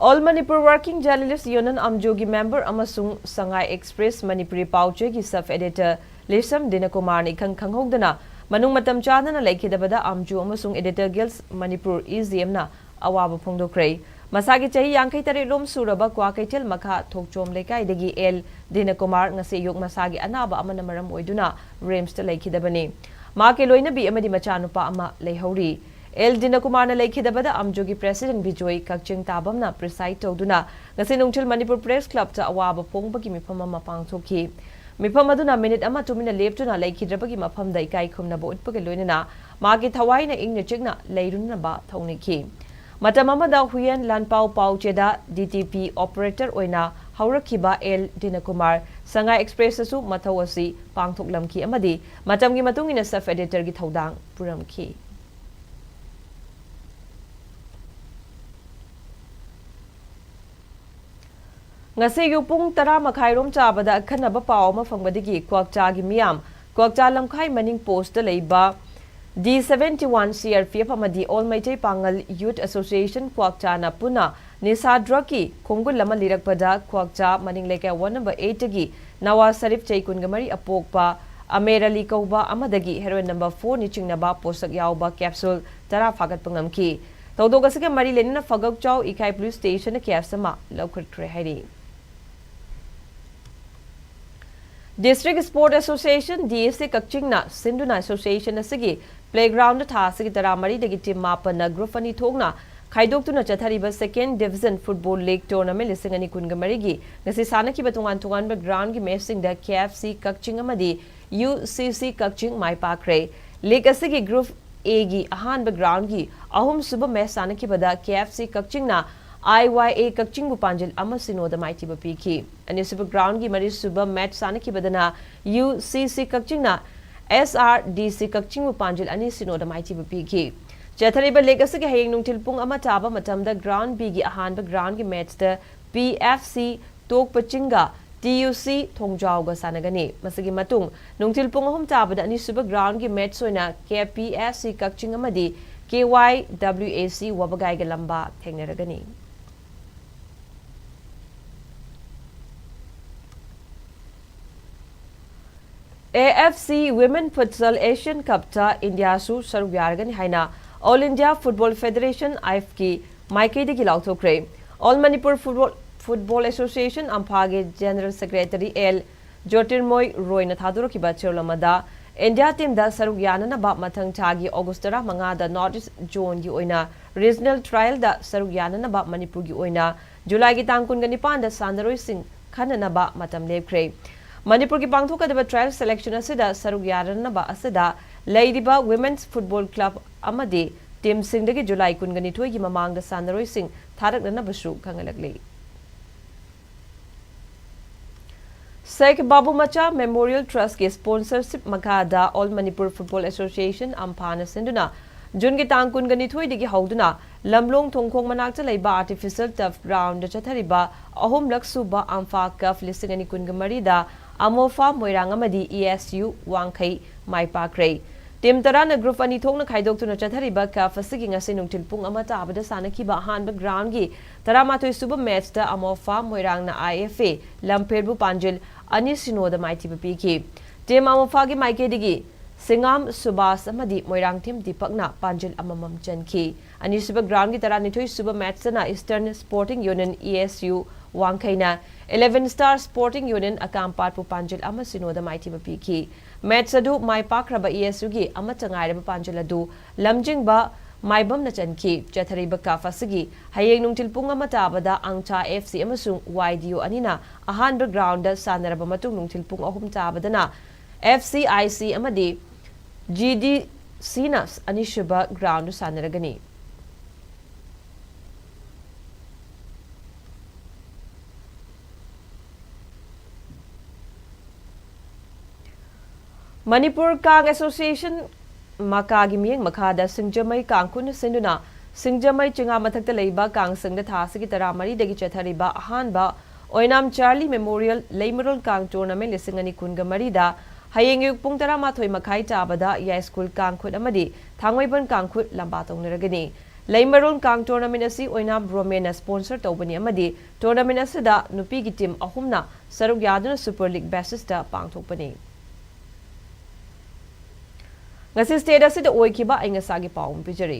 All Manipur Working Journalist Union, ꯑꯝꯖꯣꯒꯤ member ꯑꯃꯁꯨꯡ ꯁꯉꯥꯏ Express ꯃꯅꯤꯄꯨꯔꯤ ꯄꯥꯎꯆꯦꯒꯤ sub editor ꯂꯤꯁꯝ ꯗꯤꯅꯀꯨꯃꯥꯔꯅ ꯏꯈꯪ ꯈꯪꯍꯧꯗꯅ ꯃꯅꯨꯡ ꯃꯇꯝ ꯆꯥꯗꯅ ꯂꯩꯈꯤꯗꯕꯗ ꯑꯝꯖꯣ ꯑꯃꯁꯨꯡ Editor Guild Manipur, EGM ꯅ ꯑꯋꯥꯕ ꯐꯣꯡꯗꯣꯛꯈ꯭ꯔꯦ꯫ ꯃꯁꯥꯒꯤ ꯆꯍꯤ ꯌꯥꯡꯈꯩ ꯇꯔꯦꯠ ꯂꯣꯝ ꯁꯨꯔꯕ ꯀ꯭ꯋꯥꯀꯩꯊꯦꯜ ꯃꯈꯥ ꯊꯣꯛꯆꯣꯝ ꯂꯩꯀꯥꯏꯗꯒꯤ ꯑꯦꯜ ꯗꯤꯅꯀꯨꯃꯥꯔ ꯉꯁꯤ ꯑꯌꯨꯛ ꯃꯁꯥꯒꯤ ꯑꯅꯥꯕ ꯑꯃꯅ ꯃꯔꯝ ꯑꯣꯏꯗꯨꯅ RIMS ꯇ ꯂꯩꯈꯤꯗꯕꯅꯤ꯫ ꯃꯍꯥꯛꯀꯤ ꯂꯣꯏꯅꯕꯤ ꯑꯃꯗꯤ ꯃꯆꯥꯅꯨꯄꯥ ꯑꯃ ꯂꯩꯍꯧꯔꯤ꯫ ꯑꯦꯜ ꯗꯤꯅꯀꯨꯃꯥꯔꯅ ꯂꯩꯈꯤꯗꯕꯗ ꯑꯝꯖꯣꯒꯤ president ꯕꯤꯖꯣꯏ ꯀꯛꯆꯤꯡ ꯇꯥꯕꯝꯅ preside ꯇꯧꯗꯨꯅ ꯉꯁꯤ ꯅꯨꯡꯊꯤꯜ ꯃꯅꯤꯄꯨꯔ Press Club ꯇ ꯑꯋꯥꯕ ꯐꯣꯡꯕꯒꯤ ꯃꯤꯐꯝ ꯑꯃ ꯄꯥꯡꯊꯣꯛꯈꯤ꯫ ꯃꯤꯐꯝ ꯑꯗꯨꯅ minute ꯑꯃ ꯇꯨꯃꯤꯟꯅ ꯂꯦꯞꯇꯨꯅ ꯂꯩꯈꯤꯗ꯭ꯔꯕꯒꯤ ꯃꯐꯝꯗ ꯏꯀꯥꯏ ꯈꯨꯝꯅꯕ ꯎꯠꯄꯒ ꯂꯣꯏꯅꯅ ꯃꯍꯥꯛꯀꯤ ꯊꯋꯥꯏꯅ ꯏꯪꯅ ꯆꯤꯛꯅ ꯂꯩꯔꯨꯅꯅꯕ ꯊꯧꯅꯤꯈꯤ꯫ ꯃꯇꯝ ꯑꯃꯗ ꯍꯨꯌꯦꯟ ꯂꯥꯟꯄꯥꯎ ꯄꯥꯎꯆꯦꯗ D T P operator ꯑꯣꯏꯅ ꯍꯧꯔꯛꯈꯤꯕ ꯑꯦꯜ ꯗꯤꯅꯀꯨꯃꯥꯔ ꯁꯉꯥꯏ Express ꯇꯁꯨ ꯃꯊꯧ ꯑꯁꯤ ꯄꯥꯡꯊꯣꯛꯂꯝꯈꯤ ꯑꯃꯗꯤ ꯃꯇꯝꯒꯤ ꯃꯇꯨꯡ ꯏꯟꯅ sub editor ꯒꯤ ꯊꯧꯗꯥꯡ ꯄꯨꯔꯝꯈꯤ꯫ ꯉꯁꯤ ꯑꯌꯨꯛ ꯄꯨꯡ ꯇꯔꯥ ꯃꯈꯥꯏꯔꯣꯝ ꯆꯥꯕꯗ ꯑꯈꯟꯅꯕ ꯄꯥꯎ ꯑꯃ ꯐꯪꯕꯗꯒꯤ ꯀ꯭ꯋꯥꯛꯆꯥꯒꯤ ꯃꯤꯌꯥꯝ, ꯀ꯭ꯋꯥꯛꯆꯥ ꯂꯝꯈꯥꯏ ꯃꯅꯤꯡ post ꯇ ꯂꯩꯕ D seventy one C R P F ꯑꯃꯗꯤ All Meitei Pangal Youth Association ꯀ꯭ꯋꯥꯛꯆꯥꯅ ꯄꯨꯟꯅ ꯅꯤꯁꯥ drug ꯀꯤ ꯈꯣꯡꯒꯨꯜ ꯑꯃ ꯂꯤꯔꯛꯄꯗ ꯀ꯭ꯋꯥꯛꯆꯥ ꯃꯅꯤꯡ ꯂꯩꯀꯥꯏ ward number eight ꯇꯒꯤ ꯅꯋꯥꯖ ꯁꯔꯤꯐ ꯆꯍꯤ ꯀꯨꯟꯒ ꯃꯔꯤ ꯑꯄꯣꯛꯄ ꯑꯃꯦꯔ ꯑꯂꯤ ꯀꯧꯕ ꯑꯃꯗꯒꯤ heroin number four ꯅꯤ ꯆꯤꯡꯅꯕ ꯄꯣꯠꯁꯛ ꯌꯥꯎꯕ capsule ꯇꯔꯥ ꯐꯥꯒꯠꯄ ꯉꯝꯈꯤ꯫ ꯊꯧꯗꯣꯛ ꯑꯁꯤꯒ ꯃꯔꯤ ꯂꯩꯅꯅ ꯐꯒꯛꯆꯥꯎ ꯏꯀꯥꯏ police station ꯅ case ꯑꯃ ꯂꯧꯈꯠꯈ꯭ꯔꯦ ꯍꯥꯏꯔꯤ꯫ District Sport Association, D S A, ꯀꯛꯆꯤꯡꯅ ꯁꯤꯟꯗꯨꯅ association ꯑꯁꯤꯒꯤ playground ꯊꯥ ꯑꯁꯤꯒꯤ ꯇꯔꯥꯃꯔꯤꯗꯒꯤ team ꯃꯥꯄꯟꯅ group ꯑꯅꯤ ꯊꯣꯛꯅ ꯈꯥꯏꯗꯣꯛꯇꯨꯅ ꯆꯠꯊꯔꯤꯕ Second Division Football League Tournament ꯂꯤꯁꯤꯡ ꯑꯅꯤ ꯀꯨꯟꯒ ꯃꯔꯤꯒꯤ ꯉꯁꯤ ꯁꯥꯟꯅꯈꯤꯕ ꯇꯣꯉꯥꯟ ꯇꯣꯉꯥꯟꯕ ground ꯒꯤ match ꯁꯤꯡꯗ K F C ꯀꯛꯆꯤꯡ ꯑꯃꯗꯤ U C C ꯀꯛꯆꯤꯡ ꯃꯥꯏ ꯄꯥꯛꯈ꯭ꯔꯦ꯫ League ꯑꯁꯤꯒꯤ group A ꯒꯤ ꯑꯍꯥꯟꯕ ground ꯒꯤ ꯑꯍꯨꯝꯁꯨꯕ match ꯁꯥꯟꯅꯈꯤꯕꯗ K F C ꯀꯛꯆꯤꯡꯅ I Y A ꯀꯛꯆꯤꯡꯕꯨ ꯄꯥꯟꯖꯤꯜ ꯑꯃ ꯁꯤꯅꯣꯗ ꯃꯥꯏꯊꯤꯕ ꯄꯤꯈꯤ꯫ ꯑꯅꯤꯁꯨꯕ ground ꯒꯤ ꯃꯔꯤꯁꯨꯕ match ꯁꯥꯟꯅꯈꯤꯕꯗꯅ U C C ꯀꯛꯆꯤꯡꯅ S R D C ꯀꯛꯆꯤꯡꯕꯨ ꯄꯥꯟꯖꯤꯜ ꯑꯅꯤ ꯁꯤꯅꯣꯗ ꯃꯥꯏꯊꯤꯕ ꯄꯤꯈꯤ꯫ ꯆꯠꯊꯔꯤꯕ league ꯑꯁꯤꯒꯤ ꯍꯌꯦꯡ ꯅꯨꯡꯊꯤꯜ ꯄꯨꯡ ꯑꯃ ꯇꯥꯕ ꯃꯇꯝꯗ ground B ꯒꯤ ꯑꯍꯥꯟꯕ ground ꯒꯤ match ꯇ P F C ꯇꯣꯛꯄ ꯆꯤꯡꯒ T U C ꯊꯣꯡꯖꯥꯎꯒ ꯁꯥꯟꯅꯒꯅꯤ꯫ ꯃꯁꯤꯒꯤ ꯃꯇꯨꯡ ꯅꯨꯡꯊꯤꯜ ꯄꯨꯡ ꯑꯍꯨꯝ ꯇꯥꯕꯗ ꯑꯅꯤꯁꯨꯕ ground ꯒꯤ match ꯑꯣꯏꯅ K P S C ꯀꯛꯆꯤꯡ ꯑꯃꯗꯤ K Y W A C ꯋꯥꯕꯒꯥꯏꯒ ꯂꯝꯕꯥ ꯊꯦꯡꯅꯔꯒꯅꯤ꯫ AFC Women Futsal Asian Cup ꯇ ꯏꯟꯗꯤꯌꯥꯁꯨ ꯁꯔꯨꯛ ꯌꯥꯔꯒꯅꯤ ꯍꯥꯏꯅ All India Football Federation, ꯑꯥꯏꯐꯀꯤ ꯃꯥꯏꯀꯩꯗꯒꯤ ꯂꯥꯎꯊꯣꯛꯈ꯭ꯔꯦ꯫ All Manipur Football, Football Association, ꯑꯝꯐꯥꯒꯤ General Secretary ꯑꯦꯜ ꯖꯣꯇꯤꯔꯃꯣꯏ ꯔꯣꯏꯅ ꯊꯥꯗꯣꯔꯛꯈꯤꯕ ꯆꯦꯔꯣꯜ ꯑꯃꯗ, ꯏꯟꯗꯤꯌꯥ ꯇꯤꯝꯗ ꯁꯔꯨꯛ ꯌꯥꯅꯅꯕ ꯃꯊꯪ ꯊꯥꯒꯤ ꯑꯣꯒꯁ ꯇꯔꯥꯃꯉꯥꯗ North East Zoneꯒꯤ ꯑꯣꯏꯅ regional trialꯗ ꯁꯔꯨꯛ ꯌꯥꯅꯅꯕ ꯃꯅꯤꯄꯨꯔꯒꯤ ꯑꯣꯏꯅ ꯖꯨꯂꯥꯏꯒꯤ ꯇꯥꯡ ꯀꯨꯟꯒ ꯅꯤꯄꯥꯟꯗ ꯁꯥꯟꯅꯔꯣꯏꯁꯤꯡ ꯈꯟꯅꯅꯕ ꯃꯇꯝ ꯂꯦꯞꯈ꯭ꯔꯦ꯫ ꯃꯅꯤꯄꯨꯔꯒꯤ ꯄꯥꯡꯊꯣꯛꯀꯗꯕ trial selection ꯑꯁꯤꯗ ꯁꯔꯨꯛ ꯌꯥꯅꯅꯕ ꯑꯁꯤꯗ ꯂꯩꯔꯤꯕ Women's Football Club ꯑꯃꯗꯤ ꯇꯤꯝꯁꯤꯡꯗꯒꯤ ꯖꯨꯂꯥꯏ ꯀꯨꯟꯒ ꯅꯤꯊꯣꯏꯒꯤ ꯃꯃꯥꯡꯗ ꯁꯥꯟꯅꯔꯣꯏꯁꯤꯡ ꯊꯥꯔꯛꯅꯅꯕꯁꯨ ꯈꯪꯍꯜꯂꯛꯂꯤ꯫ ꯁꯦꯈ ꯕꯥꯕꯨ ꯃꯆꯥ Memorial Trustꯀꯤ sponsorship ꯃꯈꯥꯗ All Manipur Football Association, ꯑꯝꯐꯥꯅ ꯁꯤꯟꯗꯨꯅ ꯖꯨꯟꯒꯤ ꯇꯥꯡ ꯀꯨꯟꯒ ꯅꯤꯊꯣꯏꯗꯒꯤ ꯍꯧꯗꯨꯅ ꯂꯝꯂꯣꯡ ꯊꯣꯡꯈꯣꯡ ꯃꯅꯥꯛꯇ ꯂꯩꯕ artificial turf groundꯗ ꯆꯠꯊꯔꯤꯕ ꯑꯍꯨꯝꯂꯛ ꯁꯨꯕ ꯑꯝꯐꯥ Cup ꯂꯤꯁꯤꯡ ꯑꯅꯤ ꯀꯨꯟꯒ ꯃꯔꯤꯗ ꯑꯃꯣꯐꯥ ꯃꯣꯏꯔꯥꯡ ꯑꯃꯗꯤ ESU ꯋꯥꯡꯈꯩ ꯃꯥꯏ ꯄꯥꯛꯈ꯭ꯔꯦ꯫ ꯇꯤꯝ ꯇꯔꯥꯅ group ꯑꯅꯤ ꯊꯣꯛꯅ ꯈꯥꯏꯗꯣꯛꯇꯨꯅ ꯆꯠꯊꯔꯤꯕ Cup ꯑꯁꯤꯒꯤ ꯉꯁꯤ ꯅꯨꯡꯊꯤꯜ ꯄꯨꯡ ꯑꯃ ꯇꯥꯕꯗ ꯁꯥꯟꯅꯈꯤꯕ ꯑꯍꯥꯟꯕ groundꯒꯤ ꯇꯔꯥꯃꯥꯊꯣꯏ ꯁꯨꯕ matchꯇ ꯑꯃꯣꯐꯥ ꯃꯣꯏꯔꯥꯡꯅ IFA ꯂꯝꯐꯦꯜꯕꯨ ꯄꯥꯟꯖꯤꯜ ꯑꯅꯤ ꯁꯤꯅꯣꯗ ꯃꯥꯏꯊꯤꯕ ꯄꯤꯈꯤ꯫ ꯇꯤꯝ ꯑꯃꯣꯐꯥꯒꯤ ꯃꯥꯏꯀꯩꯗꯒꯤ ꯁꯤꯉꯥꯝ ꯁꯨꯕꯥꯁ ꯑꯃꯗꯤ ꯃꯣꯏꯔꯥꯡꯊꯦꯝ ꯗꯤꯄꯛꯅ ꯄꯥꯟꯖꯤꯜ ꯑꯃꯃꯝ ꯆꯟꯈꯤ꯫ ꯑꯅꯤꯁꯨꯕ groundꯒꯤ ꯇꯔꯥꯅꯤꯊꯣꯏ ꯁꯨꯕ matchꯇꯅ Eastern Sporting Union, ESU ꯋꯥꯡꯈꯩꯅ Eleven Star Sporting Union ꯑꯀꯥꯝꯄꯥꯠꯄꯨ ꯄꯥꯟꯖꯤꯜ ꯑꯃ ꯁꯤꯅꯣꯗ ꯃꯥꯏꯊꯤꯕ ꯄꯤꯈꯤ꯫ Match ꯑꯗꯨ ꯃꯥꯏ ꯄꯥꯛꯈ꯭ꯔꯕ ESUꯒꯤ ꯑꯃꯠꯇ ꯉꯥꯏꯔꯕ ꯄꯥꯟꯖꯤꯜ ꯑꯗꯨ ꯂꯝꯖꯤꯡꯕ ꯃꯥꯏꯕꯝꯅ ꯆꯟꯈꯤ꯫ ꯆꯠꯊꯔꯤꯕ Cup ꯑꯁꯤꯒꯤ ꯍꯌꯦꯡ ꯅꯨꯡꯊꯤꯜ ꯄꯨꯡ ꯑꯃ ꯇꯥꯕꯗ ꯑꯪꯊꯥ FC ꯑꯃꯁꯨꯡ YDO ꯑꯅꯤꯅ ꯑꯍꯥꯟꯕ groundꯗ ꯁꯥꯟꯅꯔꯕ ꯃꯇꯨꯡ ꯅꯨꯡꯊꯤꯜ ꯄꯨꯡ ꯑꯍꯨꯝ ꯇꯥꯕꯗꯅ FCIC ꯑꯃꯗꯤ GDCꯅ ꯑꯅꯤꯁꯨꯕ groundꯗ ꯁꯥꯟꯅꯔꯒꯅꯤ꯫ ꯃꯅꯤꯄꯨꯔ ꯀꯥꯡ Association, ꯃꯀꯥꯒꯤ ꯃꯤꯠꯌꯦꯡ ꯃꯈꯥꯗ ꯁꯤꯡꯖꯃꯩ ꯀꯥꯡ ꯈꯨꯟꯅ ꯁꯤꯟꯗꯨꯅ ꯁꯤꯡꯖꯃꯩ ꯆꯤꯉꯥ ꯃꯊꯛꯇ ꯂꯩꯕ ꯀꯥꯡꯁꯪꯗ ꯊꯥ ꯑꯁꯤꯒꯤ ꯇꯔꯥꯃꯔꯤꯗꯒꯤ ꯆꯠꯊꯔꯤꯕ ꯑꯍꯥꯟꯕ ꯑꯣꯏꯅꯥꯝ ꯆꯥꯔꯂꯤ Memorial ꯂꯩꯃꯔꯣꯜ ꯀꯥꯡ Tournament ꯂꯤꯁꯤꯡ ꯑꯅꯤ ꯀꯨꯟꯒ ꯃꯔꯤꯗ ꯍꯌꯦꯡ ꯑꯌꯨꯛ ꯄꯨꯡ ꯇꯔꯥꯃꯥꯊꯣꯏ ꯃꯈꯥꯏ ꯇꯥꯕꯗ ꯌꯥꯏꯁ꯭ꯀꯨꯜ ꯀꯥꯡꯈꯨꯠ ꯑꯃꯗꯤ ꯊꯥꯡꯃꯩꯕꯟ ꯀꯥꯡꯈꯨꯠ ꯂꯝꯕꯥ ꯇꯧꯅꯔꯒꯅꯤ꯫ ꯂꯩꯃꯔꯣꯜ ꯀꯥꯡ Tournament ꯑꯁꯤ ꯑꯣꯏꯅꯥꯝ ꯔꯣꯃꯦꯟꯅ sponsor ꯇꯧꯕꯅꯤ ꯑꯃꯗꯤ tournament ꯑꯁꯤꯗ ꯅꯨꯄꯤꯒꯤ team ꯑꯍꯨꯝꯅ ꯁꯔꯨꯛ ꯌꯥꯗꯨꯅ Super League basisꯇ ꯄꯥꯡꯊꯣꯛꯄꯅꯤ꯫ ꯉꯁꯤ state ꯑꯁꯤꯗ ꯑꯣꯏꯈꯤꯕ ꯑꯏꯪ ꯑꯁꯥꯒꯤ ꯄꯥꯎ ꯑꯃ ꯄꯤꯖꯔꯤ꯫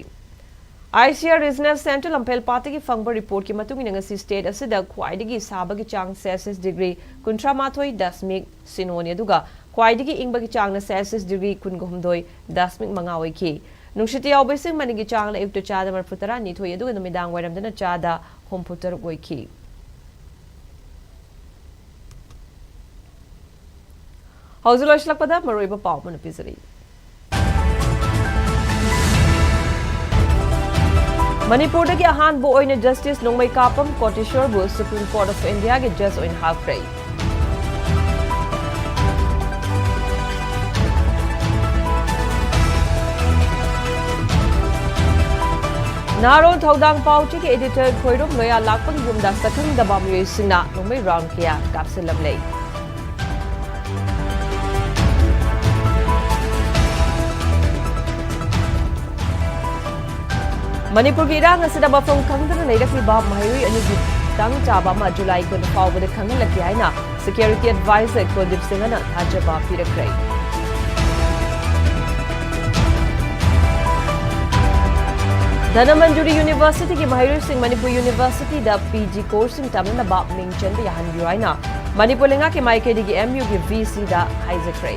ICAR Regional Centre ꯂꯝꯐꯦꯜ ꯄꯥꯠꯇꯒꯤ ꯐꯪꯕ reportꯀꯤ ꯃꯇꯨꯡ ꯏꯟꯅ, ꯉꯁꯤ state ꯑꯁꯤꯗ ꯈ꯭ꯋꯥꯏꯗꯒꯤ ꯁꯥꯕꯒꯤ ꯆꯥꯡ Celsius degree ꯀꯨꯟꯊ꯭ꯔꯥ ꯃꯥꯊꯣꯏ ꯗꯁꯃꯤꯛ ꯁꯤꯅꯣꯅꯤ, ꯑꯗꯨꯒ ꯈ꯭ꯋꯥꯏꯗꯒꯤ ꯏꯪꯕꯒꯤ ꯆꯥꯡꯅ Celsius degree ꯀꯨꯟꯒ ꯍꯨꯝꯗꯣꯏ ꯗꯁꯃꯤꯛ ꯃꯉꯥ ꯑꯣꯏꯈꯤ꯫ ꯅꯨꯡꯁꯤꯠꯇ ꯌꯥꯎꯕ ꯏꯁꯤꯡ ꯃꯅꯤꯒꯤ ꯆꯥꯡꯅ ꯑꯌꯨꯛꯇ ꯆꯥꯗ ꯃꯔꯤꯐꯨ ꯇꯔꯥ ꯅꯤꯊꯣꯏ, ꯑꯗꯨꯒ ꯅꯨꯃꯤꯗꯥꯡ ꯋꯥꯏꯔꯝꯗꯅ ꯆꯥꯗ ꯍꯨꯝꯐꯨ ꯇꯔꯨꯛ ꯑꯣꯏꯈꯤ꯫ ꯍꯧꯖꯤꯛ ꯂꯣꯏꯁꯤꯜꯂꯛꯄꯗ ꯃꯔꯨꯑꯣꯏꯕ ꯄꯥꯎ ꯑꯃꯅ ꯄꯤꯖꯔꯤ꯫ ꯃꯅꯤꯄꯨꯔꯗꯒꯤ ꯑꯍꯥꯟꯕ ꯑꯣꯏꯅ Justice ꯅꯣꯡꯃꯩꯀꯥꯄꯝ ꯀꯣꯇꯦꯁꯣꯔꯕꯨ Supreme Court of Indiaꯒꯤ judge ꯑꯣꯏꯅ ꯍꯥꯞꯈ꯭ꯔꯦ꯫ ꯅꯍꯥꯔꯣꯜ ꯊꯧꯗꯥꯡ ꯄꯥꯎꯆꯦꯒꯤ editor ꯈꯣꯏꯔꯨꯝ ꯂꯣꯌꯥ ꯂꯥꯛꯄꯒꯤ ꯌꯨꯝꯗ ꯁꯛꯈꯪꯗꯕ ꯃꯤꯑꯣꯏꯁꯤꯡꯅ ꯅꯣꯡꯃꯩ round ꯀꯌꯥ ꯀꯥꯞꯁꯤꯜꯂꯝꯂꯦ꯫ ꯃꯅꯤꯄꯨꯔꯒꯤ ꯏꯔꯥꯡ ꯑꯁꯤꯗ ꯃꯐꯝ ꯈꯪꯗꯅ ꯂꯩꯔꯛꯂꯤꯕ ꯃꯍꯩꯔꯣꯏ ꯑꯅꯤꯒꯤ ꯇꯪ ꯆꯥꯕ ꯑꯃ July ꯀꯨꯟ ꯐꯥꯎꯕꯗ ꯈꯪꯍꯜꯂꯛꯀꯦ ꯍꯥꯏꯅ security advisor ꯀꯨꯜꯗꯤꯞ ꯁꯤꯡꯍꯅ ꯊꯥꯖꯕ ꯄꯤꯔꯛꯈ꯭ꯔꯦ꯫ ꯙꯅꯃꯟꯖꯨꯔꯤ Universityꯒꯤ ꯃꯍꯩꯔꯣꯏꯁꯤꯡ ꯃꯅꯤꯄꯨꯔ Universityꯗ PG courseꯁꯤꯡ ꯇꯝꯅꯅꯕ ꯃꯤꯡ ꯆꯟꯕ ꯌꯥꯍꯟꯕꯤꯌꯨ ꯍꯥꯏꯅ ꯃꯅꯤꯄꯨꯔ ꯂꯩꯉꯥꯛꯀꯤ ꯃꯥꯏꯀꯩꯗꯒꯤ MUꯒꯤ VCꯗ ꯍꯥꯏꯖꯈ꯭ꯔꯦ꯫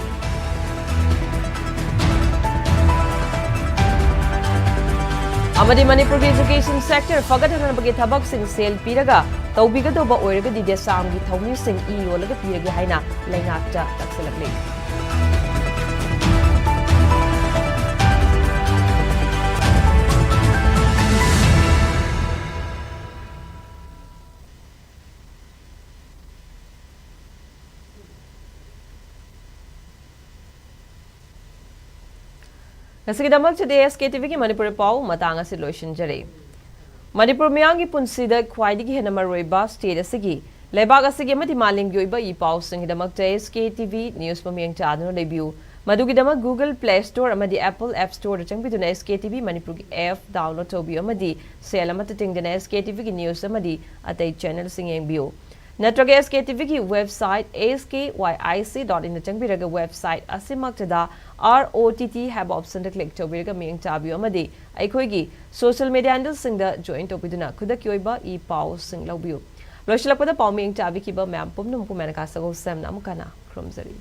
ꯑꯃꯗꯤ ꯃꯅꯤꯄꯨꯔꯒꯤ education sector ꯐꯒꯠꯍꯟꯅꯕꯒꯤ ꯊꯕꯛꯁꯤꯡ ꯁꯦꯜ ꯄꯤꯔꯒ ꯇꯧꯕꯤꯒꯗꯧꯕ ꯑꯣꯏꯔꯒꯗꯤ ꯗꯦꯁꯥꯝꯒꯤ ꯊꯧꯃꯤꯁꯤꯡ ꯏ ꯌꯣꯜꯂꯒ ꯄꯤꯔꯒꯦ ꯍꯥꯏꯅ ꯂꯩꯉꯥꯛꯇ ꯇꯛꯁꯤꯜꯂꯛꯂꯤ꯫ ꯉꯁꯤꯒꯤꯗꯃꯛꯇꯗꯤ SKTVꯒꯤ ꯃꯅꯤꯄꯨꯔꯤ ꯄꯥꯎ ꯃꯇꯥꯡ ꯑꯁꯤ ꯂꯣꯏꯁꯤꯟꯖꯔꯦ꯫ ꯃꯅꯤꯄꯨꯔ ꯃꯤꯌꯥꯝꯒꯤ ꯄꯨꯟꯁꯤꯗ ꯈ꯭ꯋꯥꯏꯗꯒꯤ ꯍꯦꯟꯅ ꯃꯔꯨꯑꯣꯏꯕ state ꯑꯁꯤꯒꯤ, ꯂꯩꯕꯥꯛ ꯑꯁꯤꯒꯤ ꯑꯃꯗꯤ ꯃꯥꯂꯦꯝꯒꯤ ꯑꯣꯏꯕ ꯏ ꯄꯥꯎꯁꯤꯡꯒꯤꯗꯃꯛꯇ SKTV News ꯄꯨꯝꯌꯦꯡ ꯆꯥꯗꯨꯅ ꯂꯩꯕꯤꯌꯨ꯫ ꯃꯗꯨꯒꯤꯗꯃꯛ Google Play Store ꯑꯃꯗꯤ Apple App Storeꯗ ꯆꯪꯕꯤꯗꯨꯅ SKTV ꯃꯅꯤꯄꯨꯔꯒꯤ app download ꯇꯧꯕꯤꯌꯨ ꯑꯃꯗꯤ ꯁꯦꯜ ꯑꯃꯠꯇ ꯇꯤꯡꯗꯅ SKTVꯒꯤ news ꯑꯃꯗꯤ ꯑꯇꯩ channelꯁꯤꯡ ꯌꯦꯡꯕꯤꯌꯨ꯫ ꯅꯠꯇ꯭ꯔꯒ SKTVꯒꯤ website S K Y I C dot inꯗ ꯆꯪꯕꯤꯔꯒ website ꯑꯁꯤꯃꯛꯇꯗ R O T T ꯍꯥꯏꯕ option ꯗ click ꯇꯧꯕꯤꯔꯒ ꯃꯤꯠꯌꯦꯡ ꯇꯥꯕꯤꯌꯨ ꯑꯃꯗꯤ ꯑꯩꯈꯣꯏꯒꯤ social media handle ꯁꯤꯡꯗ join ꯇꯧꯕꯤꯗꯨꯅ ꯈꯨꯗꯛꯀꯤ ꯑꯣꯏꯕ ꯏ ꯄꯥꯎꯁꯤꯡ ꯂꯧꯕꯤꯌꯨ꯫ ꯂꯣꯏꯁꯤꯜꯂꯛꯄꯗ ꯄꯥꯎ ꯃꯤꯠꯌꯦꯡ ꯇꯥꯕꯤꯈꯤꯕ ꯃꯌꯥꯝ ꯄꯨꯝꯅꯃꯛꯄꯨ ꯃꯦꯅꯀꯥ ꯁꯒꯣꯜꯁꯦꯝꯅ ꯑꯃꯨꯛ ꯍꯟꯅ ꯈꯨꯔꯨꯝꯖꯔꯤ꯫